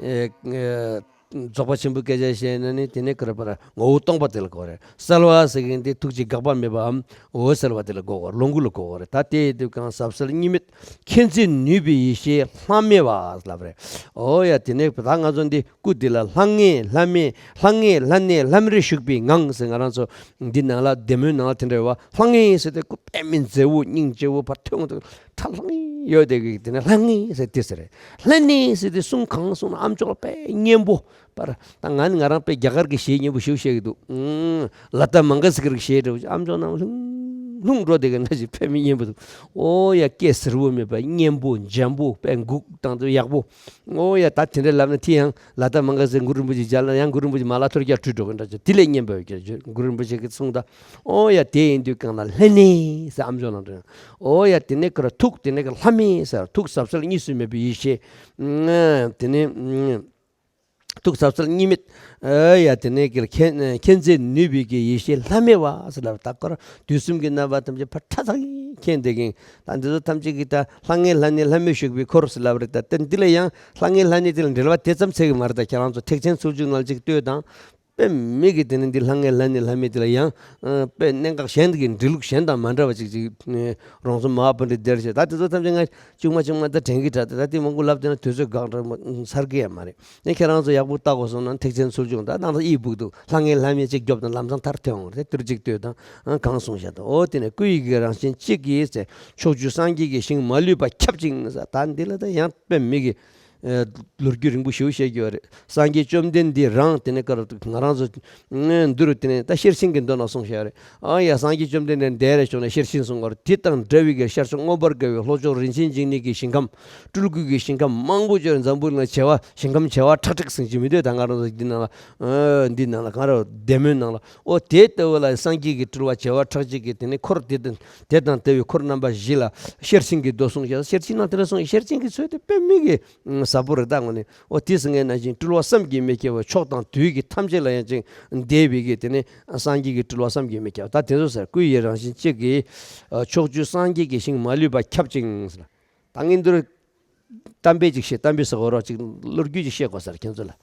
ཨེ་ཨེ་རྫོགས་པ་ཆེན་པོའི་སྐད་ཆ་བཤད་ན་ནི་དེ་ནི་ཀར་པར་ངོ་བོ་སྟོང་པ་དེ་ལ་གོ་རེད། གསལ་བ་ཟེར་མཁན་དེ་ཐུགས་རྗེ་འགག་པ་མེད་པའམ་འོད་གསལ་བ་དེ་ལ་གོ་གོ། ལོངས་སྐུ་ལ་གོ་གོ་རེད། ད་དེ་ཡི་དུས་གང་ཟབ་གསལ་གཉིས་མེད་མཁྱེན་བརྩེ་ནུས་པའི་ཡེ་ཤེས་ལྷམ་མེ་བ་ལབ་རེད། ཨོ་ཡ་དེ་ནས་ད་ང་ཚོ་འདི་སྐུ་འདི་ལ་ལྷང་ངེ་ལྷམ་མེ། ལྷང་ངེ་ལྷམ་མེ་ལྷམ་རིས་བཞུགས་པའི་ངང་ཟེར། ང་རང་ཚོ་འདི་ནང་ལ་བདེ་སྨོན་ནང་ལ་དེ་འདྲ་ཡོད་བ། ལྷང་ངེ་ཟེར་དེ་སྐུ་དཔེ་མི་མཛེས་པོ་སྙིང་རྗེ་བོ་བར་ཐོན་འདུག་ཁྲ་ལྷང་ངེ་ཡོད་དེ་གི་དེ་ནས་ལྷང་ངེ་ཟེར་དེ་ཟེར་རེད། ལྷན་ནེ་ཟེར་དེ་གསུང་གང་གསུང་ན་ཨམ་ཅོག་ལ་དཔེ་སྙན་པོ། པར་ད་ང་ནི་ང་རང་དཔེ་རྒྱ་གར་གྱི་གཞས་སྙན་པོ་ཞིག་བཤད་ཀྱི་འདུག་ཨང་། ལ་ཏ་མང་ག་སི་ཀར་གྱི་གཞས་འདྲ་བོ་ཅིག་ཨམ་ཅོག་ནང་ལྷུང་ལྷུང་འགྲོ་དེ་ག་འདྲ་ཞིག་དཔེ་མི་སྙན་པོ་འདུག་ཨོ་ཡ་སྐད་སེར་པོ་མེད་པ་སྙན་པོ་འཇམ་པོ་དཔེ་འགུག་བཏང་དུས་ཡག་པོ། ཨོ་ཡ་ད་དེ་འདྲ་ལབ་ན་དེ་ཡང་ལ་ཏ་མང་ག་སི་གུ་རུ་རིན་པོ་ཆེ་མཇལ་ན་ཡང་གུ་རུ་རིན་པོ་ཆེ་མ་ལ་ཐོར་རྒྱག་བྲུས་འགྲོ་གི་འདྲ་ཅིག་དེ་ལས་སྙན་པ་ཡོད་ཀྱི་གུ་རུ་རིན་པོ་ཆེ་གི་གསུང་ད། ཨོ་ཡ་དེ་ཡིན་དུས་གང་ལ་ལྷན་ནེ་ཟེར་ཨམ་ཅོག་ནང་དུ། ཨོ་ཡ་དེ་ནས་ཀར་ཐུགས་དེ་ནས་ཀར་ལྷམ་མེ་ཟེར། ཐུགས་ཟབ་གསལ་གཉིས་སུ་མེད་པའི་ཡེ་ཤེས། དེ་ནས། ཐུགས་ཟབ་གསལ་གཉིས་མེད། ཨ་ཡ་དེ་ནས་ཀྱི་མཁྱེན་མཁྱེན་བརྩེ་ནུས་པའི་གི་ཡེ་ཤེས་ལྷམ་མེ་བ་ཟེར་ལབ། ད་ཀར་དུས་གསུམ་གྱི་རྣམ་པ་ཐམས་ཅད་ཕར་ཁྲ་ཐག་མཁྱེན་བསྡད་མཁན། ད་འདི་ཚོ་ཐམས་ཅད་ཀྱི་ད་ལྷང་ངེ་ལྷམ་མེ་ལྷམ་མེ་བཞུགས་པའི་འཁོར་ཟེར་ལབ་རེད། ད་དེ་འདི་ལ་ཡང་ལྷང་ངེ་ལྷམ་མེ་དེ་ལ་འགྲེལ་བ་དེ་ཙམ་ཚད་ཀྱི་མ་རེད། ད་ཁྱེད་རང་ཚོ་ཐེག་ཆེན་ཚུལ་བཞུགས་ནང་ཅིག་ལྟོས་དང་། དཔེ་མི་གི་དེ་ནི་འདི་ལྷང་ངེ་ལྷམ་མེ་ལྷམ་མེ་དེ་ལ་ཡང་དཔེ་གནད་འགག་གཞན་དག་གི་འབྲི་ལུགས་གཞན་དང་མ་འདྲ་བ་ཅིག་ཅིག་རོང་ཟོམ་མ་པ་འདི་སྡེར་བྱས། ད་དེ་ཚོ་ཐམས་ཅད་ང་ཅུང་མ་ཅུང་མ་ད་དྲན་གི་དྲག་ད་ད་དེ་མང་པོ་ལབ་བསྡད་ན་དུས་ཚོད་འགག་འདྲ་མ་ཚར་གི་ཡ་མ་རེད། ནས་ཁྱེད་རང་ཚོ་ཡག་པོ་བལྟ་དགོས་སོང་ན་ཐེག་ཆེན་ཚུལ་བཞུགས་ད་ནང་ད་ཨི་སྦུག་འདུག་ལྷང་ངེ་ལྷམ་མེ་གཅིག་རྒྱོབ་དང་ལམ་སང་མཐར་ཐོན་འོང་རེད། དུར་གཅིག་ལྟོས་དང་གང་གསུངས་བཞག་འདུག་ཨོ་དེ་ནས་སྐུ་ཡི་གི་རང་བཞིན་གཅིག་གིས་ཟེར། ཕྱོགས་བཅུའི་སངས་རྒྱས་ཀྱི་ཞིང་མ་ལུས་པ་ཁྱབ་ཅིང་ཟེར། ད་འདི་ལ་ད་ཡང་དཔེ་མི་གི་ལོ་རྒྱུས་རིང་པོ་ཞེ་པོ་བཤད་རྒྱུ་རེད། སངས་རྒྱས་བཅོམ་ལྡན་འདས་རང་དེ་ནས་ཀར་ང་རང་ཚོ་འདི་རུ་དེ་ནས་ད་ཤེར་ཕྱིན་གྱི་མདོ་ནང་གསུངས་བཞག་རེད། ཨ་ཡ་སངས་རྒྱས་བཅོམ་ལྡན་འདས་འདས་རེ་བྱུང་ནས་ཤེར་ཕྱིན་གསུང་བར། དེ་དང་འདྲ་བའི་གི་ཤར་ཕྱོགས་མངོན་པར་དགའ་བའི་ལྷོ་ཕྱོགས་རིན་ཆེན་འབྱིན་གནས་ཀྱི་ཞིང་ཁམས། སྤྲུལ་སྐུ་གི་ཞིང་ཁམས་མང་པོ་བྱོན། འཛམ་བུ་གླིང་ལ་བྱེ་བ་ཞིང་ཁམས་བྱེ་བ་ཁྲག་ཁྲིག་ཟིན་གྱི་མི་འདོད། ད་ང་རང་ཚོ་འདི་ནང་ལ་འདི་ནང་ལ་གང་རུང་བདེ་སྨོན་ནང་ལ། ཨོ་དེ་ལྟ་བུ་ལ་སངས་རྒྱས་ཀྱི་སྤྲུལ་པ་བྱེ་བ་ཁྲག་ཁྲིག་གི་དེ་ནས་འཁོར་དེ་དང་དེ་དང་ལྟ་བུའི་འཁོར་རྣམ་པ་བཞི་ལ་ཤེར་ཕྱིན་གྱི་མདོ་གསུངས་ཤག་ཤེར་ཕྱིན་ནང་དེ་འདྲ་གསུངས། ཤེར་ཕྱིན་གྱི་ཚུལ་དེ་དཔེ་མི་གི་ཟབ་པོ་རེད། ད་དངོས་གནས་ཨོ་དེ་ཟེར་མཁན་ནང་བཞིན་སྤྲུལ་པ་བསམ་གྱིས་མི་ཁྱབ་པ་ཕྱོགས་དང་དུས་ཀྱི་ཐམས་ཅད་ལ་ཡང་ཅིག་འདས་པའི་གི་དེ་ནས་སངས་རྒྱས་ཀྱི་སྤྲུལ་པ་བསམ་གྱིས་མི་ཁྱབ། ད་དེ་ཚོ་ཟེར་སྐུ་ཡི་རང་བཞིན་གཅིག་གིས་ཕྱོགས་བཅུའི་སངས་རྒྱས་ཀྱི་ཞིང་མ་ལུས་པ་ཁྱབ་ཅིང་ཟེར། ད་ངས་འདིར་གཏམ་དཔེ་ཅིག་བཤད། གཏམ་དཔེ་ཟེར་དགོས་རོགས་ཅིག་ལོ་རྒྱུས་ཅིག་བཤད་དགོས་ཟེར་ཁྱེད་ཚོ་ལ།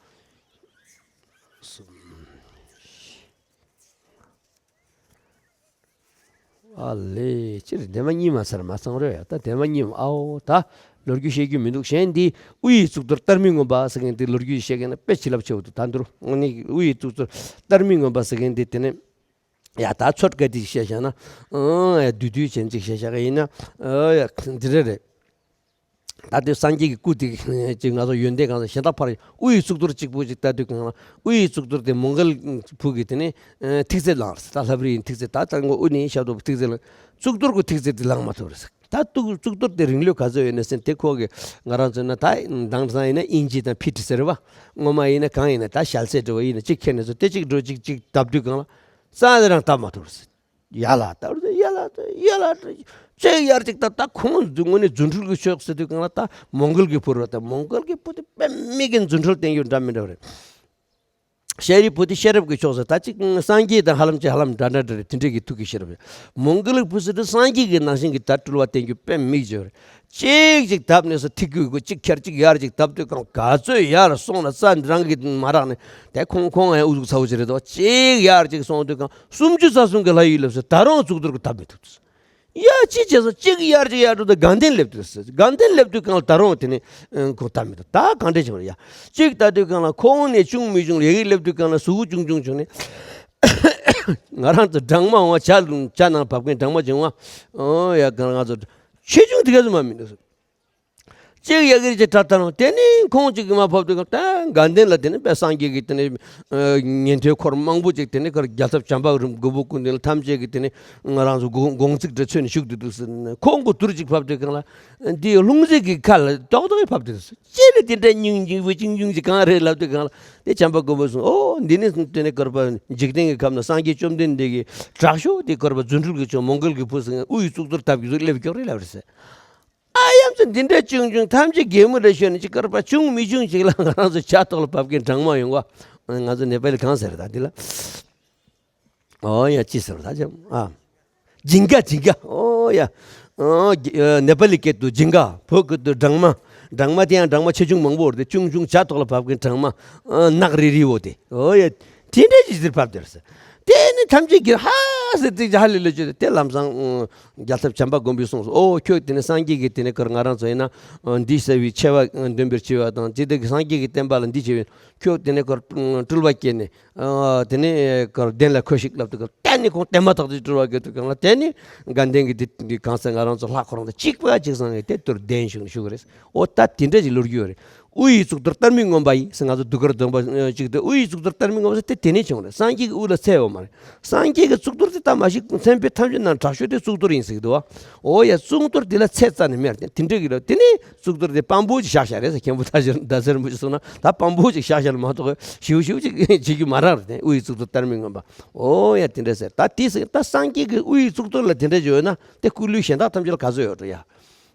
ཨ་ལེ་ཅི་རེད། དེ་མ་གཉིས་མ་ཚར་མ་ཚང་རོ་ཡ། ད་དེ་མ་གཉིས་མ་ཨའོ་ད་ལོ་རྒྱུས་བཤད་རྒྱུ་མི་འདུག་གཞན་འདི་དབུ་ཡི་གཙུག་ཏོར་ལྟར་མི་ངོམས་པ་ཟེར་མཁན་འདི་ལོ་རྒྱུས་བཤད་མཁན་ན་དཔེ་བྱིན་རླབས་ཆེ་བོ་འདུག་ད་འདུར་ནི་དབུ་ཡི་གཙུག་ཏོར་ལྟར་མི་ངོམས་པ་ཟེར་མཁན་འདི་དེ་ནས་ཡ་ད་ཚོད་བཀའ་དེ་ཞིག་བཤད་བཞག་ན་ཨང་ཡ་བསྡུས་བསྡུས་ཅན་ཅིག་བཤད་བཞག་གི་ཡིན་ན་ཨ་ཡ་འདི་རེད་རེད། ད་དེ་སངས་རྒྱས་ཀྱི་སྐུ་དེ་ཅིག་ང་ཚོ་ཡོན་ཏན་གང་ཟག་གཞན་དག་ཕར་དབུ་ཡི་གཙུག་ཏོར་གཅིག་པུ་ཅིག་ལྟ་དུས་གང་ལ་དབུ་ཡི་གཙུག་ཏོར་དེ་མོའུ་འགལ་བུ་གི་དེ་ནས་ཐིག་ཚད་ལངས་རེད། ད་ལྷ་བུ་རི་ཡིན་ཐིག་ཚད་ད་ལྟ་ངོ་དབུ་ནས་ཞབས་ཏོག་ཐིག་ཚད་ལངས། གཙུག་ཏོར་གི་ཐིག་ཚད་དེ་ལངས་མ་ཐུབ་རེད། ད་གཙུག་གཙུག་ཏོར་དེ་རིང་ལོས་ག་ཚོད་ཡོད་ན་ཟེར་དེ་ཁོ་གི་ང་རང་ཚོ་ན་ད་དེང་སང་ཡིན་ན་ཨིན་ཇི་དང་ཕི་ཊི་ཟེར་བ་སྔོན་མ་ཡིན་ན་གང་ཡིན་ན་ད་ཞལ་ཟས་འདྲ་བ་ཡིན་ན་གཅིག་ཁྱེར་ནས་ཚོ་དེ་གཅིག་འགྲོ་གཅིག་གཅིག་བཏབ་དུས་གང་ལ་རྩ་ནས་རང་བཏབ་མ་ཐུབ་རེད། ཡ་ལ་ད་རུ་ཡ་ལ་ད་ཡ་ལ་ད་ཅིག་ཡར་ཅིག་ད་ད་ཁོང་དངོས་གནས་རྫུ་འཕྲུལ་གྱི་ཕྱོགས་ཟེར་དུས་གང་ལ་ད་མོའུ་འགལ་གྱི་བུ་རུ་ད་མོའུ་འགལ་གྱི་བུ་དེ་དཔེ་མི་སྲིད་རྫུ་འཕྲུལ་བསྟན་རྒྱུ་འདྲ་མི་འདྲ་བ་རེད། ཤཱ་རིའི་བུ་དེ་ཤེས་རབ་ཀྱི་ཕྱོགས་ཟེར་ད་ཅིག་སངས་རྒྱས་དང་ཧ་ལམ་ཅིག་ཧ་ལམ་འདྲ་འདྲ་འདྲ་རེད། དེ་འདྲས་ཀྱི་ཐུགས་ཀྱི་ཤེས་རབ་རེད། མོའུ་འགལ་གྱི་བུ་ཟེར་དུས་སངས་རྒྱས་ཀྱི་ནང་བཞིན་གྱི་ད་སྤྲུལ་བ་བསྟན་རྒྱུ་དཔེ་མི་སྲིད་རེད། གཅིག་ཅིག་བཏབ་ནས་སོ་ཐིག་སྐུད་གུ་གཅིག་ཁྱེར་གཅིག་ཡར་གཅིག་བཏབ་དུས་གང་ག་ཚོད་ཡར་སོང་ན་རྩ་རང་གིས་མ་རག་ནས་དེ་ཁོང་ཁོང་ཡང་ཨུ་ཚུགས་ཚ་བོ་ཅིག་རེད་དོ། གཅིག་ཡར་གཅིག་སོང་དུས་གང་སུམ་ཅུ་རྩ་གསུམ་གྱི་ལྷ་ཡུལ་སླེབས་སོ་ད་རུང་གཙུག་ཏོར་གྱིས་བཏབ་མི་ཐུབ། ཡ་གཅིག་བྱས་སོ་གཅིག་ཡར་གཅིག་ཡར་འགྲོ་དུས་དགའ་ལྡན་སླེབས་དུས་དགའ་ལྡན་སླེབས་དུས་གང་ལ་ད་རུང་དེ་ནས་ཁོང་བཏབ་མི་ཐུབ། ད་གང་འདྲས་བྱུང་རེད་ཡ། གཅིག་ལྟ་དུས་གང་ལ་ཁོང་ནས་ཅུང་མི་ཅུང་ལ་ཡ་གི་སླེབས་དུས་གང་ལ་གཟུགས་པོ་ཅུང་ཅུང་བྱུང་ནས། ང་རང་ཚོ་སྦྲང་མ་འོང་བ་བྱ་བྱ་ནང་བབས་མཁན་སྦྲང་མ་བྱུང་བ། ཨོ་ཡ་གང་ང་ཚོ་ཆེ་ཆུང་དེ་ག་ཚོད་མ་མི་འདུག་སོ། གཅིག་ཡ་གི་ཅིག་གྲ་ལྟར་རུང་དེ་ནི་ཁོང་གཅིག་གིས་མ་ཕབ་དུས་གང་ད་དགའ་ལྡན་ལ་དེ་ནི་དཔེ་སངས་རྒྱས་ཀྱི་དེ་ནི་ཉན་ཐོས་འཁོར་མང་པོ་ཅིག་དེ་ནི་ཁར་རྒྱལ་ཚབ་བྱམས་པ་རིན་མགོན་པོ་ཀུན་ལྡན་ལ་ཐམས་ཅད་ཀྱིས་དེ་ནི་ང་རང་ཚོ་དགོངས་དགོངས་ཚིག་འདྲ་མཚོན་ནས་བཞུགས་དུས་འདུག་ཟེར་ནས་ཁོང་གི་དུར་གཅིག་ཕབ་དུས་གང་ལ་འདི་ལྷུང་བཟེད་ཀྱི་ཁ་ལ་ཏོག་ཏོག་ཕབ་དུས་སུ་ཅི་ལ་དེ་འདྲ་སྙིང་རྗེ་བོ་ཅིང་ཅུང་ཅིག་གང་རེད་ལབ་དུས་གང་ལ་དེ་བྱམས་པ་མགོན་པོ་གསུངས། ཨོ་འདི་ནི་དེ་ནི་བསྐལ་པ་འཇིག་རྟེན་གྱི་ཁམས་ན་སངས་རྒྱས་བཅོམ་ལྡན་འདས་ཀྱི་དྲག་ཤོས་དེ་བསྐལ་པ་རྫུ་འཕྲུལ་གྱི་ཆོས་མོའུ་འགལ་གྱི་བུ་ཟེར་མཁན་དབུ་ཡི་གཙུག་ཏོར་བཏབ་ཀྱི་གཟུགས་སླེབས་ཀྱོག་རེད་ལབ་རེད་ཟེར། ཨ་ཡ་མཚན་འདི་འདྲ་ཆུང་ཆུང་ཐམས་ཅད་རྒན་མོ་རེད་ཤོད་ནས་ཅིག་བསྐལ་པ་ཆུང་མི་ཆུང་ཅིག་ལ་ང་རང་ཚོ་ཇ་ཐོག་ལ་བབས་མཁན་སྦྲང་མ་ཡོང་བ། ང་ཚོ་ནེ་པ་ལི་གང་ཟེར་ད་འདི་ལ། ཨོ་ཡ་ཅི་ཟེར་ད་ཅམ་ཨ། ཇིང་ག་ཇིང་ག་ཨོ་ཡ། ཨོ་ཇི་ཨ་ནེ་པ་ལི་སྐད་དུ་ཇིང་ག་བོད་སྐད་དུ་སྦྲང་མ། སྦྲང་མ་དེ་ཡང་སྦྲང་མ་ཆེ་ཆུང་མང་པོ་ཡོད་དེ་ཆུང་ཆུང་ཇ་ཐོག་ལ་བབས་མཁན་སྦྲང་མ། ཨ་ནག་རིལ་རིལ་བོ་དེ་ཨོ་ཡ། དེ་འདྲ་ཅིག་ཟེར་བབས་དེར་ཟེར། དེ་ནི་ཐམས་ཅད་ཀྱིས་ཧ་ཟེར་ཏེ་ཧ་ལས་ལས་བྱོས་ཏེ་དེ་ལམ་སང་རྒྱལ་ཚབ་བྱམས་པ་མགོན་པོས་གསུངས་སོ། ཨོ་ཁྱོད་དེ་ནི་སངས་རྒྱས་ཀྱི་དེ་ནི་ཁར་ང་རང་ཚོ་ཡིན་ན་འདི་ཟེར་བའི་ཆེ་བ་འདོན་པར་བྱེད་པ་དང་ཅི་སྟེ་སངས་རྒྱས་ཀྱི་བསྟན་པ་ལ་འདི་བྱེད་པའི་ཁྱོད་དེ་ནི་ཁར་སྤྲུལ་པ་སྐྱེས་ནས་དེ་ནི་ཁར་གདན་ལ་འཁོད་ཤིག་ལབ་དུས་ཁར་དེ་ནི་ཁོང་བསྟན་མ་ཐག་ཏུ་སྤྲུལ་པ་སྐྱེས་དུས་གང་ལ་དེ་ནི་དགའ་ལྡན་གྱི་དེ་གང་ཟེར་ང་རང་ཚོ་ལྷ་ཁོ་རང་ཚོ་གཅིག་པ་གཅིག་སང་གི་དེ་དུར་གདན་བཞུགས་ནས་བཞུགས་རེད། ཨོ་ད་དེ་འདྲ་ཅིག་ལོ་རྒྱུས་ཡོད་རེད། དབུ་ཡི་གཙུག་ཏོར་ལྟར་མི་ངོམས་པ་ཡིས་ཟེར་ང་ཚོ་ཟློས་གར་སྡོམ་པ་ཅིག་ཏུ་དབུ་ཡི་གཙུག་ཏོར་ལྟར་མི་ངོམས་པ་ཟེར་དེ་དེ་ནས་བྱུང་རེད། སངས་རྒྱས་ཀྱི་དབུ་ལ་ཚད་ཡོད་མ་རེད། སངས་རྒྱས་ཀྱི་གཙུག་ཏོར་དེ་ལྟ་མ་ཞིག་མཚན་དཔེ་ཐམས་ཅད་ནང་དྲག་ཤོས་དེ་གཙུག་ཏོར་ཡིན་ཟེར་གི་འདུག་བ། ཨོ་ཡ་གཙུག་ཏོར་དེ་ལ་ཚད་རྩ་ནས་མེད་རེད། དེ་འདྲ་གི་རེད། དེ་ནས་གཙུག་ཏོར་དེ་དཔང་པོ་ཅིག་བཞག་བཞག་རེད་ཟེར། མཁན་པོ་ད་ཕྱིར་ཟླ་ཟེར་མོ་ཞིག་གསུངས་ན་ད་དཔང་པོ་ཅིག་བཞག་བཞག་ལ་མ་གཏོགས་ཞིབ་ཞིབ་ཅིག་བྱེད་རྒྱུ་མ་རག་རེད། དེ་དབུ་ཡི་གཙུག་ཏོར་ལྟར་མི་ངོམས་པ། ཨོ་ཡ་དེ་འདྲ་ཟེར། ད་དེ་ཟེར་ད་སངས་རྒྱས་ཀྱི་དབུ་ཡི་གཙུག་ཏོར་ལ་དེ་འདྲ་ཅིག་ཡོད་ན་དེ་སྐུ་ལུས་གཞན་དག་ཐམས་ཅད་ལ་ག་ཚོད་ཡོད་འགྲོ་ཡ།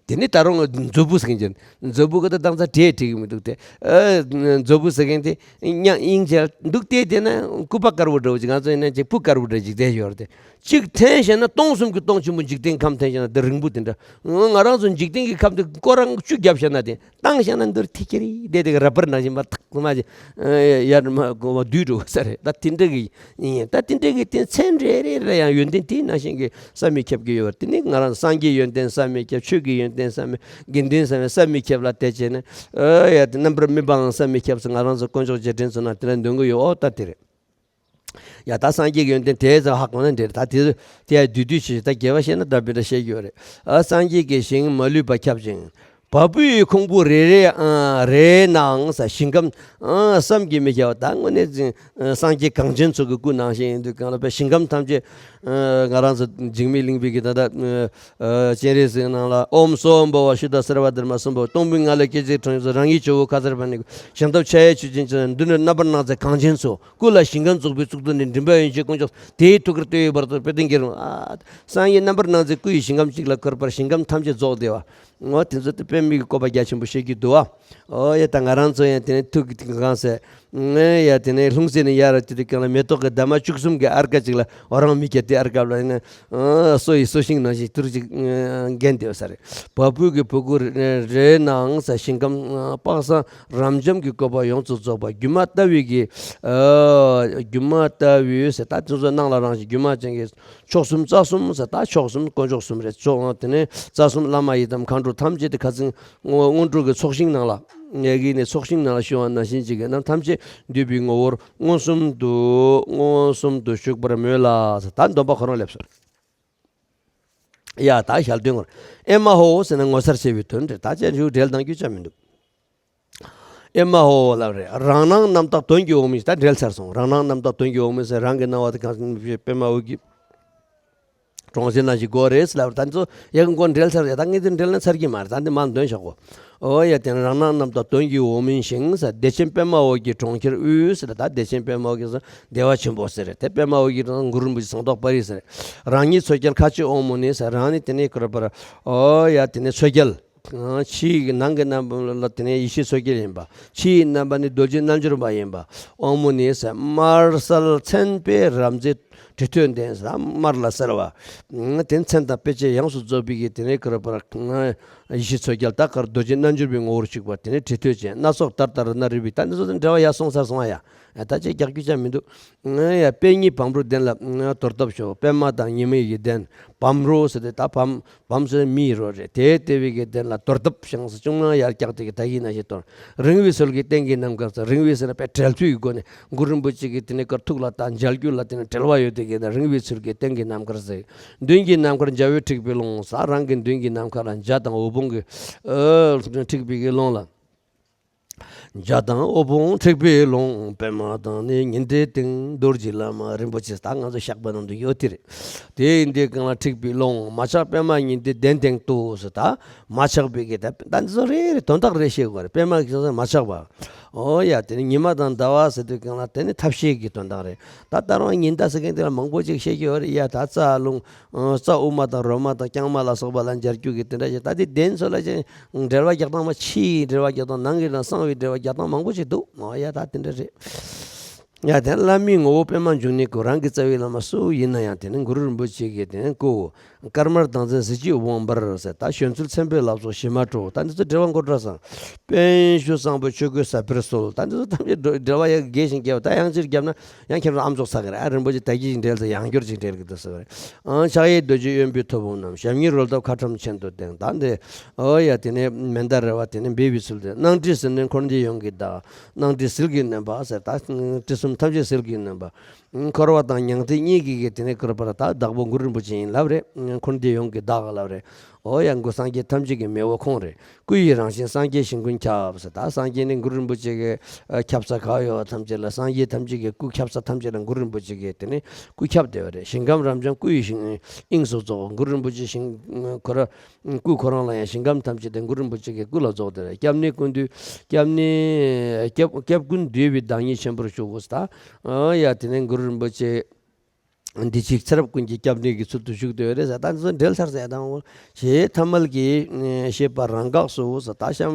དེ་ནི་ད་རུང་མཛོ་བུ་ཟེར་མཁན་ཅིག་མཛོ་བུ་གི་ད་དང་ཚ་བྲེས་བྲེས་གི་མི་འདུག་སྟེ། ཨ་མཛོ་བུ་ཟེར་མཁན་དེ་དབྱངས་དབྱིངས་ཆེ་འདུག་སྟེ། དེ་ན་སྐུད་པ་དཀར་པོ་འདྲ་བོ་ཅིག་ང་ཚོ་ཡིན་ན་ཅིག་སྤུ་དཀར་པོ་འདྲ་ཅིག་བསྡད་ཡོད་རེད་དེ། གཅིག་འཐེན་བྱས་ན་སྟོང་གསུམ་གྱི་སྟོང་ཆེན་པོ་འཇིག་རྟེན་ཁམས་འཐེན་བྱས་ན་དེ་རིང་པོ་དེ་འདྲ། ང་རང་ཚོ་འཇིག་རྟེན་གྱི་ཁམས་དེ་སྐོར་ར་བཅུ་བརྒྱབ་བྱས་ན་དེ་བཏང་བྱས་ན་འདིར་ཐི་ཁེ་རི་བསྡད་དེ་ར་པར་ནང་བཞིན་མར་ཐག་མ་ཅིག་ཡར་མ་གོ་བ་བསྡུས་འགྲོ་ས་རེད། ད་དེ་འདྲ་གི་ཡིན། ད་དེ་འདྲ་གི་དེ་མཚན་རེ་རེ་ལ་ཡང་ཡོན་ཏན་དེ་ནང་བཞིན་གྱི་བསམ་མི་ཁྱབ་ཀྱི་ཡོད་པ། དེ་ནི་ང་རང་སངས་རྒྱས་ཡོན་ཏན་བསམ་མི་ཁྱབ། ཆོས་ཀྱི་ཡོན་ཏན་བསམ་མི། དགེ་འདུན་བསམ་མི། བསམ་མི་ཁྱབ་ལ་དེ་བྱས་ནས་ཨ་ཡ་དེ་རྣམ་པར་སྨིན་པའང་བསམ་མི་ཁྱབ་ཟེར། ང་རང་ཚོ་དཀོན་མཆོག་རྗེས་དྲན་ཚོ་ན་དེ་འདྲ་འདོན་གི་ཡོད། ཨོ་ད་དེ་རེད། ཡ་ད་སངས་རྒྱས་ཀྱི་ཡོན་ཏན་དེ་ཚོ་ཧ་གོ་ན་འདྲེར་ད་དེ་དེ་ཡ་བསྡུས་བསྡུས་བྱས་ད་རྒྱས་པ་བཤད་ན་ད་བི་འདྲ་བཤད་ཀྱི་ཡོད་རེད། ཨ་སངས་རྒྱས་ཀྱི་ཞིང་མ་ལུས་པ་ཁྱབ་ཅིང་། བ་སྤུའི་ཁུང་བུ་རེ་རེ་ཨ་རེའི་ནང་ས་ཞིང་ཁམས་ཨ་བསམ་གྱིས་མི་ཁྱབ་པ། ད་དངོས་གནས་སངས་རྒྱས་གངས་ཅན་ཚོ་གི་སྐུ་ནང་བཞིན་ཡིན་དུས་གང་ལ་བས་ཞིང་ཁམས་ཐམས་ཅད་ང་རང་ཚོ་འཇིགས་མེད་གླིང་པའི་གི་ད་ལྟ་སྤྱན་རས་གཟིགས་ནང་ལ་ཨོཾ་སྭ་བྷཱ་ཝ་ཤུདྡྷ་སརྦ་དྷརྨ་སཾ་བྷ་ཝ། སྟོང་པའི་ངང་ལས་སྐད་ཅིག་དྲངས་ཡོད་ཚོ། རང་ཉིད་ཇོ་བོ་ཁ་ཙར་བ་ནི་ཞིང་ཐབས་ཆ་ཡའི་ཆུ་ཆེན་ཆེ་འདི་ནི་རྣམ་པར་སྣང་མཛད་གངས་ཅན་ཚོ། སྐུ་ལ་ཞིང་ཁམས་རྫོགས་པའི་གཙུག་ཏོར་ནི། མགྲིན་པ་ཡན་ཆད་དཀོན་མཆོག་དེའི་ཐུགས་ཀར་གཏད་ཡོད་བར་དུ་དཔལ་ལྡན་རྒྱལ་རོང་། ཨ་སངས་རྒྱས་རྣམ་པར་སྣང་མཛད་སྐུ་ཡི་ཞིང་ཁམས་གཅིག་ལ་བཀོད་པར་ཞིང་ཁམས་ཐམས་ཅད་རྫོགས་བདེ་བ། ངོ་དེ་ཚོ་དེ་དཔེ་མི་གི་བཀོད་པ་རྒྱ་ཆེན་པོ་བཤད་རྒྱུ་འདུག་བ། ཨོ་ཡ་ད་ང་རང་ཚོ་ཡང་དེ་ནས་ཐུགས་ཀྱི་གང་ཟེར། ཨེ་ཡ་དེ་ནས་ལྷུང་བཟེད་ནས་ཡར་དེ་དུས་གང་ལ་མེ་ཏོག་གི་འདབ་མ་བཅུ་གསུམ་གྱི་ཨར་ཀ་གཅིག་ལ་འོ་རང་མི་སྐྱ་ དེ་ཨར་སྐབས་ལ་ཡིན་ན། སོ་ཡི་སོ་ཤིང་ནང་བཞིན་ཐུར་ཅིག་འགེན་དེ་ཡོད་ས་རེད། བ་སྤུའི་གི་ཕུ་གུ་རེ་ནའང་ས་ཞིང་ཁམས་དཔག་བསམ་རབ་འབྱམས་ཀྱི་བཀོད་པ་ཡོངས་སུ་རྫོགས་པ་སྒྱུ་མ་ལྟ་བུའི་གི། སྒྱུ་མ་ལྟ་བུའི་ཟེར་ད་དེ་ཚོ་སྣང་ལ་རང་བཞིན་སྒྱུ་མ་ཅན་གྱི་མཆོག་གསུམ་རྩ་གསུམ་ཟེར་ད་མཆོག་གསུམ་དཀོན་མཆོག་གསུམ་རེད། མཆོག་དེ་ནས་རྩ་གསུམ་བླ་མ་ཡི་དམ་མཁའ་འགྲོ་ཐམས་ཅད་དེ་ཁ་ཚིག་སྔོན་འགྲོ་གི་ཚོགས་ཞིང་ནང་ལ་ངེད་ཀྱི་ནས་ཚོགས་ཞིང་ནང་ལ་ཞུ་བ་ནང་བཞིན་ཅིག་གི་རྣམས་ཐམས་ཅད་འདུས་པའི་ངོ་བོར། མངོན་སུམ་དུ་མངོན་སུམ་དུ་བཞུགས་པར་མོས་ལ་ཟེར། ད་སྡོམ་པ་ཁོ་རང་སླེབས་སོང་། ཡ་ད་ཞལ་འདོན་ངོར་ཨེ་མ་ཧོ་ཟེར་ན་ངོ་མཚར་ཆེ་བའི་དོན་རེད། ད་ཅན་ཞུ་འགྲེལ་དང་རྒྱུ་ཆ་མི་འདུག་ཨེ་མ་ཧོ་ལབ་རེད། རང་སྣང་རྣམ་དག་དོན་གྱི་འོག་མིན་ད་འགྲེལ་ཚར་སོང་། རང་སྣང་རྣམ་དག་དོན་གྱི་འོག་མིན་ཟེར་རང་གི་སྣང་བ་དེ་གང་པདྨ་འོད་ཀྱི་གྲོང་ཁྱེར་ནང་བཞིན་དགོས་རེད་ལབ་རེད། ད་ཚོ་ཡ་གི་མགོ་འགྲེལ་ཚར་ཡ་ད་ངས་དེ་འགྲེལ་ན་ཚར་གྱི་མ་རེད། ད་འདི་མ་འདོན་བཞག་གོ། ཨོ་ཡ་དེ་ནི་རང་སྣང་རྣམ་དག་དོན་གྱི་འོག་མིན་ཞིང་ཟེར། བདེ་ཆེན་པདྨ་འོད་ཀྱི་གྲོང་ཁྱེར་དབུས་ཟེར། ད་བདེ་ཆེན་པདྨ་འོད་ཀྱི་བདེ་བ་ཆེན་པོ་ཟེར་རེད། དེ་པདྨ་འོད་ཀྱི་གྲོང་གུ་རུ་རིན་པོ་ཆེ་ཟངས་མདོག་དཔལ་རི་ཟེར། རང་ཉིད་མཚོ་རྒྱལ་ཁ་ཆེ་དབང་མོ་ནི་ཟེར། རང་ནི་དེ་ནི་ཀུ་ར་པར། ཨོ་ཡ་དེ་ནི་མཚོ་རྒྱལ། ཕྱི་ཡི་ནང་གི་རྣམ་པ་ལ་དེ་ནས་ཡེ་ཤེས་མཚོ་རྒྱལ་ཡིན་པ། ཕྱི་ཡི་རྣམ་པ་ནི་རྡོ་རྗེ་རྣལ་འབྱོར་མ་ཡིན་པ། དབང་མོ་ནི་ཟེར་དམར་གསལ་མཚན་དཔེའི་རབ་མཛེས་གྲི་ཐོད་ལྡན་ཟེར། དམར་ལ་གསལ་བ། དེ་མཚན་དང་དཔེ་བྱད་ཡོངས་སུ་རྫོགས་པའི་གི་དེ་ནས་ཀུ་ར་པར། ཡེ་ཤེས་མཚོ་རྒྱལ་ད་ཀར་རྡོ་རྗེ་རྣལ་འབྱོར་པའི་ངོ་བོར་བཞུགས་པ་དེ་ནས་གྲི་ཐོད་ཅན་སྣ་ཚོགས་ལྟར་ལྟར་སྣ་རིག་པའི་ད་འདི་ཚོ་འགྲེལ་བ་ཡར་སོང་ཚར་སོང་ཨ་ཡ། ད་ཅེས་རྒྱག་རྒྱུ་ཅང་མི་འདུག་ཡ་དཔེ་ཉིད་བམ་རོ་ལྡན་ལ་དོར་སྟབས་ཤོག་པདྨ་དང་ཉི་མའི་གི་གདན། བམ་རོ་ཟེར་ཏེ་ད་བམ་བམ་ཟེར་མིའི་རོ་རེད། དེའི་ལྟེ་བའི་གི་གདན་ལ་དོར་སྟབས་ཤིང་ཟེར་ཅུང་མང་ཡར་བཀྱག་དེ་གི་ད་ཡིན་ན་ཞེས་དོར། རིང་བའི་ཚུལ་གྱིས་སྟེང་གི་ནམ་མཁར་ཟེར། རིང་བའི་ཟེར་ན་དཔེ་བྲེལ་འཚུབ་ཀྱི་སྒོ་ནས་གུ་རུ་རིན་པོ་ཆེ་གི་དེ་ནས་ཀར་ཐུགས་ལ་ད་མཇལ་རྒྱུ་ལ་དེ་ནས་བྲེལ་བ་ཡོད་དེ་གི་ན་རིང་བའི་ཚུལ་གྱིས་སྟེང་གི་ནམ་མཁར་ཟེར། མདུན་གྱི་ནམ་མཁར་འཇའ་འོད་འཁྲིགས་པའི་ཀློང་ཟེར། རང་གི་མདུན་གྱི་ནམ་མཁར་ལ་འཇའ་དང་འོད་ཕུང་གི་འཁྲིགས་པའི་གི་ཀློང་ལ། འཇའ་དང་འོད་ཕུང་འཁྲིགས་པའི་ཀློང་། པདྨ་དང་ནི་ཉི་ཟླའི་སྟེང་། རྡོ་རྗེ་བླ་མ་རིན་པོ་ཆེ། ད་ང་ཚོ་བཤགས་པ་ནང་དུ་ཡོད་དེ་རེད། དེ་ཡིན་དུས་གང་ལ་འཁྲིགས་པའི་ཀློང་། མ་ཆགས་པདྨ་ཉི་ཟླའི་གདན་སྟེང་དུ་ཟེར། ད་མ་ཆགས་པའི་གི་ད་ད་འདི་ཚོ་རེ་རེ་དོན་དག་རེ་ཤེས་དགོས་རེད། པདྨ་གི་མ་ཆགས་པ། ཨོ་ཡ་དེ་ནི་ཉི་མ་དང་ཟླ་བ་ཟེར་དུས་གང་ལ་དེ་ནི་ཐབས་ཤེས་ཀྱི་དོན་དག་རེད། ད་ད་རུང་ཉི་ཟླ་ཟེར་མཁན་དེ་ལ་མང་པོ་ཅིག་བཤད་ཀྱི་ཡོད་རེད་ཡ། ད་རྩ་རླུང་། རྩ་དབུ་མ་དང་རོ་མ་དང་རྐྱང་མ་ལ་སོགས་པ་ལ་འབྱར་རྒྱུ་གི་དེ་འདྲ་ཞིག་ད་དེ་གདན་ཚོ་ལ་ཅན་འགྲེལ་བ་རྒྱག་སྟངས་མ་ཕྱི་ཡི་འགྲེལ་བ་རྒྱག་སྟངས་ནང་གི་ལ་གསང་བའི་འགྲེལ་བ་རྒྱག་སྟངས་མང་པོ་ཞིག་འདུག་ཨོ་ཡ་ད་དེ་འདྲ་རེད། ཡ་དེ་བླ་མའི་ངོ་བོ་པདྨ་འབྱུང་གནས་སྐུ། རང་གི་རྩ་བའི་བླ་མ་སུ་ཡིན་ན་ཡང་དེ་ནི་གུ་རུ་རིན་པོ་ཆེ་གི་དེ་ནི་སྐུ། དཀར་དམར་མདངས་འཛིན་གཟི་བརྗིད་འོད་འབར་ཟེར། ད་བྱོན་ཚུལ་མཚན་དཔེའི་ལག་ཚོགས་ཞི་མ་སྤྲོ། ད་འདི་ཚོ་འགྲེལ་བ་མགོ་བྲ་སང་། པཎ་ཞུ་བཟང་པོ་ཆོས་གོས་ཟ་འཕེལ་གསོལ། ད་འདི་ཚོ་ཐམས་ཅད་འགྲེལ་བ་ཡ་རྒྱས་ཤིང་རྒྱས་པ། ད་ཡང་ཅིར་བརྒྱབ་ན་ཡང་ཁྱེད་རང་ཨ་མཆོག་ཚ་གི་རེད། ཨ་རིན་པོ་ཆེ་ད་ཅི་ཞིག་འགྲེལ་ཚེ་ཡང་བསྐྱར་ཅིག་འགྲེལ་གི་འདུག་ཟེར་བ་རེད། ཨང་ཕྱག་གཡས་རྡོ་རྗེ་གཡོན་པས་ཐོད་ཕུང་བསྣམས། ཞབས་གཉིས་རོལ་སྟབས་ཁ་ཁྲམ་ཆེན་དུ་བསྟན། ད་འདི་ཨོ་ཡ་དེ་ནས་མནྡ་ར་བ་དེ་ནས་འབེབས་པའི་ཚུལ་དུ། སྣང་སྲིད་ཟིལ་གནོན་འཁོར་འདས་ཡོངས་ཀྱི་བདག། སྣང་སྲིད་ཟིལ་གྱིས་གནོན་པ་ཟེར། ད་དྲི་གསུམ་ཐམས་ཅད་ཟིལ་གྱིས་གནོན་པ། འཁོར་བ་དང་མྱང་འདས་གཉིས་ཀྱི་གི་དེ་ནས་ཀུ་རུ་པར་ད་བདག་པོ་གུ་རུ་རིན་པོ་ཆེ་ཡིན་ལབ་རེད། འཁོར་འདས་ཡོངས་ཀྱི་བདག་ལབ་རེད། ཨོ་ཡ་མགོན་སངས་རྒྱས་ཐམས་ཅད་ཀྱི་མེས་པོ་ཁོང་རེད། སྐུ་ཡི་རང་བཞིན་སངས་རྒྱས་ཞིང་ཀུན་ཁྱབ་ཟེར། ད་སངས་རྒྱས་ནི་གུ་རུ་རིན་པོ་ཆེ་གི་ཁྱབ་ས་ག་ཡོད་ཐམས་ཅད་ལ། སངས་རྒྱས་ཐམས་ཅད་ཀྱི་སྐུ་ཁྱབ་ས་ཐམས་ཅད་ལ་གུ་རུ་རིན་པོ་ཆེ་གི་དེ་ནས་སྐུ་ཁྱབ་བསྡད་པ་རེད། ཞིང་ཁམས་རབ་འབྱམས་སྐུ་ཡི་ཞིང་དབྱིངས་སུ་རྫོགས། གུ་རུ་རིན་པོ་ཆེ་ཞིང་ཁོ་ར། སྐུ་ཁོ་རང་ལ་ཡང་ཞིང་ཁམས་ཐམས་ཅད་དེ་གུ་རུ་རིན་པོ་ཆེ་གི་སྐུ་ལ་རྫོགས་ཏེ། སྐྱབས་གནས་ཀུན་འདུས། སྐྱབས་གནས་སྐྱབས་སྐྱབས་ཀུན་འདུས་པའི་བདག་ཉིད་ཆེན་པོར་བཞུགས་ཟེར། ད་ཡ་དེ་ནས་གུ་རུ་རིན་པོ་ཆེ་འདི་ཕྱི་ཚེ་རབས་ཀུན་གྱི་སྐྱབས་གནས་ཀྱི་ཚུལ་དུ་བཞུགས་ཏེ་ཡོད་རེད་ཟེར། ད་འདི་ཚོ་འགྲེལ་ཚར་ཟེར་དང་། ཞེས་ཐ་མལ་གྱི་ཤེས་པ་རང་འགགས་སུ་ཟེར། ད་གཤམ་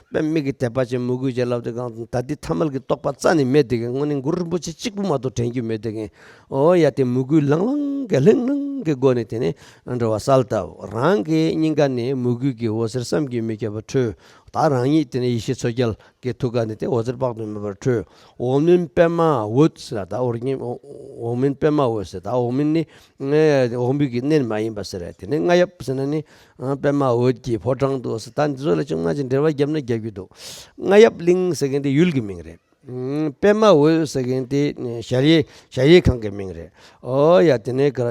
པའི་མིག་གི་དད་པ་ཅན་མོས་གུས་ཅན་ལབ་དུས་གང་ད་འདི་ཐ་མལ་གྱི་རྟོགས་པ་རྩ་ནས་མེད་དེ་གི་དངོས་གནས་གུ་རུ་རིན་པོ་ཆེ་གཅིག་པུ་མ་གཏོགས་དྲན་རྒྱུ་མེད་དེ་གི། ཨོ་ཡ་དེ་མོས་གུས་ལང་ལང་གི་ལྷང་ལྷང་གི་སྒོ་ནས་དེ་ནས་འགྲོ་བ་གསལ་བཏབ། རང་གི་སྙིང་ག་ནས་མོས་གུས་ཀྱི་འོད་ཟེར་བསམ་གྱིས་མི་ཁྱབ་པ་འཕྲོས། ད་རང་ཉིད་དེ་ནས་ཡེ་ཤེས་མཚོ་རྒྱལ་གྱི་ཐུགས་ཀ་ནས་དེ་འོད་ཟེར་དཔག་ཏུ་མེད་པར་འཕྲོས། འོག་མིན་པདྨ་འོད་ཟེར། ད་འོག་མིན་འོག་མིན་པདྨ་འོད་ཟེར། ད་འོག་མིན་ནི་འོག་མིན་གྱི་གནས་མ་ཡིན་པ་ཟེར། དེ་ནས་རྔ་ཡབ་ཟེར་ན་ནི་པདྨ་འོད་ཀྱི་ཕོ་བྲང་དུ་ཟེར། ད་འདི་ཚོ་ལ་ཅུང་མ་ཅིག་འགྲེལ་བ་བརྒྱབ་ན་རྒྱབ་ཀྱི་འདུག་རྔ་ཡབ་གླིང་ཟེར་མཁན་དེ་ཡུལ་གྱི་མིང་རེད། པདྨ་འོད་ཟེར་མཁན་དེ་ཞལ་གཡས་ཞལ་གཡས་ཁང་གི་མིང་རེད། ཨོ་ཡ་དེ་ནས་ག་ར་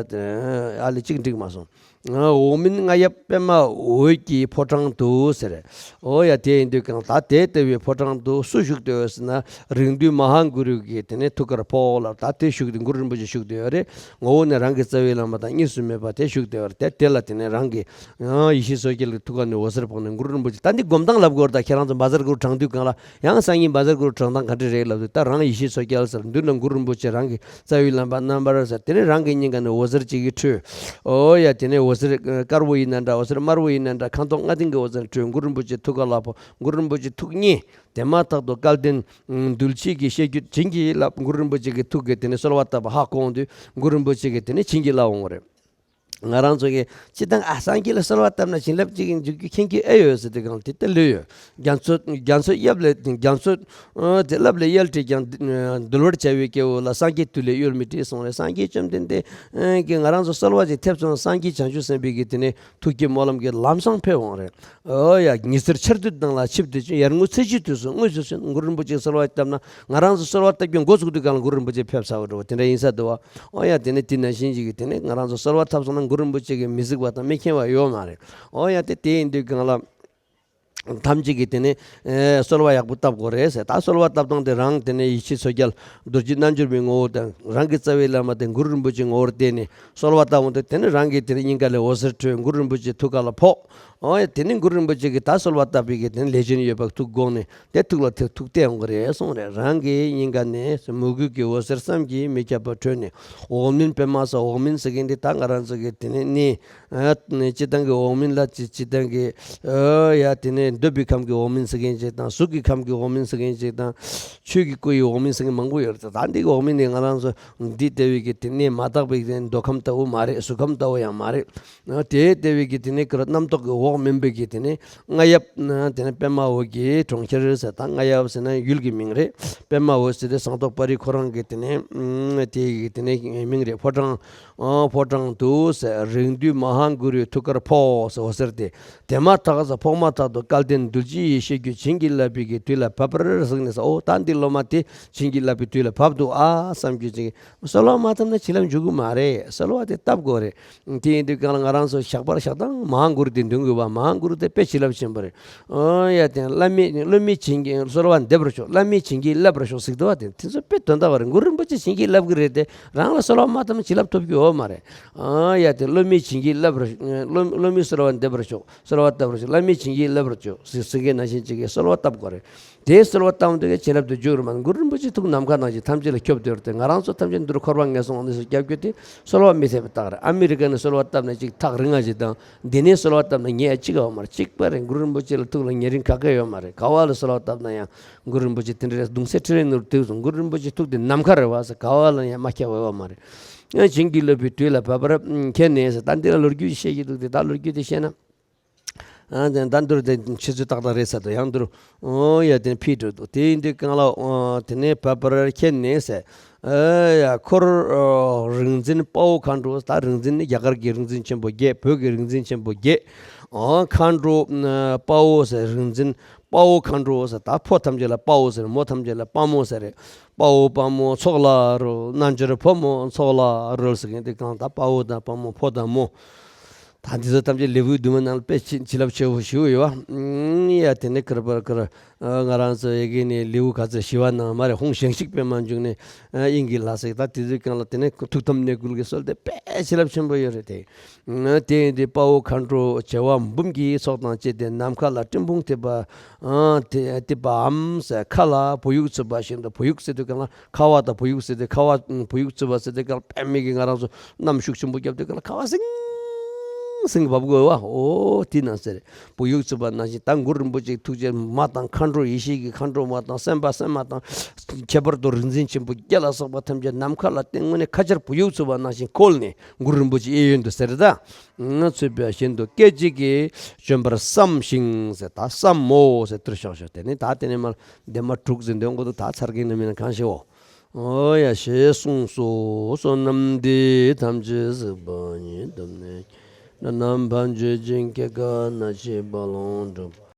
ཨ་ལེ་གཅིག་འགྲིག་མ་སོང་། འོག་མིན་རྔ་ཡབ་པདྨ་འོད་ཀྱི་ཕོ་བྲང་དུ་ཟེར། ཨོ་ཡ་དེ་ཡིན་དུས་གང་ད་དེ་ལྟ་བུའི་ཕོ་བྲང་དུ་སུ་བཞུགས་ཏེ་ཡོད་ཟེར་ན། རིགས་འདུས་མ་ཧཱ་གུ་རུ་གི་དེ་ནས་ཐུགས་ཀར་ཕོག་ལ་ད་དེ་བཞུགས་ཏེ་གུ་རུ་རིན་པོ་ཆེ་བཞུགས་ཏེ་ཡོད་རེད། ངོ་བོ་ནས་རང་གི་རྩ་བའི་བླ་མ་དང་གཉིས་སུ་མེད་པ་དེ་བཞུགས་ཏེ་ཡོད་རེད། དེ་དེ་ལ་དེ་ནས་རང་གི་ཡང་ཡེ་ཤེས་མཚོ་རྒྱལ་གྱི་ཐུགས་ཀ་ནས་འོད་ཟེར་ཕོག་ནས་གུ་རུ་རིན་པོ་ཆེ། ད་འདི་སྒོམ་སྟངས་ལབ་དགོས་རེད། ད་ཁྱེད་རང་ཚོ་བཛྲ་གུ་རུ་བགྲང་དུས་གང་ལ་ཡང་སང་ཉིན་བཛྲ་གུ་རུ་བགྲང་སྟངས་ག་འདྲ་རེད་ལབ་དུས་ད་རང་ཡེ་ཤེས་མཚོ་རྒྱལ་ཟེར། མདུན་ལ་གུ་རུ་རིན་པོ་ཆེ་རང་གི་རྩ་བའི་བླ་མ་རྣམ་པར་ཟེར། དེ་ནས་རང་གི་སྙིང་ག་ནས་འོད་ཟེར་གཅིག་གིས་འཕྲོས། ཨོ་ཡ་དེ་ནས་ འོད་ཟེར་དཀར་པོ་ཡིན་ན་འདྲ། འོད་ཟེར་དམར་པོ་ཡིན་ན་འདྲ། ཁ་དོག་ལྔ་ལྡན་གྱི་འོད་ཟེར་འཕྲོས། གུ་རུ་རིན་པོ་ཆེ་ཐུགས་ཀ་ལ་ཕོག་གུ་རུ་རིན་པོ་ཆེ་ཐུགས་མཉེས། དེ་མ་ཐག་ཏུ་སྐལ་ལྡན་གདུལ་བྱའི་གི་ཤེས་རྒྱུད་བྱིན་གྱིས་བརླབས། གུ་རུ་རིན་པོ་ཆེ་གི་ཐུགས་ཀྱི་དེ་ནས་གསོལ་བ་བཏབ་པ་ཧ་གོ་འོང་དུས་གུ་རུ་རིན་པོ་ཆེ་གི་དེ་ནས་བྱིན་གྱིས་བརླབས་འོང་བ་རེད། ང་རང་ཚོ་གིས་སྤྱིར་བཏང་ཨ་སངས་རྒྱས་ལ་གསོལ་བ་བཏབ་ན་བྱིན་རླབས་ཅིག་འཇུག་རྒྱུ་མཁྱེན་གྱི་ཨེ་ཡོད་ཟེར་དུས་གང་དེ་ལྟ་ལོས་ཡོད། རྒྱ་མཚོ་རྒྱ་མཚོ་གཡབ་ལས་རྒྱ་མཚོ་ཨ་དེ་རླབས་ལས་གཡལ་བྲལ་ཀྱང་། འདུལ་བར་བྱ་བའི་སྐྱེ་བོ་ལ། སངས་རྒྱས་དུས་ལས་གཡོལ་མི་བྲི་གསུངས་རེད། སངས་རྒྱས་བཅོམ་ལྡན་འདས་ཀྱིས་ང་རང་ཚོ་གསོལ་བ་ཅིག་ཐེབས་སོང་། སངས་རྒྱས་བྱང་ཆུབ་སེམས་དཔའི་གི་དེ་ནས་ཐུགས་བསྐྱེད་སྨོན་ལམ་གྱི་ལམ་བཟང་ཕེབས་འོང་རེད། ཨོ་ཡ། ཉི་ཟེར་འཆར་སྡུད་དང་ལ་ཆིབས་དེ་ཅུང་ཡར་ངོའི་ཚེས་བཅུའི་དུས་སུ་དངོས་སུ་གུ་རུ་རིན་པོ་ཆེ་གསོལ་བ་བཏབ་ན། ང་རང་ཚོ་གསོལ་བ་བཏབ་རྒྱུ་འགོ་ཚུགས་དུས་གང་ལ་གུ་རུ་རིན་པོ་ཆེ་ཕེབས་ཚར་བ་འགྲོ་བ་དེ་འདྲ་ཡིན་ས་འདུག་བ། ཨོ་ཡ། དེ་ནས་དེ་ནང་བཞིན་ཅིག་གི་དེ་ནས་ང་རང་ཚོ་གསོལ་བ་བཏབ་སོང་ན་གུ་རུ་རིན་པོ་ཆེ་གིས་མི་གཟིགས་པ་དང་མི་མཁྱེན་པ་ཡོད་མ་རེད། ཨོ་ཡ། དེ་དེ་ཡིན་དུས་གང་ལ། ཐམས་ཅད་ཀྱིས་དེ་ནས་ཨེ་གསོལ་བ་ཡག་པོ་བཏབ་དགོས་རེད་ཟེར། ད་གསོལ་བ་བཏབ་སྟངས་དེ་རང་དེ་ནས་ཡེ་ཤེས་མཚོ་རྒྱལ་རྡོ་རྗེ་རྣལ་འབྱོར་པའི་ངོ་བོ་དང་རང་གི་རྩ་བའི་བླ་མ་དེ་གུ་རུ་རིན་པོ་ཆེའི་ངོ་བོར་བལྟས་ནས་གསོལ་བ་བཏབ་འོང་དུས་དེ་ནས་རང་གི་དེ་ནས་སྙིང་ག་ལས་འོད་ཟེར་འཕྲོས་གུ་རུ་རིན་པོ་ཆེ་ཐུགས་ཀ་ལ་ཕོག་ཨོ་ཡ། དེ་ནས་གུ་རུ་རིན་པོ་ཆེ་གིས་ད་གསོལ་བ་བཏབ་པའི་གི་དེ་ནས་ལས་ཅན་ཡོད་པ་ཐུགས་དགོངས་ནས་དེ་ཐུགས་ལ་ཐུགས་ཐུགས་གཏད་འོང་གི་རེད་གསུངས་རེད། རང་གི་སྙིང་ག་ནས་མོས་གུས་ཀྱི་འོད་ཟེར་བསམ་གྱིས་མི་ཁྱབ་པ་འཕྲོས་ནས་འོག་མིན་པདྨ་ཟེར། འོག་མིན་ཟེར་མཁན་དེ་ད་ང་རང་ཚོ་གི་དེ་ནས་གནས། ཨ་སྤྱིར་བཏང་གི་འོག་མིན་ལ་སྤྱི་སྤྱིར་བཏང་གི་ཨ་ཡ་དེ་ནས་འདོད་པའི་ཁམས་ཀྱི་འོག་མིན་ཟེར་མཁན་ཅིག་དང་། གཟུགས་ཀྱི་ཁམས་ཀྱི་འོག་མིན་ཟེར་མཁན་ཅིག་དང་། ཆོས་ཀྱི་སྐུ་ཡི་འོག་མིན་ཟེར་མཁན་མང་པོ་ཡོད་རེད། ད་འདི་གི་འོག་མིན་ནི་ང་རང་ཚོ་འདི་ལྟ་བུའི་གི་དེ་གནས་མ་དག་པའི་གི་མདོ་ཁམས་ལྟ་བུ་མ་རེད། གཟུགས་ཁམས་ལྟ་བུ་ཡང་མ་རེད། ཨ་དེ་ལྟ་བུའི་གི་དེ་ནས་ཀྱི་རྣམ་རྟོག་གི་འོག་མིན་པའི་གི་དེ་ནས་རྔ་ཡབ་ན་དེ་ནས་པདྨ་འོད་ཀྱི་གྲོང་ཁྱེར་ཟེར། ད་རྔ་ཡབ་ཟེར་ན་ཡུལ་གྱི་མིང་རེད། པདྨ་འོད་ཟེར་དེ་ཟངས་མདོག་དཔལ་རི་ཁོ་རང་གི་དེ་ནས་དེ་གི་དེ་ནས་མིང་རེད། ཕོ་བྲང་། ཨ་ཕོ་བྲང་དུ་ཟེར། རིང་བསྡུས་མ་ཧཱ་གུ་རུའི་ཐུགས་ཀར་ཕོག་ཟེར། འོད་ཟེར་དེ་དེ་མ་ཐག་ཟེར་ཕོག་མ་ཐག་ཏུ་སྐལ་ལྡན་གདུལ་བྱའི་ཡེ་ཤེས་རྒྱུད་བྱིན་གྱིས་བརླབས་པའི་གི་དུས་ལ་བབ་པར་གཟིགས་ནས་ཟེར། ཨོ་ད་འདི་སློབ་མ་དེ་བྱིན་གྱིས་བརླབས་པའི་དུས་ལ་བབ་འདུག་ཨ་བསམ་རྒྱུ་ཅིག་གསོལ་བ་མ་བཏབ་ན་བྱིན་རླབས་འཇུག་གི་མ་རེད། གསོལ་བ་དེ་བཏབ་དགོས་རེད། དེ་ཡིན་དུས་གང་ལ་ང་རང་ཚོ་ཞག་པར་ཞག་དང་མ་ཧཱ་གུ་རུ་དེ་འདོན་དགོས་པ། མ་ཧཱ་གུ་རུ་དེ་དཔེ་བྱིན་རླབས་ཆེན་པོ་རེད། ཨོ་ཡ། དེ་བླ་མས་སློབ་མས་བྱིན་གྱིས་གསོལ་བ་འདེབས་པར་ཤོག་བླ་མས་བྱིན་གྱིས་བརླབ་པར་ཤོག་ཟེར་འདུག་བ། དེ་དེ་ཚོ་དཔེ་དོན་དག་པ་རེད། གུ་རུ་རིན་པོ་ཆེ་བྱིན་གྱིས་བརླབ་གི་རེད་དེ། རང་ལ་གསོལ་བ་མ་བཏབ་ན་བྱིན་རླབས་ཐོབ་རྒྱུ་ཡོད་མ་རེད། ཨ་ཡ། དེ་སློབ་མས་བྱིན་གྱིས་བརླབ་པར་སློབ་སློབ་མས་གསོལ་བ་འདེབས་པར་ཤོག་གསོལ་བ་བཏབ་པར་ཤོག་བླ་མས་བྱིན་གྱིས་བརླབ་པར་ཤོག་ཟེར་ཟེར་མཁན་ནང་བཞིན་ཅིག་གིས་གསོལ་བ་བཏབ་དགོས་རེད། དེའི་གསོལ་བ་བཏབ་འདུག་གི་བྱིན་རླབས་དེ་འཇུག་རུ་མ། གུ་རུ་རིན་པོ་ཆེ་ཐུགས་ནམ་མཁའ་ནང་བཞིན་ཐམས་ཅད་ལ་ཁྱབ་བསྡད་ཡོད་རེད་དེ། ང་རང་ཚོ་ཐམས་ཅད་འདི་རུ་འཁོར་བ་ངན་སོང་འོང་ནས་སུ་སྐྱབས་བཅོལ་དེ་གསོལ་བ་མི་ཐེབས་པའི་རྟགས་རེད། ཨ་མི་རི་ཀ་ནས་གསོལ་བ་བཏབ་ནས་ཅིག་ཐག་རིང་ང་ཞིག་དང་། འདི་ནས་གསོལ་བ་བཏབ་ན་ཉེ་གཅིག་ཡོད་མ་རེད། གཅིག་པ་རེད། གུ་རུ་རིན་པོ་ཆེ་ལ་ཐུགས་ལ་ཉེ་རིང་ག་གེ་ཡོད་མ་རེད། ག་བ་ལ་གསོལ་བ་བཏབ་ན་ཡང་གུ་རུ་རིན་པོ་ཆེ་དེ་འདྲ་རེད། གདུང་སེམས་ཁྲི་རལ་ནོར་དེ་གསུང་། གུ་རུ་རིན་པོ་ཆེ་ཐུགས་དེ་ནམ་མཁའ་རེད་བ་ཟེར། ག་བ་ལ་ཡང་མ་ཁྱབ་པ་ཡོད་མ་རེད། ཡང་བྱིན་གྱིས་བརླབས་པའི་དུས་ལ་བབ་པར་མཁྱེན་ནས་ཟེར། ད་འདི་ལ་ལོ་རྒྱུས་བཤད་ཀྱི་འདུག་སྟེ། ད་ལོ་རྒྱུས་དེ་བཤད་ན། ཨ་དེ་ད་འདིར་དེ་ཆུ་ཚོད་ཏག་ཏག་རེད་ཟེར་དུ་ཡང་འདིར། ཨོ་ཡ། དེ་ཕིས་འགྲོ་འདུག་དེ་ཡིན་དུས་གང་ལ། ཨོ་དེ་ནས་བབ་པར་མཁྱེན་ནས་ཟེར། ཨེ་ཡ། འཁོར་ཨོ་རིག་འཛིན་དཔའ་བོ་མཁའ་འགྲོ། ད་རིག་འཛིན་ནི་རྒྱ་གར་གྱི་རིག་འཛིན་ཆེན་པོ་བརྒྱད། བོད་ཀྱི་རིག་འཛིན་ཆེན་པོ་བརྒྱད། ཨོ་མཁའ་འགྲོ་དཔའ་བོ་ཟེར། རིག་འཛིན་དཔའ་བོ་མཁའ་འགྲོ་ཟེར། ད་ཕོ་ཐམས་ཅད་ལ་དཔའ་བོ་ཟེར། མོ་ཐམས་ཅད་ལ་དཔའ་མོ་ཟེར་རེད། དཔའ་བོ་དཔའ་མོ་ཚོགས་ལ་རོལ། རྣལ་འབྱོར་ཕོ་མོ་ཚོགས་ལ་རོལ་ཟེར་མཁན་དེ་གང་ད་དཔའ་བོ་དང་དཔའ་མོ་ཕོ་དང་མོ། ད་འདི་ཚོ་ཐམས་ཅད་ལེའུ་བདུན་མའི་ནང་ལ་དཔེ་བྱིན་བྱིན་རླབས་ཆེ་བོ་ཞིག་ཡོད་པ། ཨུམ། ཡ། དེ་ནས་ཀར་པར་ཀར། ཨ་ང་རང་ཚོ་ཡ་གི་ནས་ལེའུ་ག་ཚོད་བཞི་པ་ནང་མ་རེད། ཧཱུྃ་ཞལ་གཅིག་པདྨ་འབྱུང་གནས། ཨ་དབྱིངས་ཀྱི་ལྷ་ཟེར། ད་དེ་ཚོའི་སྒང་ལ་དེ་ནས་ཐུགས་དམ་གནས་སྐུལ་གྱི་སྲོལ་དེ་དཔེ་བྱིན་རླབས་ཆེན་པོ་ཡོད་རེད་དེ། ཨ་དེ་ཡིན་དུས་དཔའ་བོ་མཁའ་འགྲོ་བྱེ་བ་འབུམ་གྱི་ཚོགས་དང་བཅས་ཏེ་ནམ་མཁའ་ལ་སྤྲིན་ཕུང་འཐིབས་པ། ཨ་དེ་འཐིབས་པའམ་ཟེར། མཁའ་ལ་བུ་ཡུག་འཚུབས་པ་བཞིན་དུ། བུ་ཡུག་ཟེར་དུས་སྒང་ལ་ཁ་བ་དང་བུ་ཡུག་ཟེར་དུས། ཁ་བ་བུ་ཡུག་འཚུབས་པ་ཟེར་དུས་སྒང་ལ་དཔེ་མི་གི་ང་རང་ཚོ་གནམ་ཤུགས་ཆེན་པོ་བརྒྱབ་དུས་སྒང་ལ་ཁ་བ་སིང་སིང་བབས་དགོས་པ། ཨོ་དེ་ནང་ཟེར། བུ་ཡུག་འཚུབས་པ་ནང་བཞིན་ད་གུ་རུ་རིན་པོ་ཆེའི་ཐུགས་རྗེ་མ་དང་། མཁའ་འགྲོ་ཡེ་ཤེས་ཀྱི་མཁའ་འགྲོ་མ་དང་། སེམས་དཔའ་སེམས་མ་དང་། ཁྱད་པར་དུ་རིག་འཛིན་ཆེན་པོ་བརྒྱད་ལ་སོགས་པ་ཐམས་ཅད་ནམ་མཁའ་ལ་བརྟེན་ངོས་ནས་ཁ་ཆར་བུ་ཡུག་འཚུབས་པ་ནང་བཞིན་བཀོལ་ནས་གུ་རུ་རིན་པོ་ཆེ་གཡས་གཡོན་དུ་ཟེར་ད། ཚུད་པ་བཞིན་དུ་སྐད་ཅིག་གིས་བྱོན་པར་བསམ་ཞིང་ཟེར། ད་བསམ་མོ་ཟེར་དུར་ཤོག་ཤོག་དེ་ནི་ད་དེ་ནས་མར་འདན་མ་དྲུག་ཟེར་འདོན་དགོས་འདུག་ད་ཚར་གི་ནི་མིན་ན་གང་ཞེའོ། ཨོ་ཡ། ཞེས་གསུངས་སོ། བསོད་ནམས་འདི་ཐམས་ཅད་གཟིགས་པ་ཉིད་དུ་གནས། ནམ་མཁའ་མཛོད་ཅིང་སྐྱེ་རྒ་ན་འཆིའི་རྦ་ཀློང་འཁྲུགས།